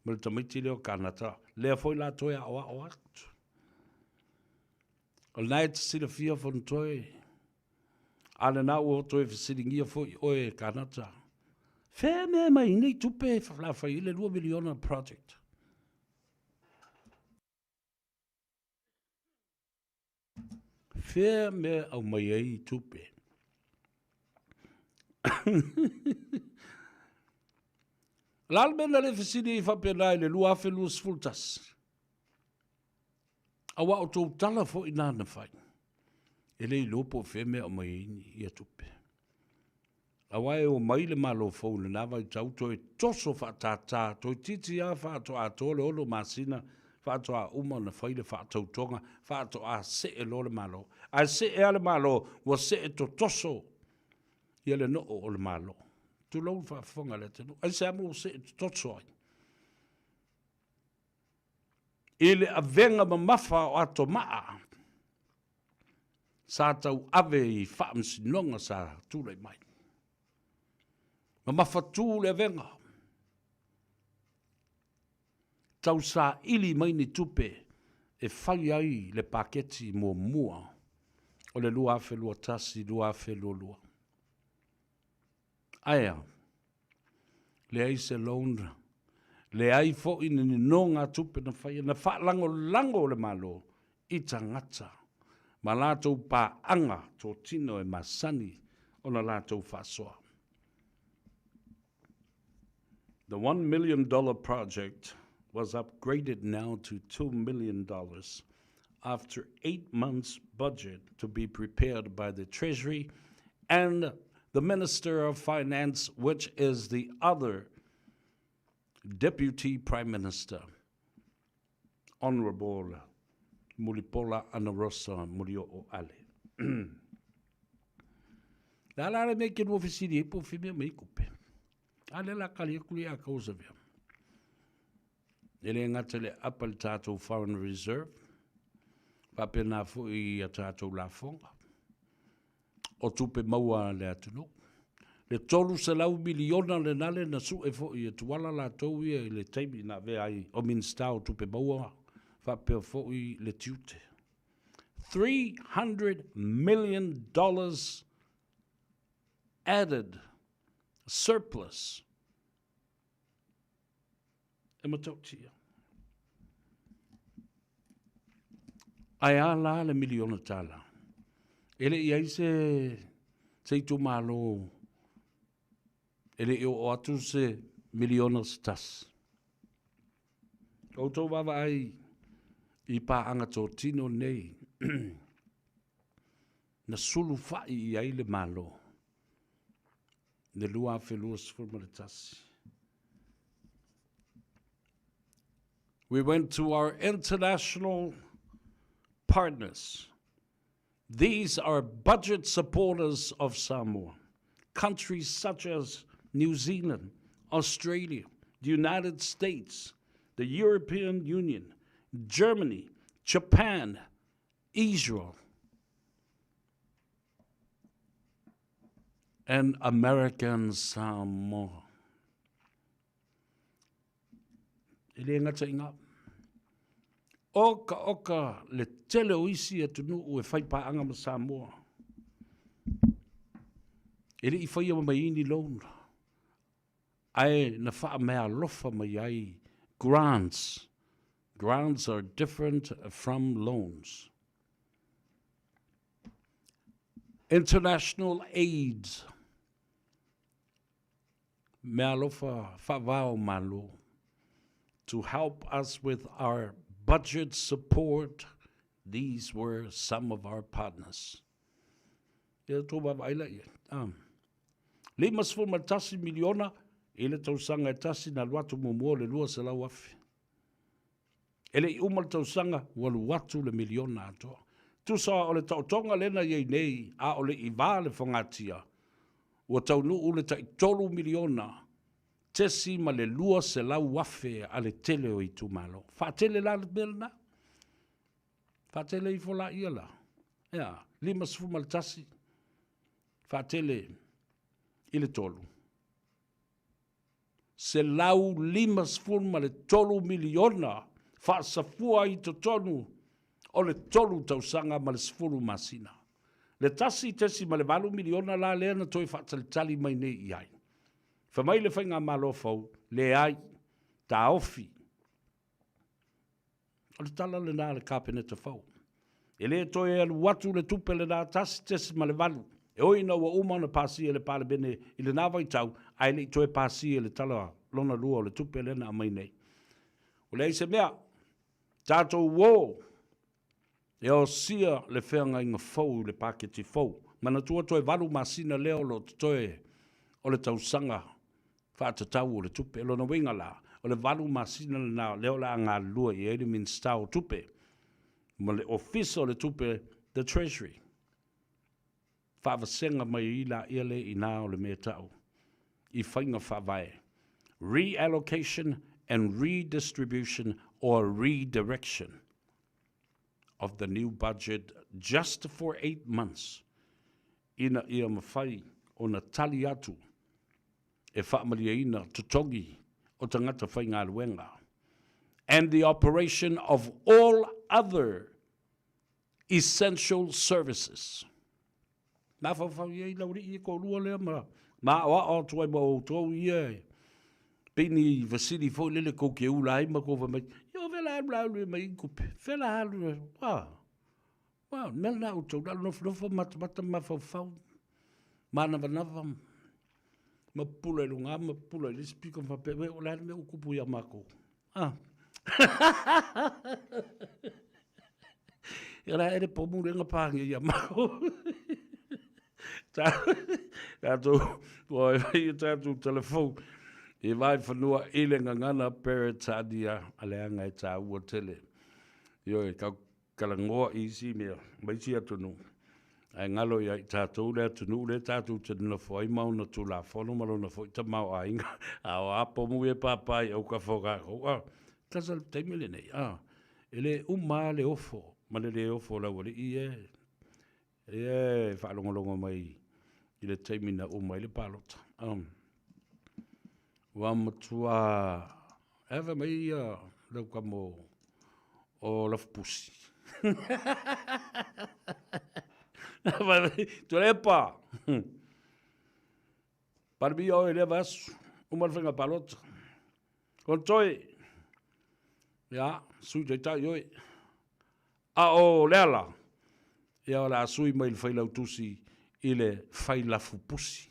ma le tamaiti lea o Kanata, lea foi la toe aoao atu. O lena e te silafia Fonotoe, a lena ua toe fesiligia foi oe e Kanata, fea mea e mai nei tupe e la fai ai le 2 miliona project? Fea mea e aumai ai tupe? O le a le mea na le fesili ai faapena i le 2021? Aua o tou tala foi na na fai, e le iloa po o fea mea e aumai ai ia tupe. Aua e omai le Malo fou i lena vaitau toe toso faatātā, toeitiiti lava faatoa atoa le 6 masina faatoa uma ona fai le faatautoga, faatoa see loa le Malo. Ae see lava le Malo, ua see totoso ia le noo o le Malo. Tulou le faafofoga a le atunuu. Aisea mo ua see totoso ai? I le avega mamafa o atomaa sa tauave i faamasinoga sa tulai mai. Mamafatu le avega, tausaili mai ni tupe e fai ai le paketi muamua o le 2021/2022. Ae a? Leai se loan, leai foi ni nonogatupe na faia, na faalagolago le Malo i tagata ma latou paaga totino e masani ona latou faasoa. The $1 million project was upgraded now to $2 million after 8 months budget to be prepared by the Treasury and the Minister of Finance, which is the other Deputy Prime Minister, Honourable Mulipola Anarosa Murioo Ale. Le a la le mea ke lua fesili ai po o fea mea mai kupe. A lea la kali aku le ia kau sa vea. E le gata i le apa i le tatou foreign reserve, faapena foi i a tatou lafoga, o tupe maua a le atunuu. Le 300 miliona lena le na sue foi e Tuala latou ia i le taimi na avea ai o Minisita o Tupe Maua faapea foi le tiute. $300 million added surplus e matautia. Ae a la le miliona tala? E le i ai se, se itumalo e le i oo atu se miliona se tasi. Outou vaavaai i paaga totino nei na sulufai i ai le Malo i le 2021. We went to our international partners. These are budget supporters of Samoa. Countries such as New Zealand, Australia, the United States, the European Union, Germany, Japan, Israel, and American Samoa. E le gata i ngā. Oka oka le tele o isi atunuu e fai paaga ma Samoa. E le i faia mai ai ni loan, ae na faameaalofa mai ai grants. Grants are different from loans. International aids, meaalofa faavao Malo, to help us with our budget support, these were some of our partners. Ia tou vaavaai la i ai. Ah. 51 miliona i le tausaga e tasi na alu atu muamua o le 200,000. E le i uma le tausaga ua alu atu le miliona atoa. Tusa o le taotoga lea na i ai nei a o le i va le fogatia, ua taunuu le tai 3 miliona tesi ma le 200,000 a le tele o itumalo. Faatele la le mea lena? Faatele ifo la ia la. Ea, 51 faatele i le 3. 153 miliona faasafua i totonu o le 3 tausaga ma le 10 masina. Le 1.8 miliona la lea na toe faatalitali mai nei i ai. Fai mai le Faigamalo fou, leai, taofi. O le tala lena a le Kapeneta fou. E le toe alu atu le tupe lena 1.8, e ui ina ua uma ona pasia e le Palemene i lena vaitau, ae le i toe pasia i le Tala lona Lua o le Tupe lea na aumai nei. Ua leai se mea, tatou uō e osia le feagaiga fou i le paketi fou. Manatua toe 8 masina lea o lo o totoe o le tausaga faatatau o le tupe. O lona uiga la, o le 8 masina lena lea o le a galulue i ai le Minisita o Tupe ma le Ofisa o le Tupe, the Treasury. Faavasega mai ai laia lea i ina o le mea e ta'u i faiga faavae, reallocation and redistribution or redirection of the new budget just for 8 months ina ia mafai ona tali atu e faamalieina totogi o tagata faigaluega and the operation of all other essential services. Mafaufau i ai lau alii e toalua lea ma ma aoao atu ai ma outou ia e pei ni fesili foi lele tou te ula ai ma tou fai mai, io fela alu la alu e mai tupe, fela alu e, ua, ua, o le mea lena outou na o le nofonofo matamata ma mafaufau, manavanava ma pupula i luga ma pupula i le isi pito ma faapea, o le a le mea ua tupu ia matou? Ah. Ia la ere pomu le nga pāngi ia mau. Tātou, ua e vai tātou telefou, i vai whanua i le ngangana Peretania a le anga e tāua tele. Io e kau kalangoa i isi mea, ma isi atunuu. Ae ngalo ia i tātou le atunuu lea tātou te nonofo ai ma ona Tulafono ma lona foi tamaoaiga. A o a pomu e pāpā i aukafa o kākou, a, tasa le taimi lenei, a, e le uma a le ofo ma le le ofo o le aualii e, e faalogologo mai i le taimi na uma ai le palota. Ua matua ave mai ia lau kamo o Lafupusi. Tuilaepa! Palemia oe i lea vaiaso, uma le faiga palota. Kontoi, ia, Sui Taitai oe. A o Leala, Ia o le a sui mai le Failautusi i le Failafupusi.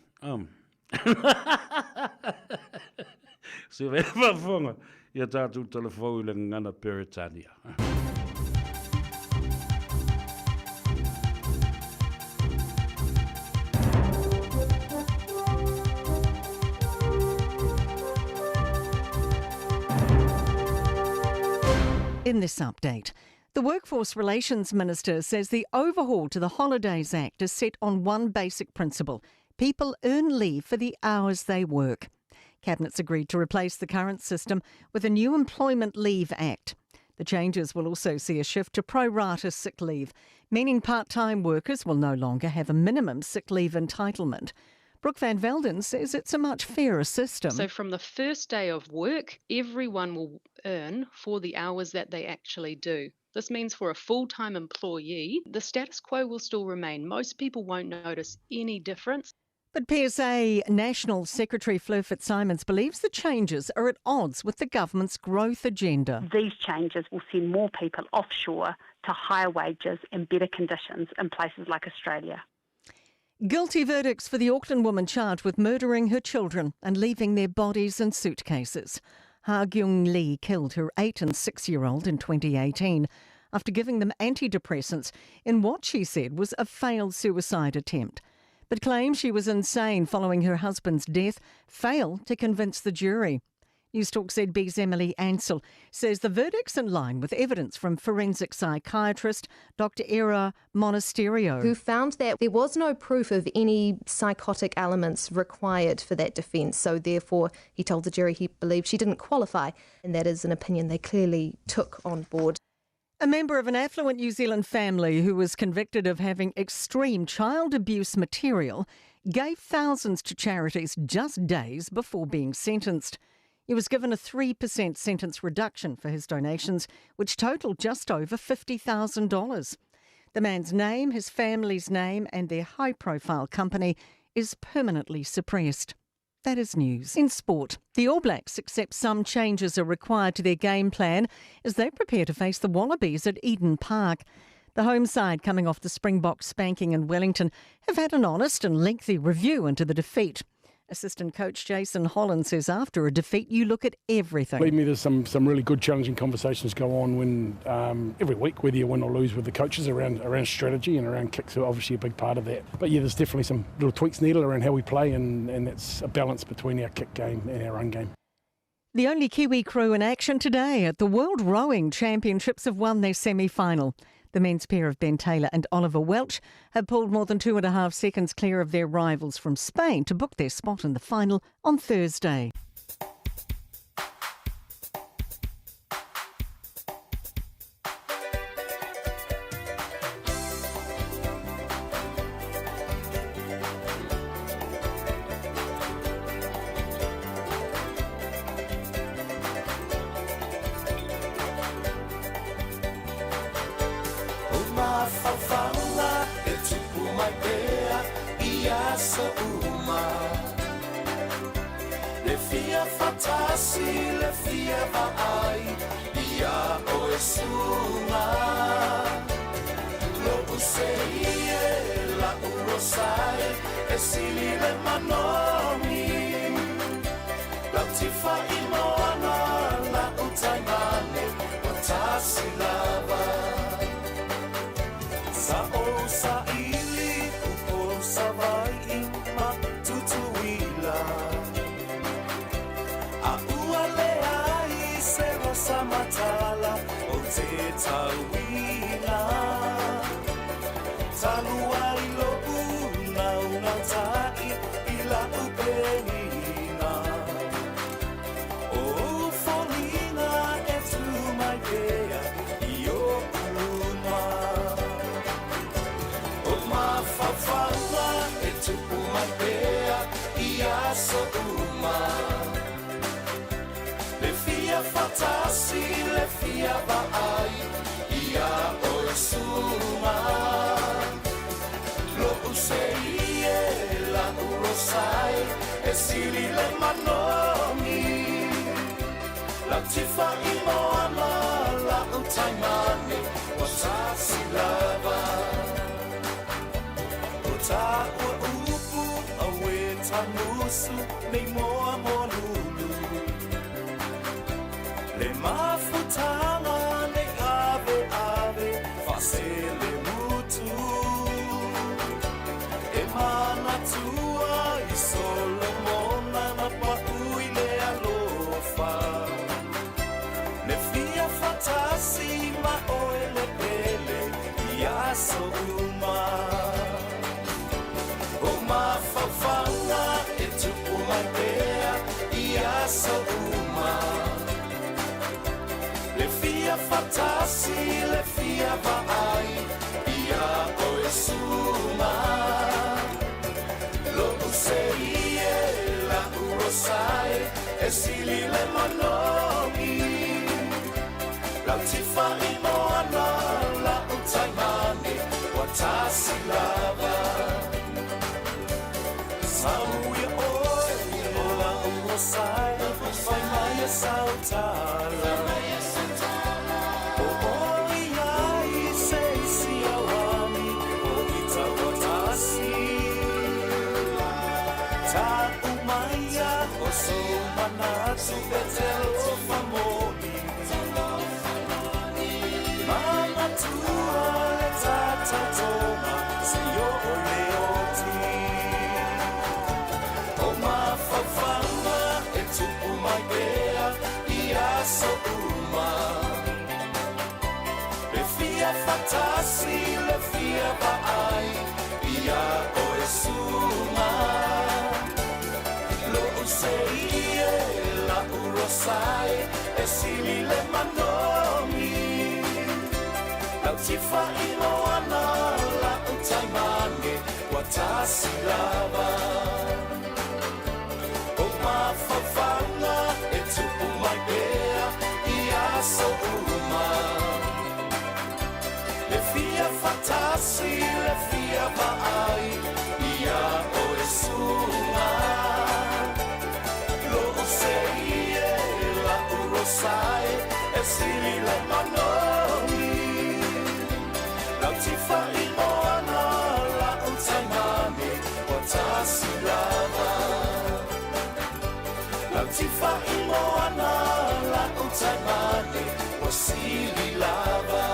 Se mai le faafofoga ia tatou talafou i le gagana Peretania. In this update, the Workforce Relations Minister says the overhaul to the Holidays Act is set on one basic principle people earn leave for the hours they work. Cabinet's agreed to replace the current system with a new Employment Leave Act. The changes will also see a shift to pro rata sick leave, meaning part time workers will no longer have a minimum sick leave entitlement. Brooke Van Velden says it's a much fairer system. So, from the first day of work, everyone will earn for the hours that they actually do. This means for a full time employee, the status quo will still remain. Most people won't notice any difference. But PSA National Secretary Fleur Fitzsimons believes the changes are at odds with the government's growth agenda. These changes will send more people offshore to higher wages and better conditions in places like Australia. Guilty verdicts for the Auckland woman charged with murdering her children and leaving their bodies in suitcases. Ha Gyung Lee killed her 8 and 6 year old in 2018 after giving them antidepressants in what she said was a failed suicide attempt. But claims she was insane following her husband's death failed to convince the jury. Newstalk ZB's Emily Ansell says the verdict's in line with evidence from forensic psychiatrist Dr. Era Monasterio. Who found that there was no proof of any psychotic elements required for that defence. So, therefore, he told the jury he believed she didn't qualify. And that is an opinion they clearly took on board. A member of an affluent New Zealand family who was convicted of having extreme child abuse material gave thousands to charities just days before being sentenced. He was given a 3% sentence reduction for his donations, which totaled just over $50,000. The man's name, his family's name, and their high profile company is permanently suppressed. That is news. In sport, the All Blacks accept some changes are required to their game plan as they prepare to face the Wallabies at Eden Park. The home side, coming off the Springbok spanking in Wellington, have had an honest and lengthy review into the defeat. Assistant coach Jason Holland says after a defeat, you look at everything. Believe me, there's some, some really good challenging conversations go on when um, every week, whether you win or lose with the coaches around around strategy and around kicks are obviously a big part of that. But yeah, there's definitely some little tweaks needed around how we play, and, and that's a balance between our kick game and our run game. The only Kiwi crew in action today at the World Rowing Championships have won their semi final. The men's pair of Ben Taylor and Oliver Welch have pulled more than two and a half seconds clear of their rivals from Spain to book their spot in the final on Thursday. Taua upu aue tanusu nei moa moa lulu. Le mafutanga nei ave ave fasele mutu. E manatua i Solomona na paui le alofa. Le fia fatasi ma oe le pele i aso uma. O mafaufauga e tupu mai pea i aso uma. Le fia fatasi le fia vaai ia oe suga. Lo'u sei e la'u rosae e sili le manogi. Lau tifa i moana la'u taimane ua tasi lava. Sau ia oe o la'u rosae fai mai e sau tala. O oi ai se isi auani o i taua tasi. Ta'u maia o sou manatu e te alofa moni. Manatua le tatautoga seia oo le oti. O mafaufauga e tupu mai pea i aso uma. Le fia fatasi le fia vaai ia oe suga. Lo'u sei e la'u rosae e sili le manogi. Lau tifa i moana la'u taimane ua tasi lava. O mafaufauga e tupu mai pea i aso uma. Le fia fatasi le fia vaai ia oe suga. Lo'u sei e la'u rosae e sili le manogi. Lau tifa i moana la'u taimane ua tasi lava. Lau tifa i moana la'u taimane ua sili lava.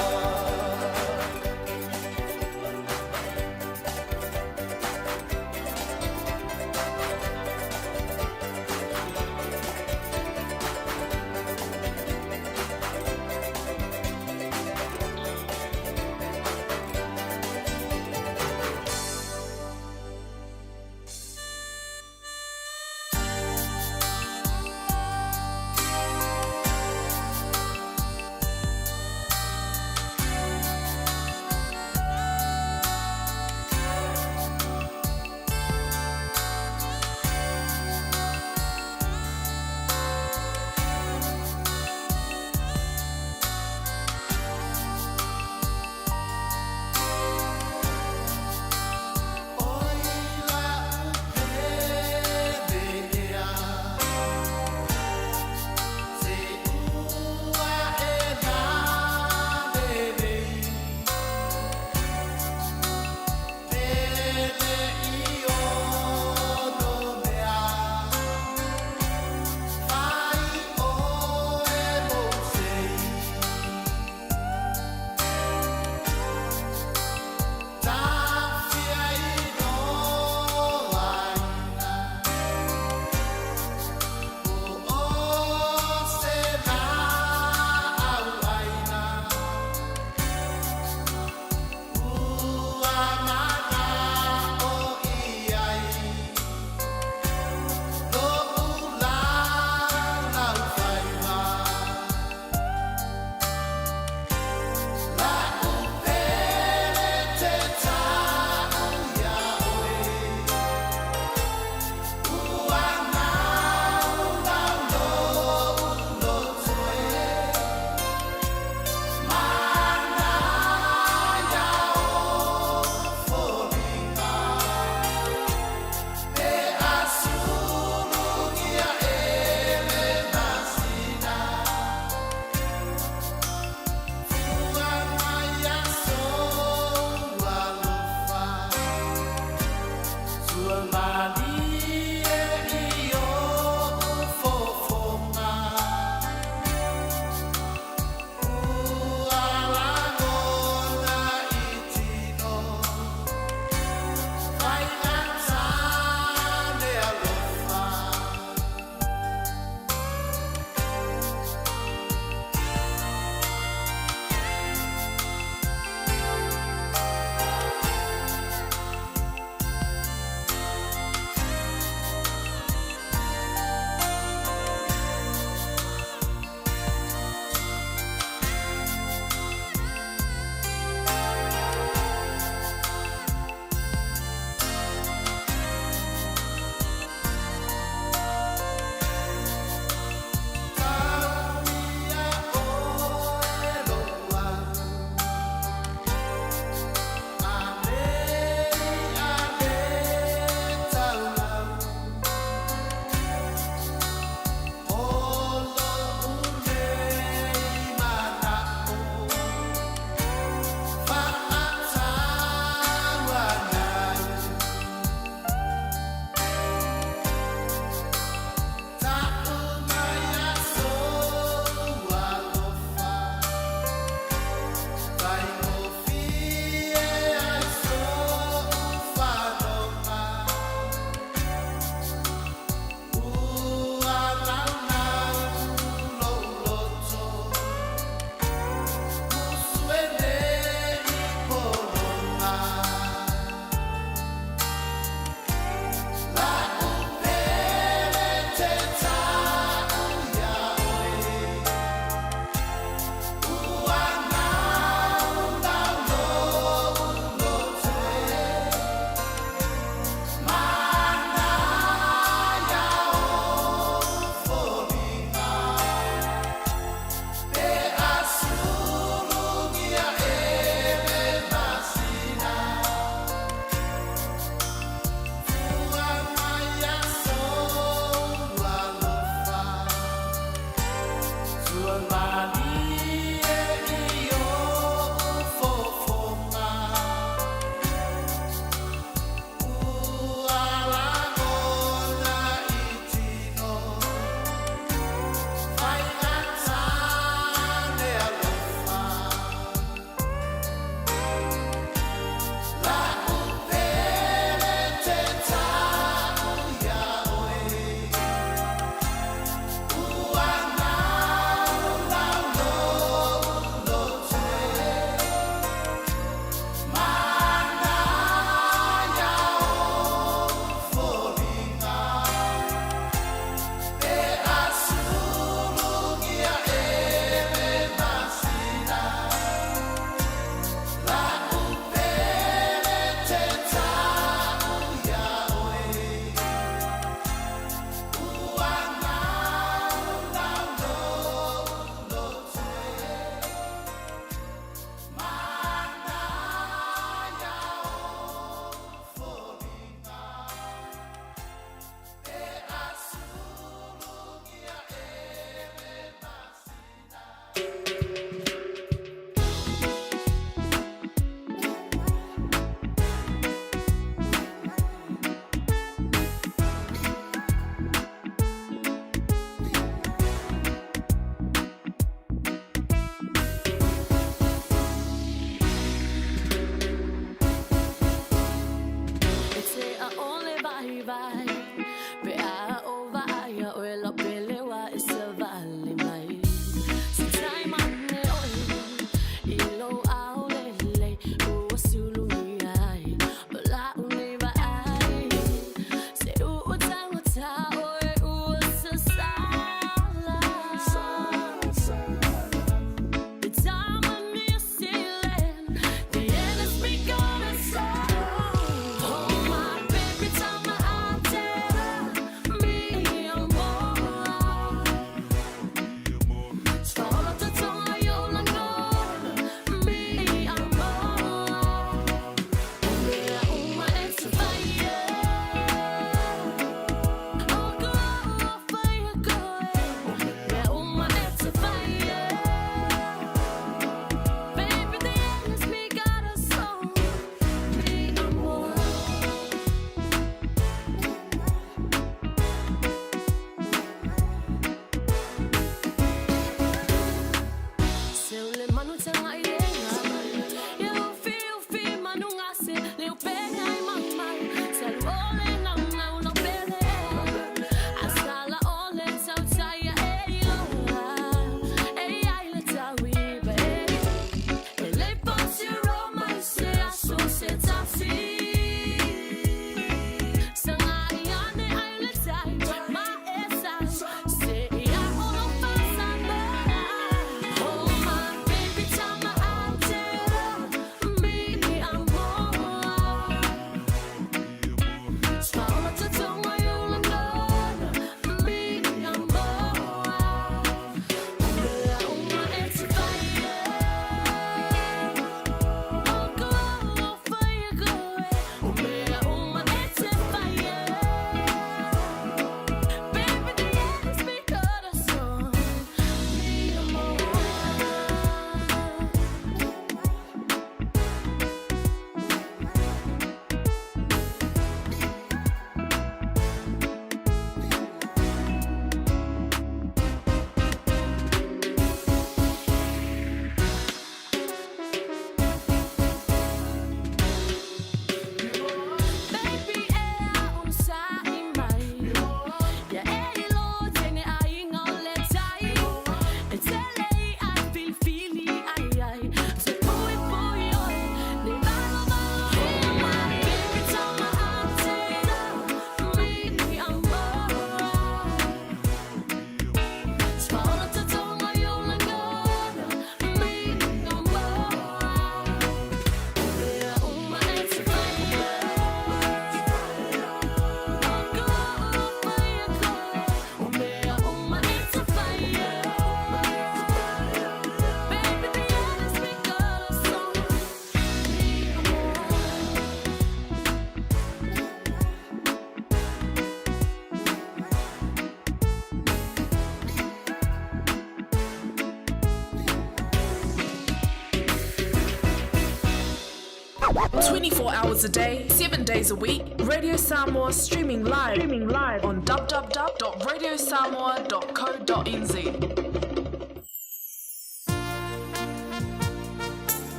24 hours a day, 7 days a week, Radio Samoa streaming live, streaming live on www.radiosamoa.co.nz.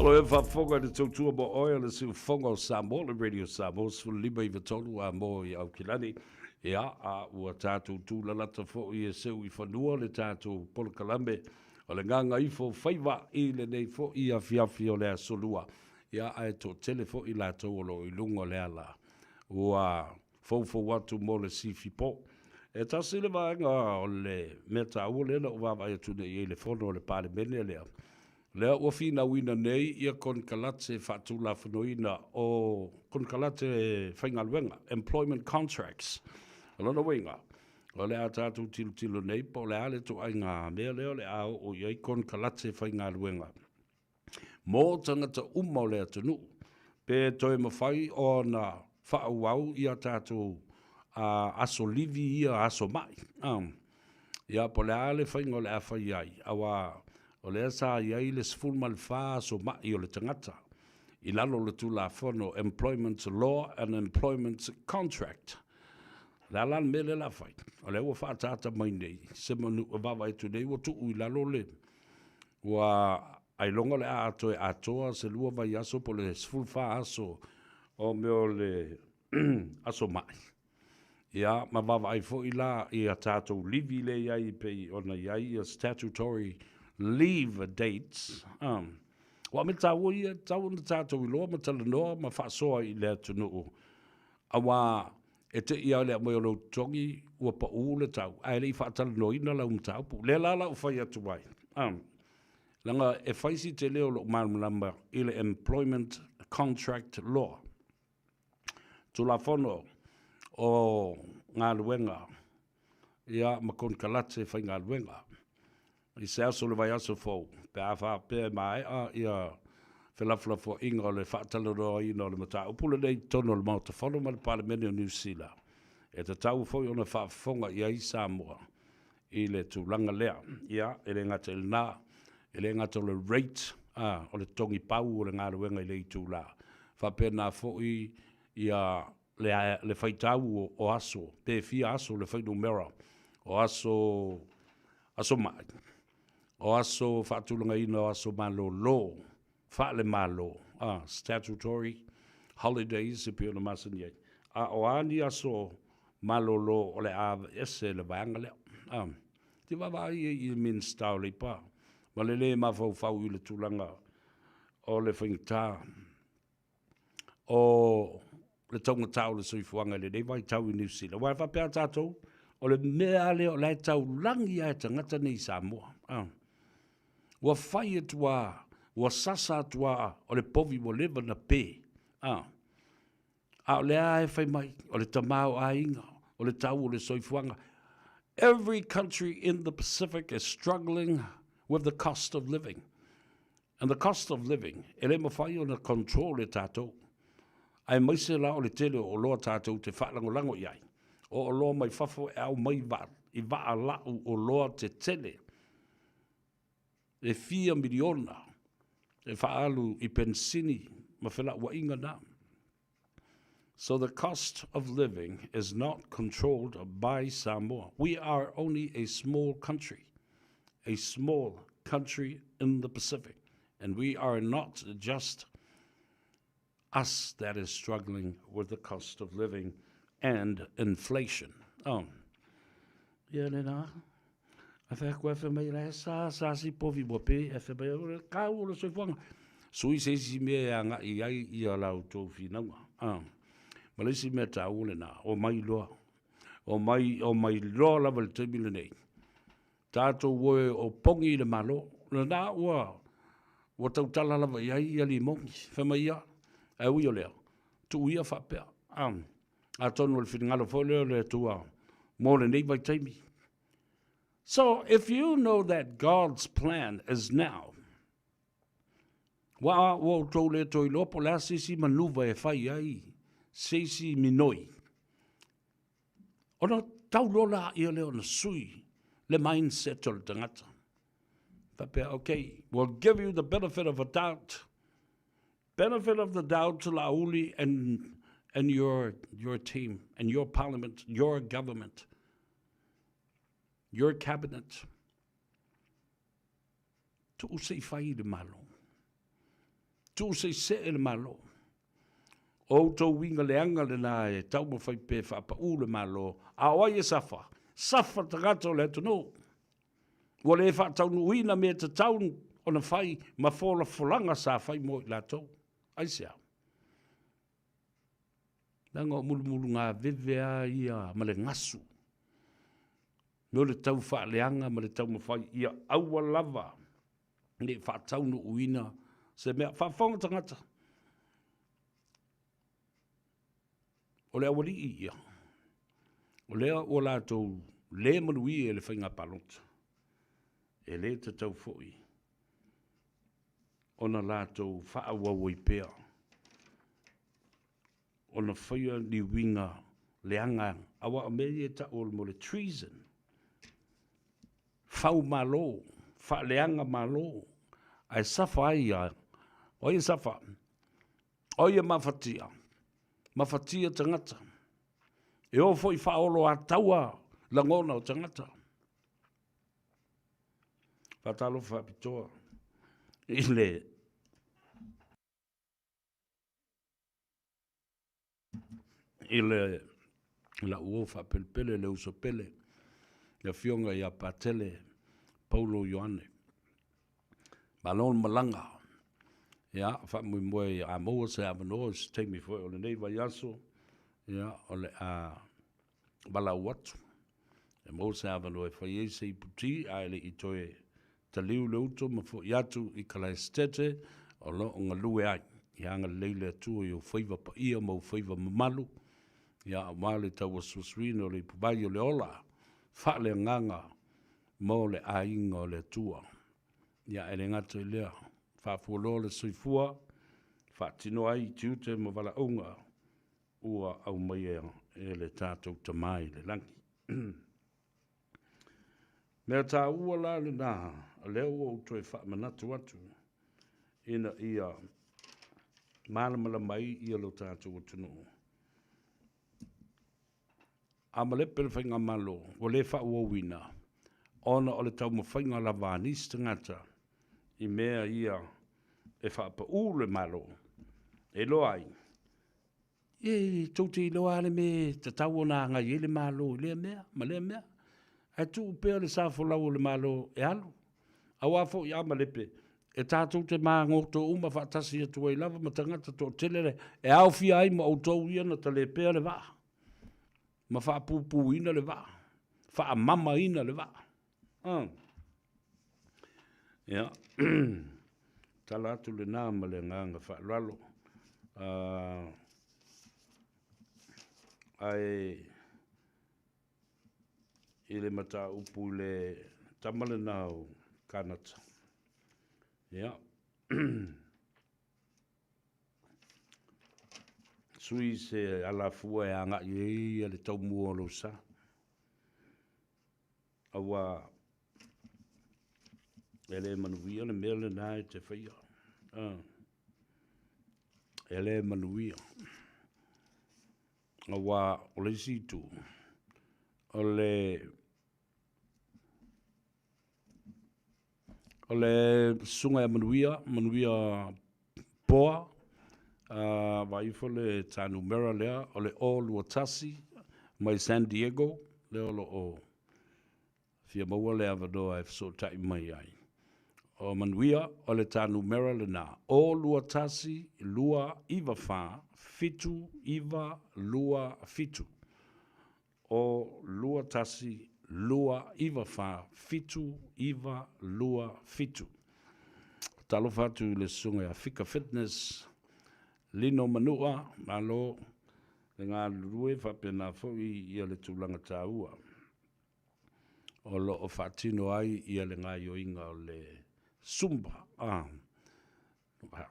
O lo e faafofoga i le tautua mo oe o le siufofoga o Samoa, le Radio Samoa 15 93 a mo i Aukilani. Ia, a ua tatou tūlalata foi e seu i fanua le tatou polokalame o le Gagaifo Faiva i lenei foi afiafi o le Aso Lua. Ia, ae toatele foi latou o lo o i luga o le ala ua foufou atu mo le sifi po. E tasi le vaega o le mea taua lea na ou vaavaai atu nei i ai i le fono a le Palemene lea, lea ua finauina nei ia konekarate faatulafonoina o konekarate faigaluega, employment contracts. O lona uiga, o le a tatou tilotilo nei po o le a le ituaiga mea lea o le a oo i ai konekarate faigaluega mo tagata uma o le atunuu, pe toe mafai ona faaauau ia tatou aso livi ia, aso mai. Ia, po o le a le faiga o le a fai ai, aua o lea sa i ai le 14 aso mai o le tagata i lalo o le Tulafono Employment Law and Employment Contract. O le a la le mea lea o le a fai? O lea ua faaataata mai nei, se manu e vaavaai atu nei ua tuu i lalo le ua ailoga o le a toe atoa se lua vaiaso po o le 14 aso o mea o le aso mai. Ia, ma vaavaai foi la i a tatou livi lea e i ai pei ona i ai ia statutory leave dates. Aua o mea taua ia, e tatau ona tatou iloa ma talanoa ma faasoa i le atunuu, aua e te i lava i le aumai o lou totogi ua pau le tau, ae le i faatalanoaina lau mataupu. O lea la la ou fai atu ai, leaga e fai si tele o lou malamalama i le Employment Contract Law. Tulafono o Galuega ia ma konekarate faigaluega. I se aso o le vaiaso fou, pe a faapea e maea ia felafolafoaiga o le faatalanoaina o le mataupu lenei i totonu o le Maota Fono ma le Palemene o Niu Sila, e tatau foi ona faafofoga i ai Samoa i le tulaga lea. Ia, e le gata i lena, e le gata o le rate, a, o le totogi pau o le galuega i le itula, faapena foi ia le, le faitau o, o aso, pe fia aso le fuainumera o aso, aso mai, o aso faatulagaina o aso malolo faale-Malo, a, statutory holidays e pei ona masani ai, a o a ni aso malolo o le a aveese e le vaega lea. A, te vaavaai ai i le Minisita o Leipa ma le lē mafaufau i le tulaga o le faigata o le taugata o le soifuaga i lenei vaitau i Niu Sila. Aua e faapea tatou, o le mea lava lea o la e taulagi lava e tagata nei i Samoa. A. Ua fai atu lava, ua sasa atu lava o le povi ua leva ona pe. A. A o lea lava e fai mai, o le tamaoaiga, o le tau o le soifuaga. Every country in the Pacific is struggling with the cost of living. And the cost of living, e le mafai ona control e tatou. Aemaise la o le tele o oloa tatou te faalagolago i ai. O oloa mai fafo e aumai i vaa lau oloa tetele e fia miliona e faaalu i penisini ma felauaiga na. So the cost of living is not controlled by Samoa. We are only a small country, a small country in the Pacific. And we are not just us that is struggling with the cost of living and inflation. Oh. Ia lena. A fai atu e mai la sa sa si povi ua pe e fai mai o le kau o le soifuaga. Sui se isi mea e agai ai ia la outou finauga. Ah. Ma le isi mea taua lena, o mai loa. O mai, o mai loa lava i le taimi lenei. Tatou o e opogi i le Malo. Lena ua, ua tautala lava i ai ia Limogi. Fai mai ia, ae ui o lea, tuu ia faapea. Ah. Atonu o le finagalo foi lea o le Atua mo lenei vaitaimi. So, if you know that God's plan is now, ua ua outou le toe iloa po o le a se isi manuva e fai ai se isi minoi. Ona tau loa laia lea ona sui le mindset o le tagata. Faapea, okay, we'll give you the benefit of a doubt. Benefit of the doubt to Laauli and, and your, your team and your parliament, your government, your cabinet. Tuu se i fai i le Malo. Tuu se i see le Malo. O outou uiga leaga lena e taumafai pea e faapaū le Malo, a o ai e safa? Safa tagata o le atunuu. Ua le faataunuuina mea tatau ona fai ma folafolaga sa fai mo i latou. Aisea? Leaga o mulumulugaveve lava ia ma le gasu, me o le tau faaleaga ma le taumafai ia aua lava ne i faataunuuina se mea. Faafofoga tagata, o le aualii ia, o lea ua latou le manuia i le faiga palota, e le tatau foi ona latou faaauau ai pea ona faia ni uiga leaga, aua o mea ia e tau o le treason, fau malo, faaleaga malo, ae safa ai ia, o ai e safa? O ai e mafatia? Mafatia tagata. E oo foi faaoloataua lagona o tagata. Faatalofa faapitoa i le i le lau uo faapelepele, le uso pele, le Afioga ia Patele Paulo Ioane. Malo le malaga. Ia, faamoemoe a maua se avanoa i se taimi foi o lenei vaiaso, ia, o le a valaau atu e maua se avanoa e fai ai se iputi, ae le i toe taliu le uto ma fo'i atu i Kalaesetete o lo o galue ai. Ia agalelei le Atua i ou faiva paia ma ou faiva mamalu, ia aua le tauasuasuina o le ipuvai o le ola faaleagaga mo le aiga o le Atua. Ia e le gata i lea, faafualoa le soifua, faatino ai tiute ma valaauga ua aumaia e le tatou Tama i le Lagi. Mea taua la lena, o lea ua ou toe faamanatu atu ina ia malamalama ai ia lo tatou atunuu. A malepe le faigamalo ua le faaauauina ona o le taumafaiga lava a nisi tagata i mea ia e faapaū le Malo, e iloa ai, e tou te iloa lava le mea e tatau ona agai ai le Malo i lea mea ma lea mea, ae tuu pea le sa folau o le Malo e alu. Aua foi a malepe, e tatou te magoto uma faatasi atu ai lava ma tagata toatele e aofia ai ma outou ia na talepea le vaa, ma faapupuina le vaa, faamamaina le vaa. Ia, tala atu lena ma le agaga faaaloalo. Ae i le mataupu i le tama lena o Kanata, ia, sui se alafua e agai ai le taumua o lou sa. Aua e le manuia le mea lena e te faia. E le manuia. Aua o le isi itu, o le o le susuga ia Manuia, Manuia Poa, vaai ifo le ta numera lea, o le 021 mai San Diego, lea o lo o fia maua le avanoa e fesootai mai ai. O Manuia, o le ta numera lena, 021 294 7927. O 21 294 7927. Talofa atu i le susuga ia Fika Fitness, Lino Manua, malo le galulue faapena foi ia le tulaga taua o lo o faatino ai ia le gaioiga o le Zumba.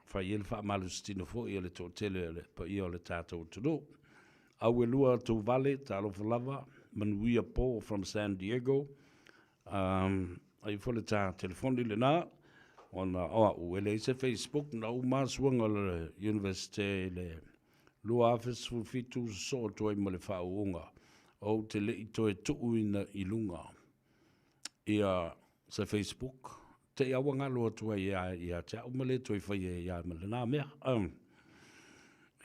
Fai ai le faamalositino foi a le toatele o le paia o le tatou atunuu. Auelua Touvale, talofa lava, manuia po from San Diego. Ai foi le ta telefoni lena, ona o au e leai se Facebook, na uma lava suaga o le Universite i le 2017 sosoo atu ai ma le faauuga, ou te le i toe tuuina i luga ia se Facebook. Te i a ua galo atu ai ia, ia te au ma le toe faia ia ma lena mea. Um.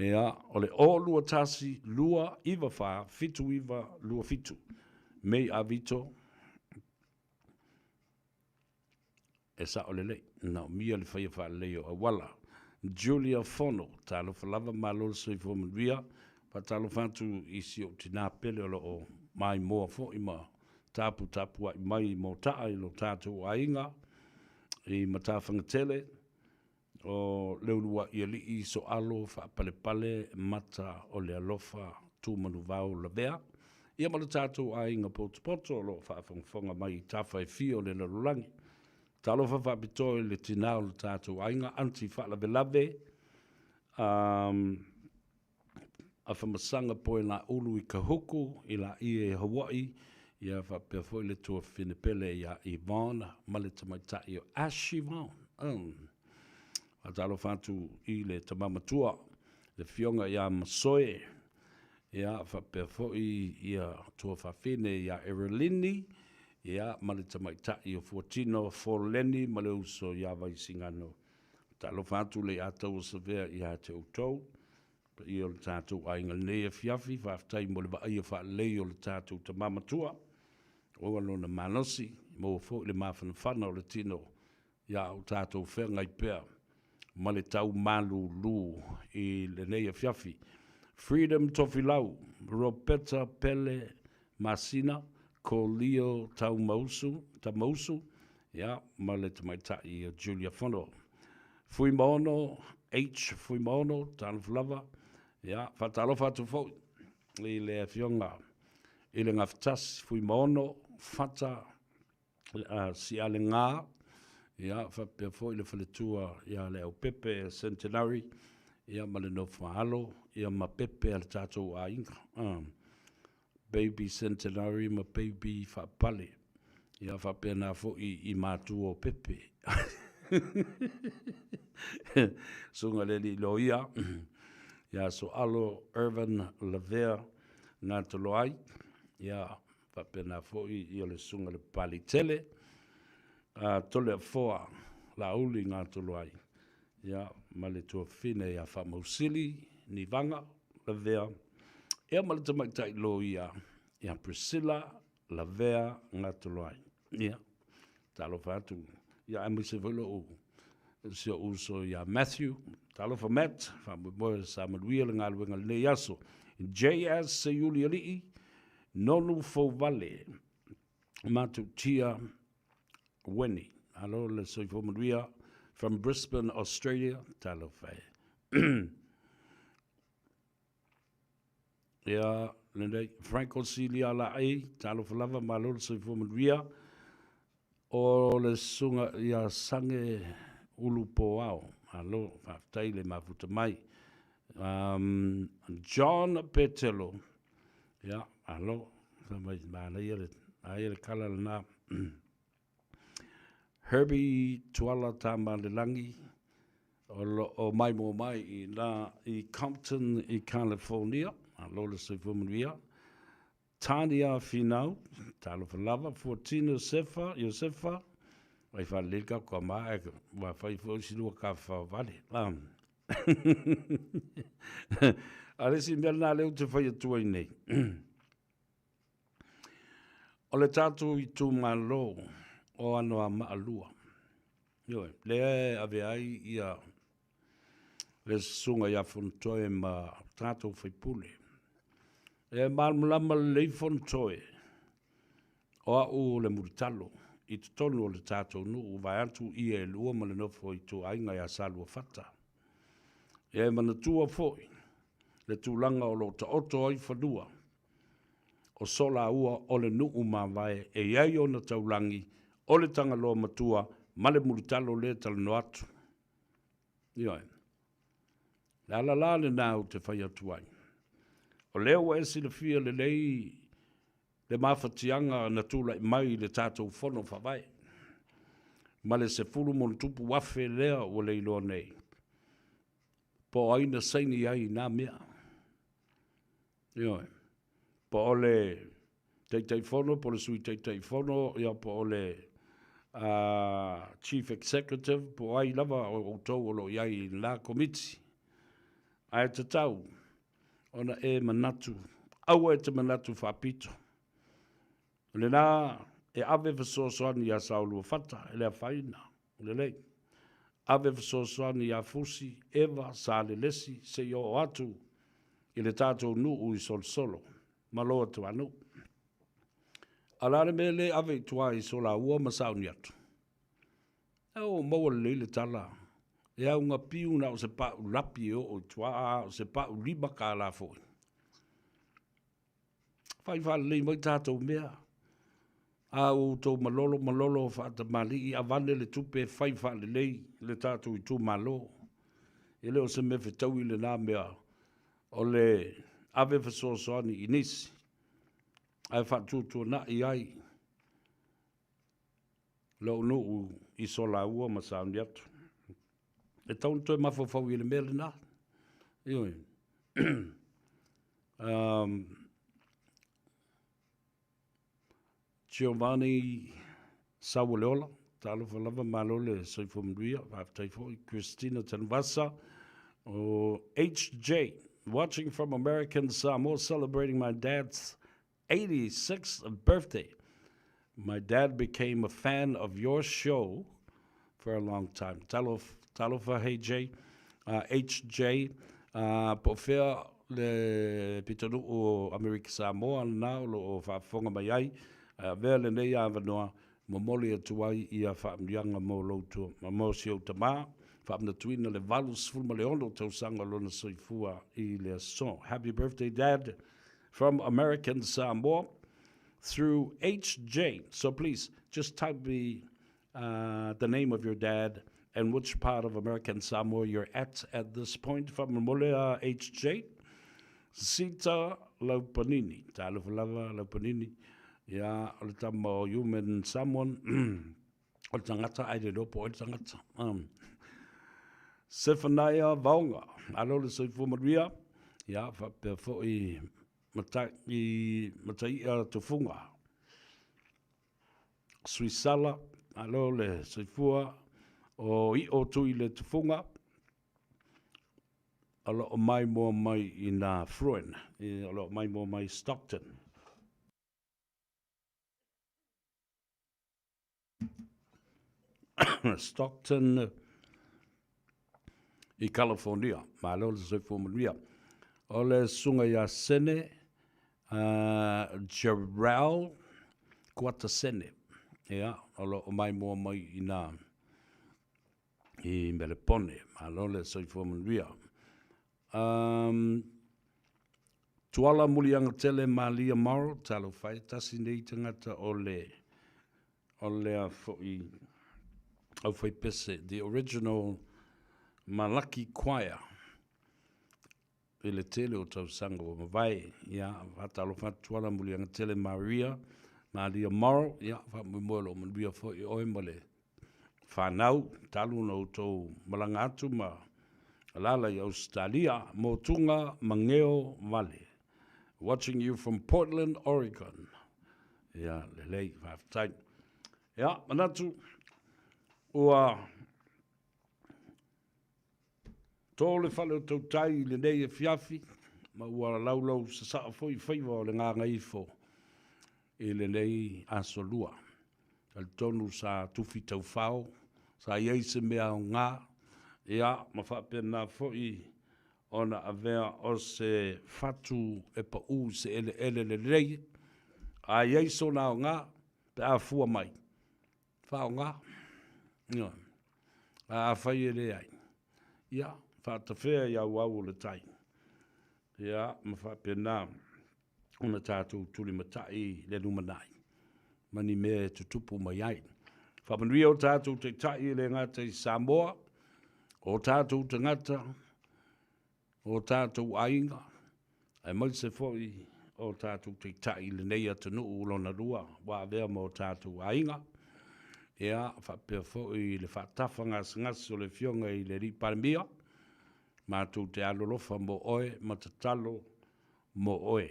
Ia, o le o 2 1 2 9 4 7 9 2 7. Mei Avito, e sao lelei, naomia le faia faalelei o auala. Julia Fono, talofa lava, malo le soifua manuia. Faatalofa atu i si ou tinā pele o lo o maimoa foi ma taputapuai mai i Mota'a i lo tatou aiga i Matafagatele, o Leulua'iali'i So'alo Faapalepale Mata o le Alofa Tumanuvao Lavea, ia ma lo tatou aiga potopoto o lo o faafogafoga mai i tafa e fia o le lalolagi. Talofa faapitoa i le tinā o le tatou aiga, Aunty Faalavelave, um, Afamasaga Poelaulu i Kahuku, i Laie i Hawaii, ia faapea foi le tuafafine pele ia Yvonne ma le tamaitai o Ash Yvonne. Um. Faatalofa atu i le tama matua, le afioga ia Masoe, ia faapea foi ia tuafafine ia Erelini, ia ma le tamaitai o Fuatino Foleni ma le uso ia Vaisigano. Talofa atu le Ataua Savea ia te outou, paia o le tatou aiga lenei afiafi, faafetai mo le vaaia faalelei o le tatou tama matua, ua lona malosi, maua foi le mafanafana o le tino ia o tatou feagai pea ma le tau malūlū i lenei afiafi. Freedom Tofilau, Roberta Pele Masina, Kolio Taumausu, Tamausu, ia, ma le tamaitai o Julia Fono. Fuimaono, H. Fuimaono, talofa lava, ia, faatalofa atu foi i le afioga i le Gafatasi Fuimaono, Fata Sialegā, ia, faapea foi le faletua ia Leaupepe Centenary, ia, ma le nofo-a-alo, ia, ma pepe a le tatou aiga. Baby Centenary ma Baby Faapale, ia faapena foi i matua o Pepe. Susuga i le Alii Loia, ia Soalo Irvin Lavea Gatoloai, ia faapena foi ia le Susuga i le Papalitele, Toleafoa Laauli Gatoloai, ia ma le tuafafine ia Faamausili Nivaga Lavea, ia ma le tamaitai loia ia Priscilla Lavea Gatoloai. Ia, talofa atu, ia aemaise foi lou si ou uso ia Matthew. Talofa Matt, faamoemoe sa manuia le galuega i lenei aso. JS Seiuli Alii, Nonu Fouvale, Matutia Weni. Alo le soifua manuia from Brisbane, Australia. Talofa e. Ia, lenei, Franco Silia Laei, talofa lava, malo le soifua manuia. O le susuga ia Sange Ulupoao, malo, faafetai le mafuta mai. John Petelo, ia, alo, mai, manaia le, aia le kala lena. Herbie Tuala Tamalelagi, o lo o maimoa mai i nā i Compton i California, malo le soifua manuia. Tania Finau, talofa lava, Fuatino Sefa, Iosefa, ai faalelei ka kua ma e ua fai foi si lua ka whaovale. A le isi mea lena lea ou te fai atu ai nei. O le tatou itumalo o Anoamaa 2. Ioe, lea e ave ai ia le susuga ia Fonotoe ma tatou faipule. E malamalama lelei Fonotoe, o au o le mulitalo i totonu o le tatou nuu, vaeatu ia e lua ma le nofo ituaiga ia Saluafata. E manatua foi le tulaga o lo o taoto ai fanua o Solaua o le nuu mavae e i ai ona taulagi o le Tagaloa Matua ma le mulitalo lea e talanoa atu. Ioe. Le ala la lena ou te fai atu ai. O lea ua e silafia lelei le mafatiaga na tulai mai i le tatou Fono Faavae ma le 10+ lea ua leiloa nei, po o ai na saini ai i na mea. Ioe. Po o le Taitaifono, po o le Sui Taitaifono, ia po o le Chief Executive po o ai lava o outou o lo o i ai i lena Komiti. Ae tatau ona e manatu, aua e te manatu faapito. O lena e ave fesoasoani iā Saoluafata, e le afaina, lelei. Ave fesoasoani iā Fusi, Eva, Salelesi, seia oo atu i le tatou nuu i Solosolo ma lo atuanuu. A o le a le mea le ave i tua i Solaua ma Sauniatu? A ua maua lelei le tala, e augapiu na o se pau lapi e oo i tua, a o se pau $5 foi. Fai faalelei mai tatou mea. A ua outou malolo malolo faatamalii avane le tupe e fai faalelei le tatou itumalo. E le o se mea fetaui lena mea o le ave fesoasoani i nisi ae faatuatuanai ai lou nuu i Solaua ma Sauniatu. E tatau ona toe mafaufau i le mea lena. Ioe. Giovanni Saualeola, talofa lava, malo le soifua manuia, faafetai foi. Christina Tanuvasa, o HJ, watching from American Samoa, celebrating my dad's 86th birthday. My dad became a fan of your show for a long time. Talof, talofa HJ, HJ, po o fea le pitonuu o Amerika Samoa lena o lo o faafofoga mai ai, ae avea lenei avanoa momoli atu ai ia faamanuiaga mo lou mo si ou tama, faamanatuina le 86 tausaga o lona soifua i le aso. Happy birthday dad from American Samoa through HJ. So please just type the the name of your dad and which part of American Samoa you're at at this point. Faamolemole a HJ. Sita Laupanini. Talofa lava Laupanini. Ia, o le tama o Human Samoan. o le tagata ai le iloa po o ai le tagata. Sefanaia Vaoga. Alo le soifua manuia. Ia, faapea foi Matai, Mataia Tufunga. Suisala, alo le soifua o Io Tui le Tufunga. O lo o maimoa mai i nā Fruin, o lo o maimoa mai Stockton. Stockton i California. Malo le soifua manuia. O le susuga ia Sene Jarrell Kuata Sene. Ia, o lo o maimoa mai i nā i Melepone. Malo le soifua manuia. Um, Tuala Muliagatele Malia Morrow, talofa e, tasi nei tagata o le o lea foi aufaipese, the original Malaki Choir i le tele o tausaga ua mavae. Ia, faatalofa atu Tuala Muliagatele Maria, Malia Morrow, ia, faamoemoe o lo o manuia foi oe ma le fanau talu ona outou malaga atu ma alaala i Ausetalia, Motuga Mageo Vale. Watching you from Portland, Oregon. Ia, lelei, faafetai. Ia, manatu, ua tō le fale o tautai i lenei afiafi, ma ua laulau sasaa foi faiva o le gagaifo i lenei aso lua. Talitonu sa tufi taufao, sa i ai se mea aoga, ia, ma faapena foi ona avea o se fatu e pau i se eleele lelei, a i ai sona aoga pe a fua mai, faaaoga. Ioe. A afai e leai, ia, faatafea i auau o le tai, ia, ma faapena ona tatou tulimatai i le lumanai ma ni mea e tutupu mai ai. Faamanuia o tatou taitai e le gata i Samoa, o tatou tagata, o tatou aiga, aemaise foi o tatou taitai i lenei atunuu lona lua ua avea ma o tatou aiga. Ia, faapea foi le faatafa gasegase o le Afioga i le Alii Palemia, matou te alolofa mo oe ma tatalo mo oe.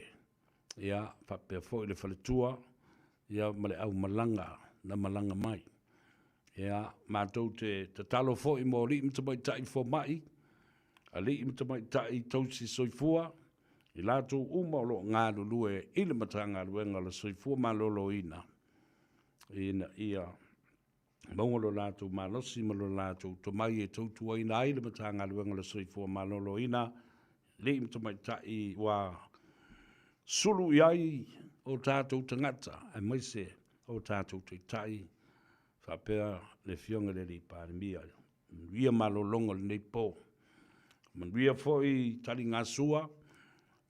Ia, faapea foi le faletua, ia, ma le aumalaga na malaga mai. Ia, matou te tatalo foi mo alii ma tamaitai fomai, alii ma tamaitai tausi soifua, i latou uma o lo o galulue i le Matagaluega o le Soifua Maloloina, ina ia maua lo latou malosi ma lo latou tomai e tautuaina ai le Matagaluega o le Soifua Maloloina, alii ma tamaitai ua sulu i ai o tatou tagata, aemaise o tatou taitai, faapea le Afioga i le Alii Palemia. Manuia malologa o lenei po. Manuia foi taligasua,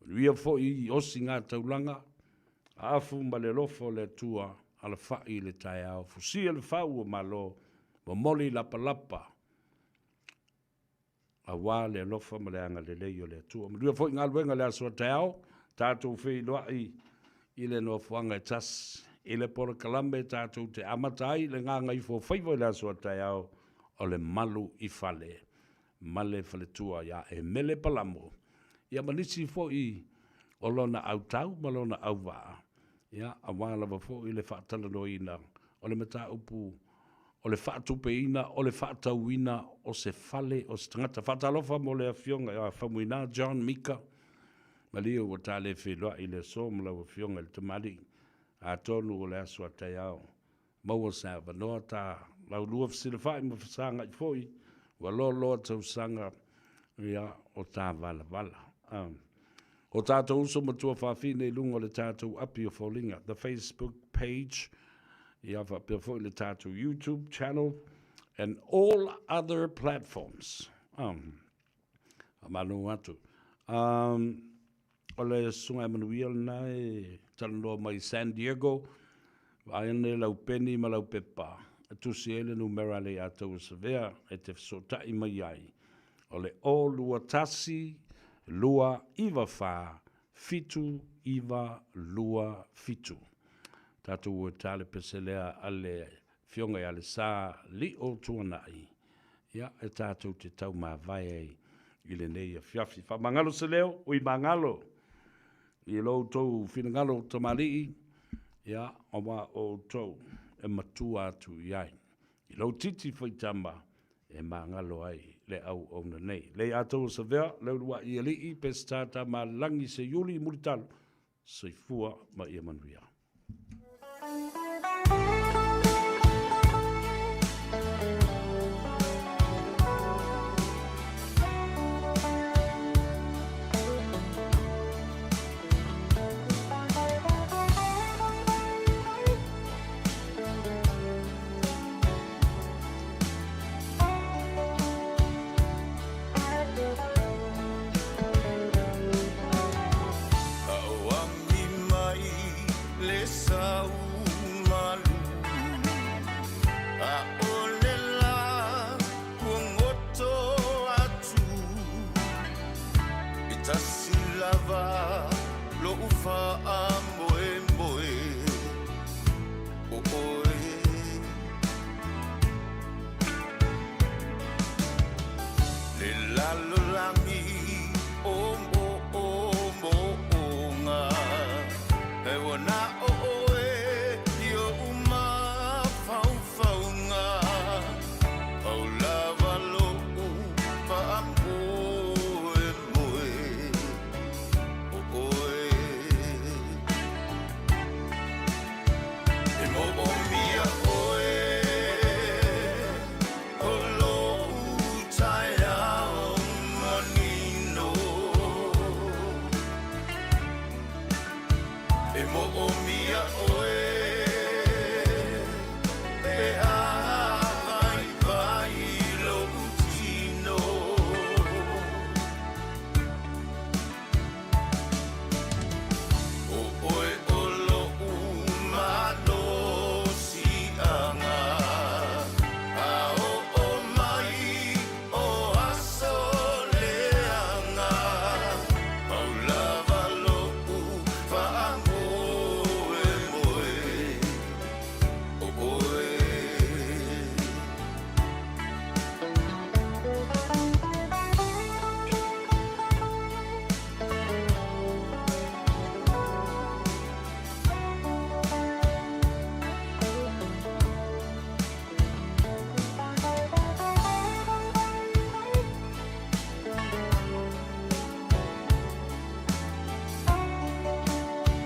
manuia foi osiga taulaga, aafu ma le alofa o le Atua, alafai i le taeao, fusia le fau o Malo, momoli lapalapa, aua le alofa ma le agalelei o le Atua. Manuia foi galuega i le aso a taeao, tatou feiloai i le nofoaga e tasi i le polokalame tatou te amata ai le gagaifofaiva i le aso a taeao o le malu i fale ma le faletua ia Emele Palamo, ia ma nisi foi o lona autau ma lona auvaa, ia aua lava foi le faatalanoaina o le mataupu o le faatupeina o le faatauina o se fale o se tagata. Faatalofa mo le Afioga ia Faumuina John Mika, malie ua ta le feiloai i le aso ma lau Afioga i le Tamalii, atonu o le aso a taeao maua se avanoa ta laulua fesilafai ma fesagai foi ua loaloa tausaga ia o ta valavala. O tatou uso ma tuafafine i luga o le tatou api o foliga, the Facebook page, ia faapea foi le tatou YouTube channel and all other platforms. Faamalo atu. O le Susuga ia Manuia lena e talanoa mai i San Diego, vaai ane lau peni ma lau pepa e tusi ai le numera a Leiataua Savea e te fesootai mai ai, o le 0 2 1 2 9 4 7 9 2 7. Tatou o e ta le pese lea a le Afioga ia Lesa Lio Tuanai, ia, e tatou te taumavae ai i lenei afiafi. Faamagalo se leo, ui magalo i lo outou finagalo tamalii, ia, aua o outou e matua atu i ai. I lou titi faitama e magalo ai le auauna nei. Leiataua Savea, Leuluai Alii, Peseta Tamalagi Seiuli Mulitalo, Soifua ma ia manuia. Auami mai le sau malu ʻAʻole lā kuagoto atu E tasi lava loʻu faamoemoe ʻO ʻoe Le lalolagi o moʻomoʻoga E ua na ʻo ʻoe i oʻu mafaufauga Pau lava loʻu faamoemoe ʻO ʻoe E moʻomia ʻoe O loʻu taeao manino E moʻomia ʻoe.